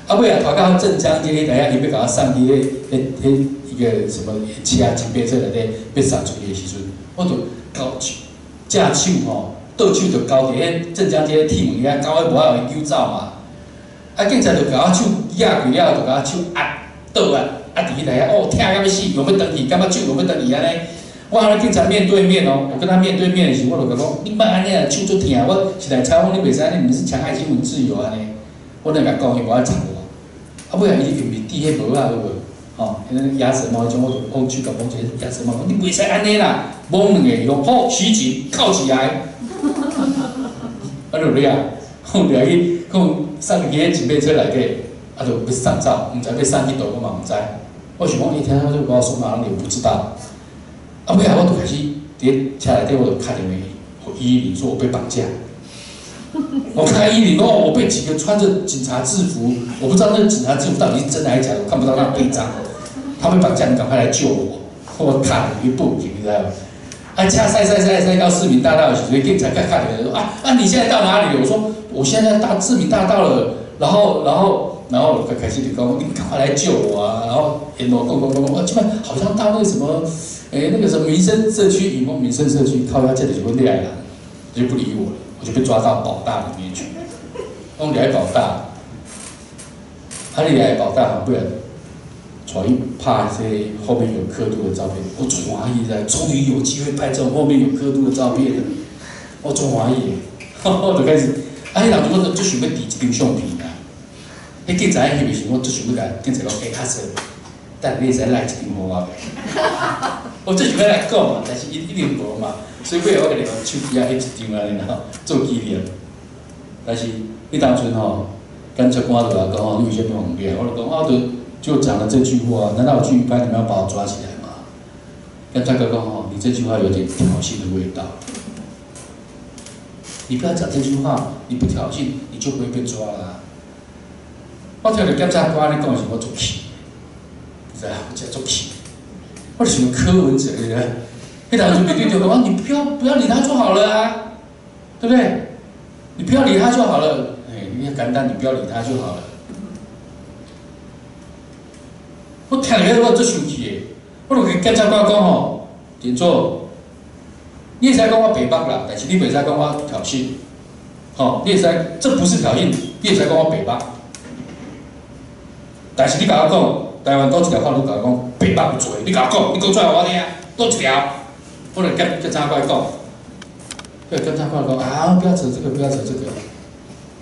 Speaker 2: 啊，尾仔拖到镇江这个台遐，伊欲共我送去彼彼彼一个什么车警备车内底，欲送出去的时阵，我就。交手，正手吼，倒手就交伫彼镇江这个铁门遐，交彼无法度救走嘛。啊，警察就共我手压开了后，就共我手压倒压，压伫彼内遐，哦，疼甲欲死，想欲转去，感觉手想欲转去按呢。我和警察面对面哦，我跟他面对面的时候，我就共讲，你莫按呢啊，手足疼，我是来采访你，袂使按呢，毋是戕害新闻自由按呢。我来共讲，伊无爱插我。啊，尾仔伊毋是戴彼帽仔有无？吼，彼个鸭舌帽彼种，我就讲手共讲一个鸭舌帽，你袂使按呢啦，摸两个，伊讲好，袭警，銬起来。啊，就掠，吼掠去，讲送去彼警备车内底，啊，就欲送走，毋知欲送去佗，我嘛毋知。我想讲，伊听他就共我说嘛，拢不知道。啊，尾仔我就开始伫车内底，我就敲电话予110，说我被绑架。我看110，哦，我被几个穿着警察制服，我不知道那个警察制服到底是真的还是假的，我看不到那徽章。他被绑架，你赶快来救我！我敲去报警，你知道无？啊，车驶驶驶驶到市民大道的时阵，警察敲电话说啊啊，你现在到哪里了？我说我现在到市民大道了。然后然后然后我开始就讲，你赶快来救我啊！然后沿路讲讲讲讲，我这边好像到那个什么，欸，那个什么民生社区，伊讲民生社区，靠腰这就是阮掠的人，就不理我了，我就被抓到保大里面去。讲掠保大，啊你来保大，不然。带去拍这后面有刻度的照片，我足欢喜的，终于有机会拍这种后面有刻度的照片了，我足欢喜的，我就开始，啊，彼当阵我就足想欲挃一张相片啊，彼警察翕的时，我足想欲共警察讲，欸，较济，等下你会使来一张予我袂？我足想欲来讲嘛，但是伊一定无嘛，所以尾仔我共用手机仔翕一张按呢吼，做纪念。但是彼当阵吼，检察官就共我讲吼，你为啥物予人掠？我就讲啊，就。就讲了这句话，难道我继续拍，你们要把我抓起来吗？检察官讲吼，你这句话有点挑衅的味道。你不要讲这句话，你不挑衅，你就不会被抓了。我听著检察官按呢讲的时，我足气，你知影？我真足气。我就想柯文哲的，彼当阵面对就讲，你不要理他就好了啊，对不对？你不要理他就好了，哎，你简单，你不要理他就好了。我听著我足生气的，我就共检察官讲吼，振作，你会使讲我白目啦，但是你袂使讲我挑衅，吼，你会使，这不是挑衅，你会使讲我白目，但是你共我讲，台湾佗一条法律共我讲白目有罪，你共我讲，你讲出来予我听，佗一条，我就检检察官讲，对，检察官讲啊，不要扯这个，不要扯这个。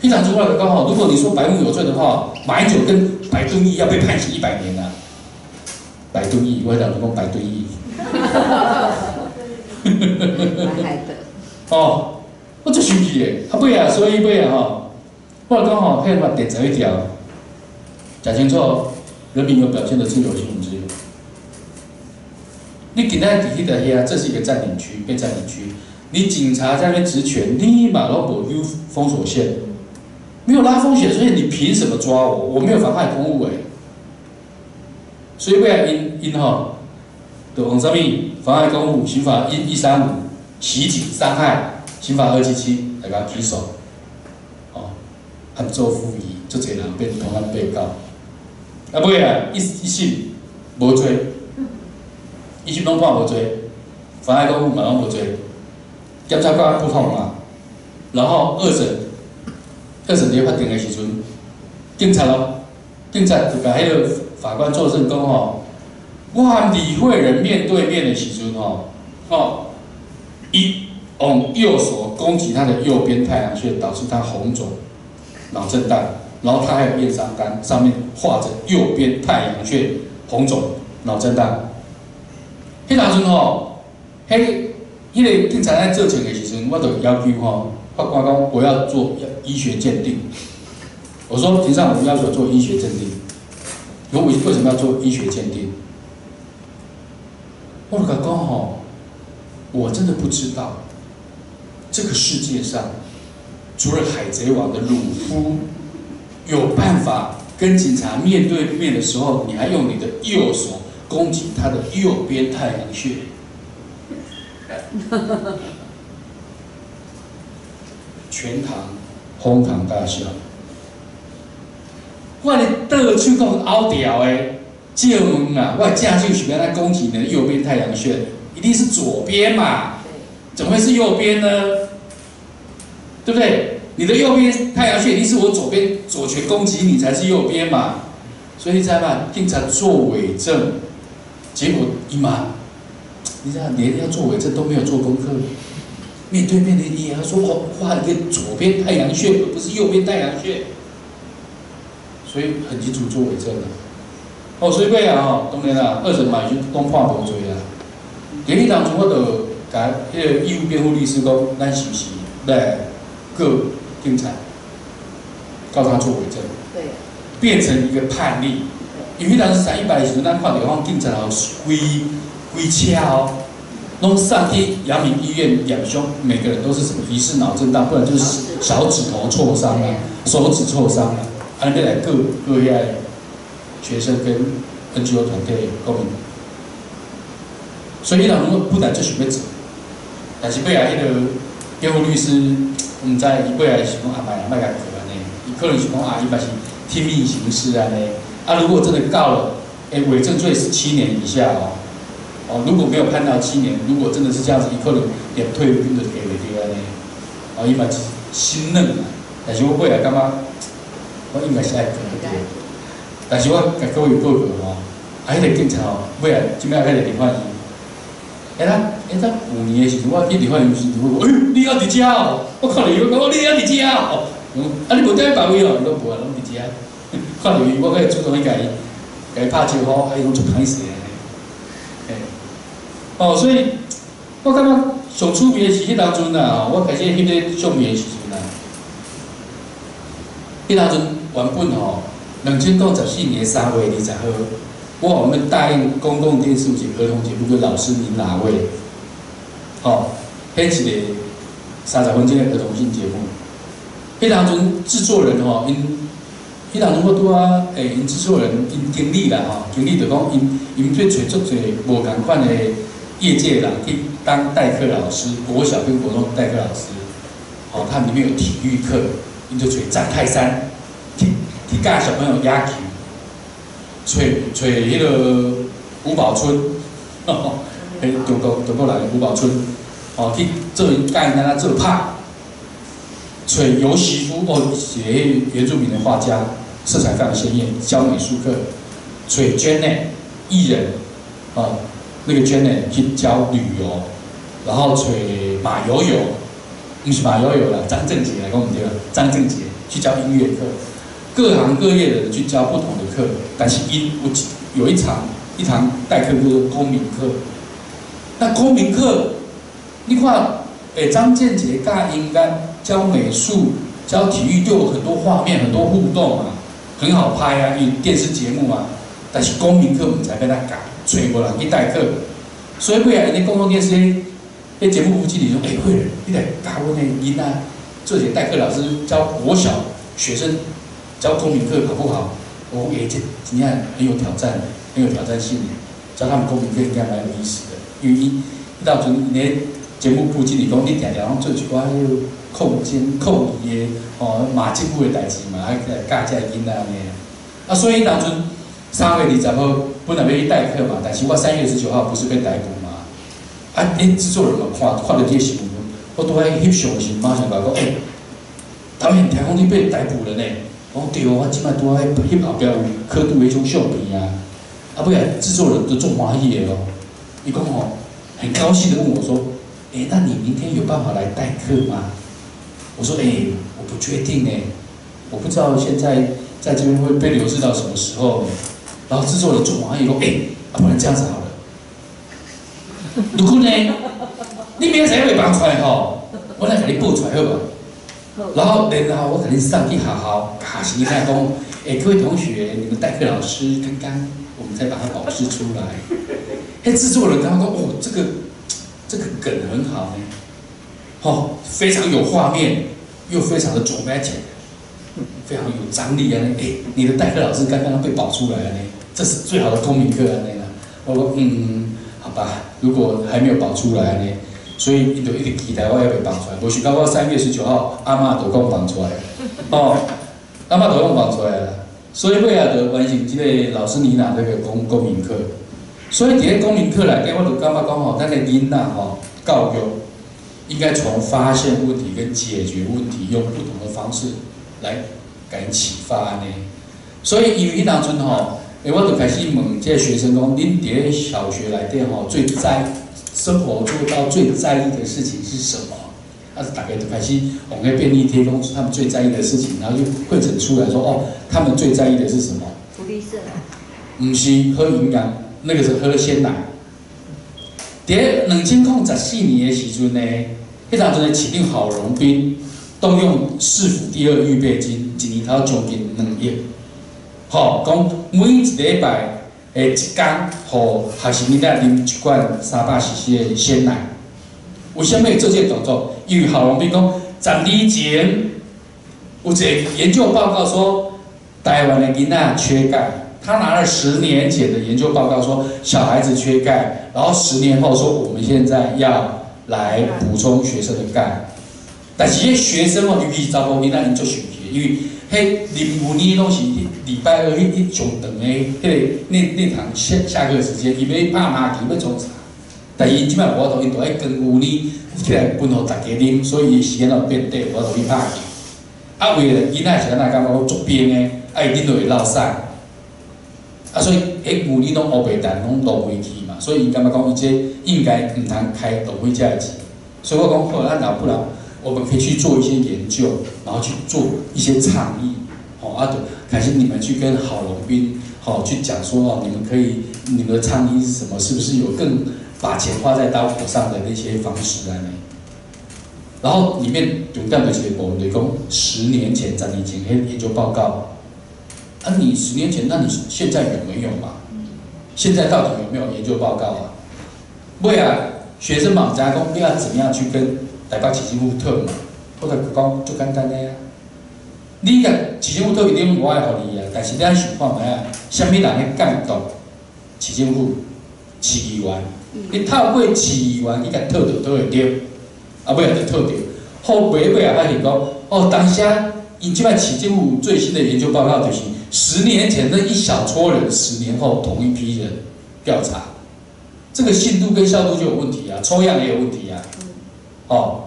Speaker 2: 彼当阵我就讲吼，如果你说白目有罪的话，马英九跟白敦义要被判刑100年啊。白敦义，我彼当阵讲白敦义。
Speaker 1: 蛮害的。
Speaker 2: 哦，我足生气的，啊尾啊，所以尾啊吼，我来讲吼，宪法第11条，讲清楚，人民有表现的自由、新闻自由。你今仔佇彼个遐，這是一個佔領區，被佔領區。你警察在那邊職權，你嘛攏無有封鎖線，沒有拉封鎖線，所以你憑什麼抓我？我沒有妨害公務欸。所以尾仔𪜶𪜶吼，就用啥物妨害公務，刑法135，襲警傷害，刑法277來共起訴，哦，和周富儀，足濟人變同案被告。啊尾仔一審無罪，一審攏判無罪，妨害公務嘛攏無罪，檢察官不控嘛，然後二審佇法庭的時陣，警察咯，警察就共彼個法官作證講吼，我和李惠仁面對面的時陣吼，哦，伊用右手攻擊他的右邊太陽穴，導致他紅腫、腦震盪，然後他還有驗傷單，上面畫着右邊太陽穴紅腫、腦震盪。彼當陣吼，彼個警察在做證的時陣，我就要求吼，法官講我要做醫學鑑定。我說庭上我要求做醫學鑑定。我為什麼要做醫學鑑定？我就共講吼，我真的不知道，這個世界上除了海賊王的魯夫有辦法跟警察面對面的時候，你還用你的右手攻擊他的右邊太陽穴。全堂哄堂大笑。我咧倒手講拗掉的，借問啊，我的正手是欲按怎攻擊你的右邊太陽穴？一定是左邊嘛？怎麼會是右邊呢？對不對？你的右邊太陽穴一定是我左邊左拳攻擊你才是右邊嘛？所以你知道嗎？警察做偽證，結果伊嘛，你知道連要做偽證都沒有做功課，面對面的你也要說哦，畫一個左邊太陽穴，而不是右邊太陽穴。所以很清楚做偽證的，哦，所以尾啊吼，當然啦，二審嘛已經攏判無罪啦。伫彼當中，我就共彼個義務辯護律師講，咱是毋是來告警察，告他做偽證，
Speaker 1: 對，
Speaker 2: 變成一個判例。因為彼當時318的時陣，咱看著講警察哦，規規車哦，攏送去陽明醫院驗傷，每個人都是什麼疑似腦震盪，不然就是小指頭挫傷啊，手指挫傷啊。按呢來告告遐个學生跟 NGO 團體公民，所以彼當陣我本來就想欲做，但是尾仔彼個辯護律師，毋知伊尾仔是講啊，莫啊，莫共告按呢，伊可能是講啊，伊嘛是聽命行事按呢。啊，如果真的告了，欸，偽證罪是7年以下哦，哦，如果沒有判到7年，如果真的是這樣子，伊可能連退伍金都提袂著按呢。哦，伊嘛是心軟啊，但是我尾仔感覺。我應該是愛告對，但是我共各位報告吼，啊，彼個警察吼，尾仔這擺彼個立法院，欸，咱欸，咱舊年的時陣，我去立法院時陣，我講，欸，你猶佇遮哦，我看著伊，我講，你猶佇遮哦，啊，你無佇別位哦，伊講無啊，攏佇遮。看著伊，我閣主動去共伊拍招呼，啊，伊攏足歹勢按呢。欸，哦，所以，我感覺上趣味的是彼當陣啊，我開始翕咧相片的時陣啊，彼當陣。原本吼，2014年3月20號，我們答應公共電視有一個兒童節目，叫老師您哪位？吼，彼一個30分鐘的兒童性節目。彼當陣製作人吼，𪜶彼當陣我拄仔，欸，𪜶製作人𪜶經理啦吼，經理就講𪜶𪜶去揣足濟無仝款的業界人去當代課老師，國小跟國中代課老師。哦，他裡面有體育課，𪜶就揣張泰山。去教小朋友野球，揣揣彼個吳寶春，彼中國人的吳寶春，哦，去做𪜶教𪜶按怎做拍，揣尤席夫，哦，是個原住民的畫家，色彩非常鮮豔，教美術課，揣 Janet 藝人，哦，那個 Janet 去教旅遊，然後揣馬友友，毋是馬友友啦，張正傑來講毋對，張正傑去教音樂課。各行各業的人去教不同的課，但是𪜶有一堂代課叫做公民課。那公民課，你看欸，張建傑教音樂、教美術、教體育，就有很多畫面、很多互動嘛，很好拍啊，因為電視節目嘛。但是公民課毋知欲按怎教，揣無人去代課，所以尾仔𪜶咧公共電視彼節目部經理說：“欸，慧仁，你來教阮的囡仔做一個代課老師，教國小學生教公民課好不好？”我講：“欸，這真正很有挑戰，很有挑戰性。教他們公民課應該蠻有意思的，因為伊當陣𪜶咧節目部經理講，你定定攏做一寡彼个控監控伊的吼罵政府的代誌嘛，啊來教這个囡仔按呢。啊，所以當陣3月20號本來欲去代課嘛，但是我3月19號不是被逮捕嘛？啊，𪜶製作人嘛看看著這個新聞，我拄仔翕相的時陣，馬上共我講：“欸，導演，聽講你被逮捕了呢？”我講對哦，我這擺拄仔翕後壁有刻度彼種相片啊。啊，尾仔製作人都足歡喜的哦，伊講吼，很高興的問我說：“欸，那你明天有辦法來代課嗎？”我說：“欸，我不確定欸，我不知道現在在這邊會被留置到什麼時候。”然後製作人足歡喜講：“欸，啊，不然這樣子好了，如果呢，你明仔載袂放出來吼，我來共你報出來好無？然後我共你送去學校，共學生囝講：欸，各位同學，你們代課老師剛剛我們才把他保釋出來。”彼製作人剛剛講：“哦，這個梗很好呢，吼，非常有畫面，又非常的 dramatic，非常有張力啊！欸，你的代課老師剛剛被保出來了呢，這是最好的公民課按呢啦。”我說：“嗯，好吧，如果還沒有保出來呢，所以伊就一直期待我猶未放出來，無想到我3月19號阿嬤就講放出來，哦，阿嬤就講放出來啦。所以尾仔就完成這個老師妮娜這個公民課。所以佇咧公民課內底，我就感覺講吼，咱的囡仔吼教育應該從發現問題跟解決問題，用不同的方式來共𪜶啟發按呢。所以因為彼當陣吼，欸，我就開始問這個學生講，恁佇咧小學內底吼，最在生活做到最在意的事情是什麼？啊，大家就開始往彼便利貼講他們最在意的事情，然後就彙整出來說，哦，他們最在意的是什麼？
Speaker 7: 福利社。
Speaker 2: 毋是喝營養，那個是喝鮮奶。佇2014年的時陣呢，彼當陣的市長郝龍斌動用市府第二預備金，一年頭將近2億，吼，講每一禮拜的一工，予學生囡仔啉一罐300 cc 的鮮奶。為啥物會做這個動作？因為郝龍斌講，10年前有一個研究報告說，台灣的囡仔缺鈣。他拿了10年前的研究報告說，小孩子缺鈣，然後10年後說我們現在要來補充學生的鈣。但是彼學生哦，尤其是查埔囡仔，𪜶足生氣，因為彼啉牛奶攏是禮拜二彼上長的彼個那堂下課時間，伊欲拍麻球，欲創啥？但是𪜶這擺無法度，𪜶就愛裝牛奶起來分予大家啉，所以伊時間就變短，無法度去拍球。啊，為了囡仔是按怎感覺講足冰的，啊伊啉落會落屎。啊，所以彼牛奶攏烏白澹，攏浪費去嘛，所以𪜶感覺講伊這應該毋通開浪費這个錢。所以我講好，咱若不然，我們可以去做一些研究，然後去做一些倡議，吼啊，就開始你們去跟郝龍斌，吼去講說哦，你們可以，你們的倡議是什麼？是不是有更把錢花在刀口上的那些方式按呢？然後裡面重點就是一個部分，就是講10年前、10年前彼研究報告。啊，你10年前，那你現在有沒有嘛？現在到底有沒有研究報告啊？尾仔，學生嘛毋知影講你要怎麼樣去跟台北市政府討嘛？我就講足簡單的啊，你共市政府討一定無愛予你啊，但是你愛想看覓啊，啥物人咧監督市政府？市議員，你透過市議員去共討著討會著，啊尾仔就討著。後尾尾仔發現講，哦，當時𪜶這擺市政府最新的研究報告就是。10年前那一小撮人，10年後同一批人調查，這個信度跟效度就有問題啊，抽樣也有問題啊。哦，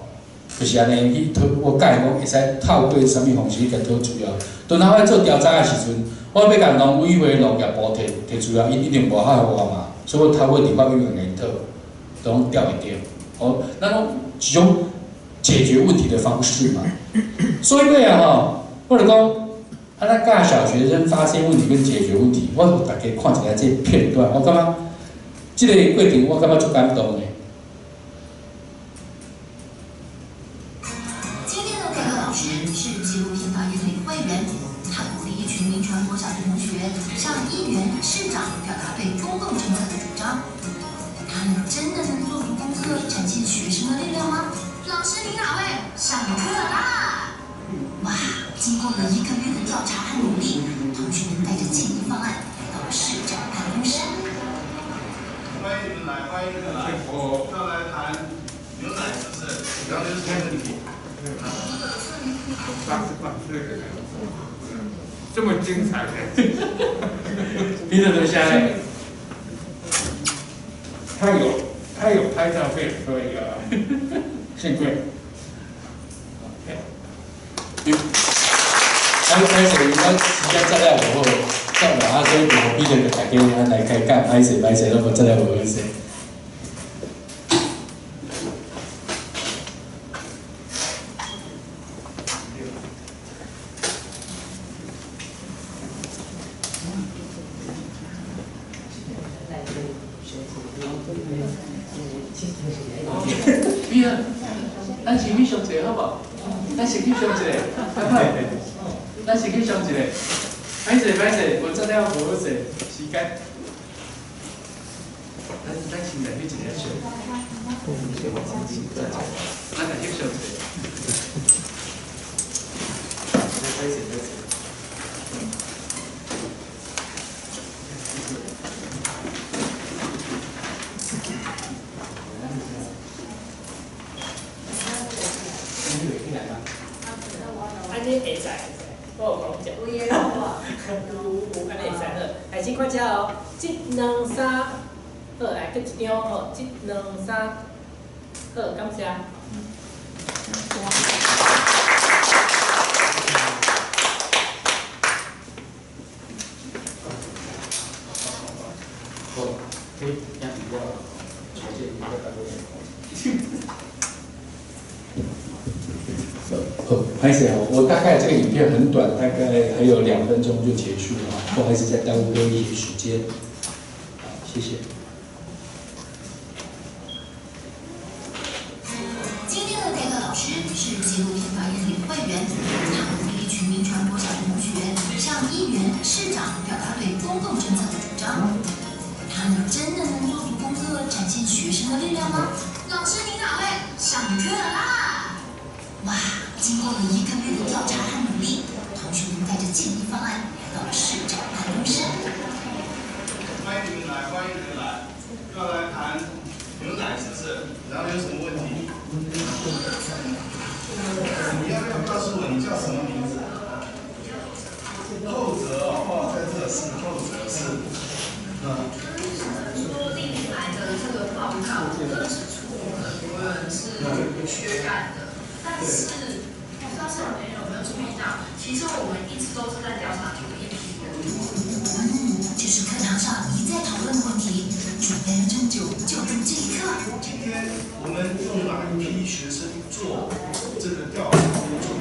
Speaker 2: 就是按呢去討，我教伊講會使透過啥物方式去共討資料。當我做調查的時陣，我欲共農委會、農業部提提資料，𪜶一定無法予我嘛，所以我透過立法委員共𪜶討，都攏調會著。哦，咱攏一種解決問題的方式嘛。所以尾仔吼，我就講。啊，咱教小學生發現問題跟解決問題，我予大家看一下這個片段，我感覺這個過程我感覺足感動的。
Speaker 4: 张。他们真的能做足功课，展现学生的力量吗？老师您哪位？上课啦！哇，经过了一个月的调查和努力，同学们带着建议方案来到了市长办公室。
Speaker 9: 欢迎你们来，欢迎你们来。要来谈牛奶是不是？然后就是看问题。
Speaker 3: 这么精彩的，
Speaker 2: 彼得留下来。
Speaker 3: 他有拍照片，所以啊，幸亏。
Speaker 2: 歹歹势，咱时间遮了无好，遮晚啊，所以无彼得就大家来开讲，歹势歹势，拢无遮了无好势。彼得，咱先去上一个好无？咱先去上一个，好不好？咱先去上一个，歹势歹势，无遮了无好势，时间。咱先来去一个上。咱来去上一个。歹势歹势。
Speaker 13: 按呢会使，我有讲者。
Speaker 1: 有的好
Speaker 13: 有有，按呢会使好。开始看遮哦，一、两、三，好，来，阁一张吼，一、两、三，好，感谢。
Speaker 2: 好，可以，听我筹建一个办公室。好，歹势哦，我大概这个影片很短，大概还有2分钟就结束了，不好意思再耽误各位一些时间，好，谢谢。
Speaker 4: 今天的代课老师是纪录片导演李慧媛，他鼓励一群铭传国小的同学向议员、市长表达对公共政策的主张。他们真的能做足功课，展现学生的力量吗？老师您哪位？上课啦！哇！经过了一个月的调查和努力，同学们带着建议方案来到了市长办公室。
Speaker 9: 欢迎你们来，欢迎你们来。要来谈牛奶是不是？然后有什么问题？你要不要告诉我你叫什么名字？后泽哦，在这是后泽是。嗯。
Speaker 14: 说历年来的这个报告都指出我们很多人是缺钙的。但是不知道市长有没有注意到，其实我们一直都是在调查9一批的。
Speaker 4: 这是课堂上一再讨论的问题，准备了这么久，就等这一刻。
Speaker 9: 今天我们用哪一批学生做这个调查工作？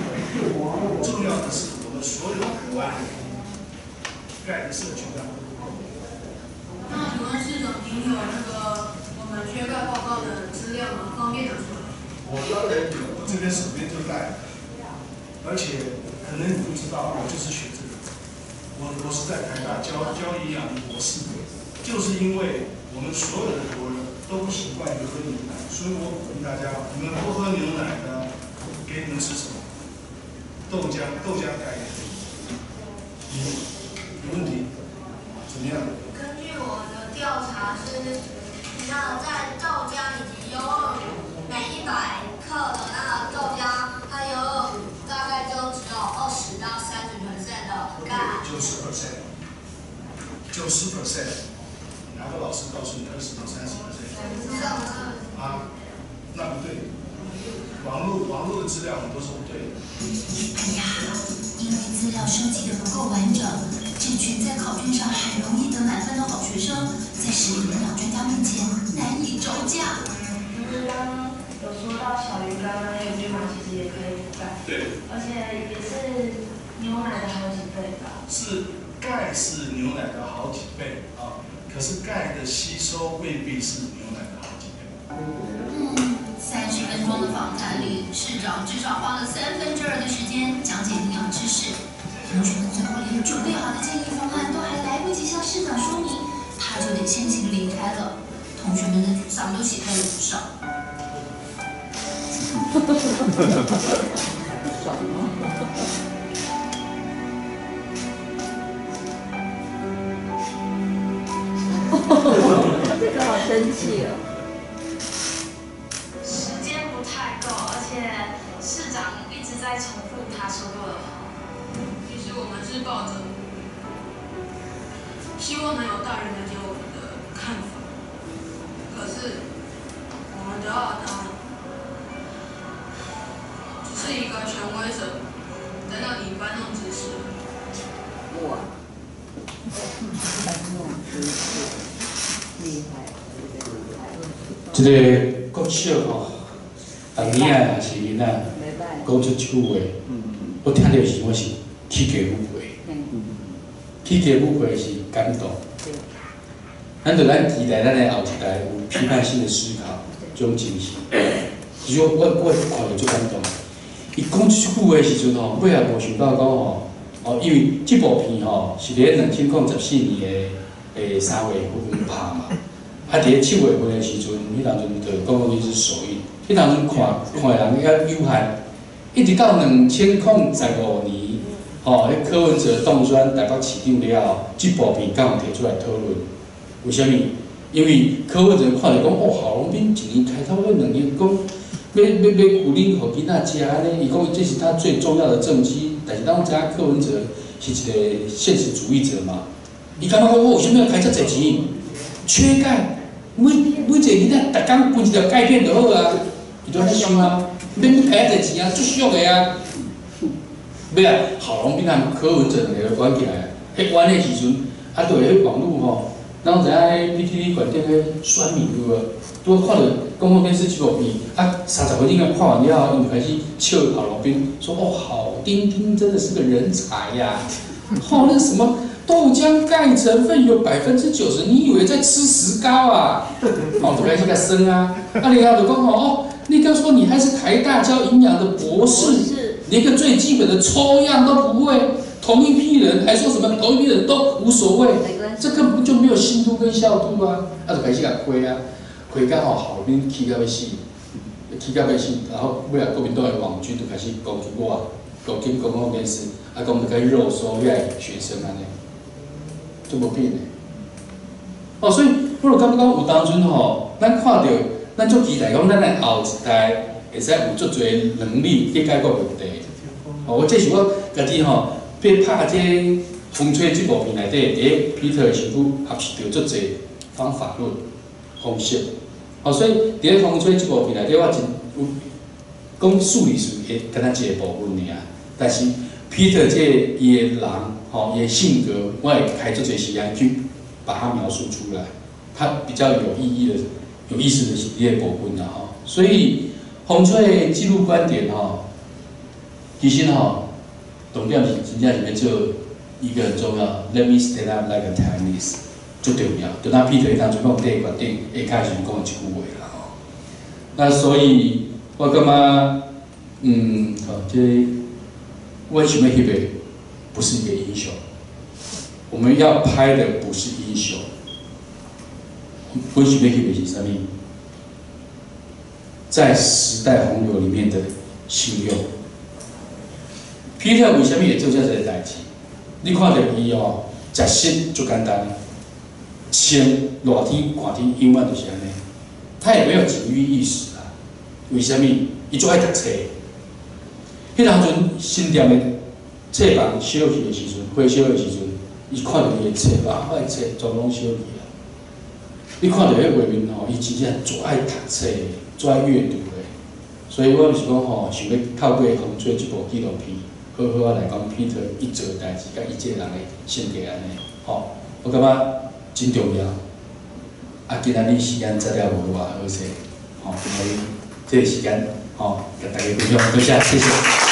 Speaker 9: 重要的是我们所有台湾钙的摄取量。
Speaker 14: 那请问市长，您有那个我们缺钙报告的资料吗？方便拿出来？
Speaker 9: 我当然有，我这边手边就带，而且可能你不知道，我就是学这个，我是在台大教营养博士，就是因为我们所有的国人都不习惯于喝牛奶，所以我鼓励大家，你们不喝牛奶呢，给你们吃什么？豆浆，豆浆钙也可以。有问题？怎么样？
Speaker 12: 根据我的调查是，那在豆浆以及优酪乳。每100克的那个豆浆，它优酪乳大概就只有20到30% 的钙。
Speaker 9: 90%，90%，哪个老师告诉你20到30%？啊，那不对，网络的资料很多是不对的。
Speaker 4: 哎呀，因为资料收集的不够完整，这群在考卷上很容易得满分的好学生，在食品营养专家面前难以招架。
Speaker 15: 就是刚刚有说到小鱼干那个地方，其实也可以补钙，
Speaker 9: 对，
Speaker 15: 而且也是牛奶的好几倍吧？
Speaker 9: 是钙是牛奶的好几倍啊，可是钙的吸收未必是牛奶的好几倍。
Speaker 4: 30分钟的访谈里，市长至少花了2/3的时间讲解营养知识。同学们最后连准备好的建议方案都还来不及向市长说明，他
Speaker 14: 他就得先行离开了。同学们的沮丧都写在脸上。
Speaker 1: 爽
Speaker 7: 哦！这个好生气哦。
Speaker 15: 时间不太够，而且市长一直在重复他说过的话。其实我们是抱着希望能有大人了解我们的看法，可是我们得到的答案只是一个权威者在那里搬弄知识。
Speaker 1: 哇，搬弄知识，厉害，
Speaker 2: 这个国小吼，当年啊，也是囡仔讲出这句话，我听著时我是起鸡母皮，起鸡母皮是感动。咱就咱期待咱的后一代有批判性的思考，这种精神。其实我看著足感动。伊讲这句话的时阵吼，尾仔无想到讲吼，哦，因为这部片吼是伫2014年的3月份拍嘛。啊，伫咧7月份的时阵，彼当阵就公共电视首映，彼当阵看看的人犹有限，一直到2015年，吼，彼柯文哲当选台北市长了后，这部片敢有提出来讨论？为啥物？因为柯文哲看著讲，哦，郝龙斌一年开差不多2年，讲欲苦恁予囡仔食按呢，伊讲这是他最重要的政绩，但是咱拢知影柯文哲是一个现实主义者嘛，伊感觉讲我为啥物要开遮济钱？缺钙。每一个囡仔，逐工分一粒钙片就好啊，伊就按呢想啊，免开遐济钱啊，足俗的啊。尾仔郝龙斌和柯文哲两个关起来，彼冤的时阵，啊，对彼网路吼，咱拢知影彼 PTT 馆顶彼选民有无？拄好看著公共电视这部片，啊，30分钟看完了后，𪜶就开始笑郝龙斌，说哦，郝丁丁真的是个人才呀，吼，那个什么。豆浆钙成分有90%，你以为在吃石膏啊？哦，就开始共酸啊！啊，然后就讲哦，你刚说你还是台大教营养的博士，连个最基本的抽样都不会，同一批人还说什么同一批人都无所谓，这根本就没有信度跟效度啊！啊，就开始共亏啊，亏到吼郝龙斌气到欲死，气到欲死，然后尾仔国民党的网军就开始攻击我，攻击公共电视，啊，讲就开始肉搜遐学生按呢。足无变的，哦，所以我就感觉讲有当阵吼，咱看著，咱足期待讲咱的后一代会使有足济能力去解决问题。哦，我这是我家己吼，欲拍这个风吹这部片内底，伫咧彼得的身躯学习著足济方法论方式。哦，所以伫咧风吹这部片内底，我真有讲数理数会敢若一个部分尔，但是彼得这个伊的人。吼，伊的性格，我会开足济时间去把它描述出来，它比较有意义的、有意思的是这个部分啦吼。所以，风吹记录观点吼，其实吼，重点是真正是欲做一个很重要，Let me stand up like a Taiwanese，足重要。就当彼得彼当阵讲第一决定，下开时讲这句话啦吼。那所以，我感觉，好，这个，我想欲翕的。不是一个英雄，我们要拍的不是英雄。阮想欲翕的是啥物？在时代洪流里面的信用。彼得为啥物会做遮济代志？你看著伊哦，食食足简单，穿热天寒天永远就是按呢。他也没有禁欲意识啊。为啥物？伊足爱读册。彼当阵新店的册房烧去的时阵，火烧的时阵，伊看著伊的册，啊，我的册全拢烧去啊！你看著彼画面吼，伊真正足爱读册，足爱阅读的。所以我毋是讲吼，想欲透过《风吹》这部纪录片，好好仔来讲彼得伊做的代志，佮伊这个人的性格按呢，吼，我感觉真重要。啊，今仔日时间遮了无偌好势，吼，今仔日这个时间，吼，共大家分享，多谢，谢谢。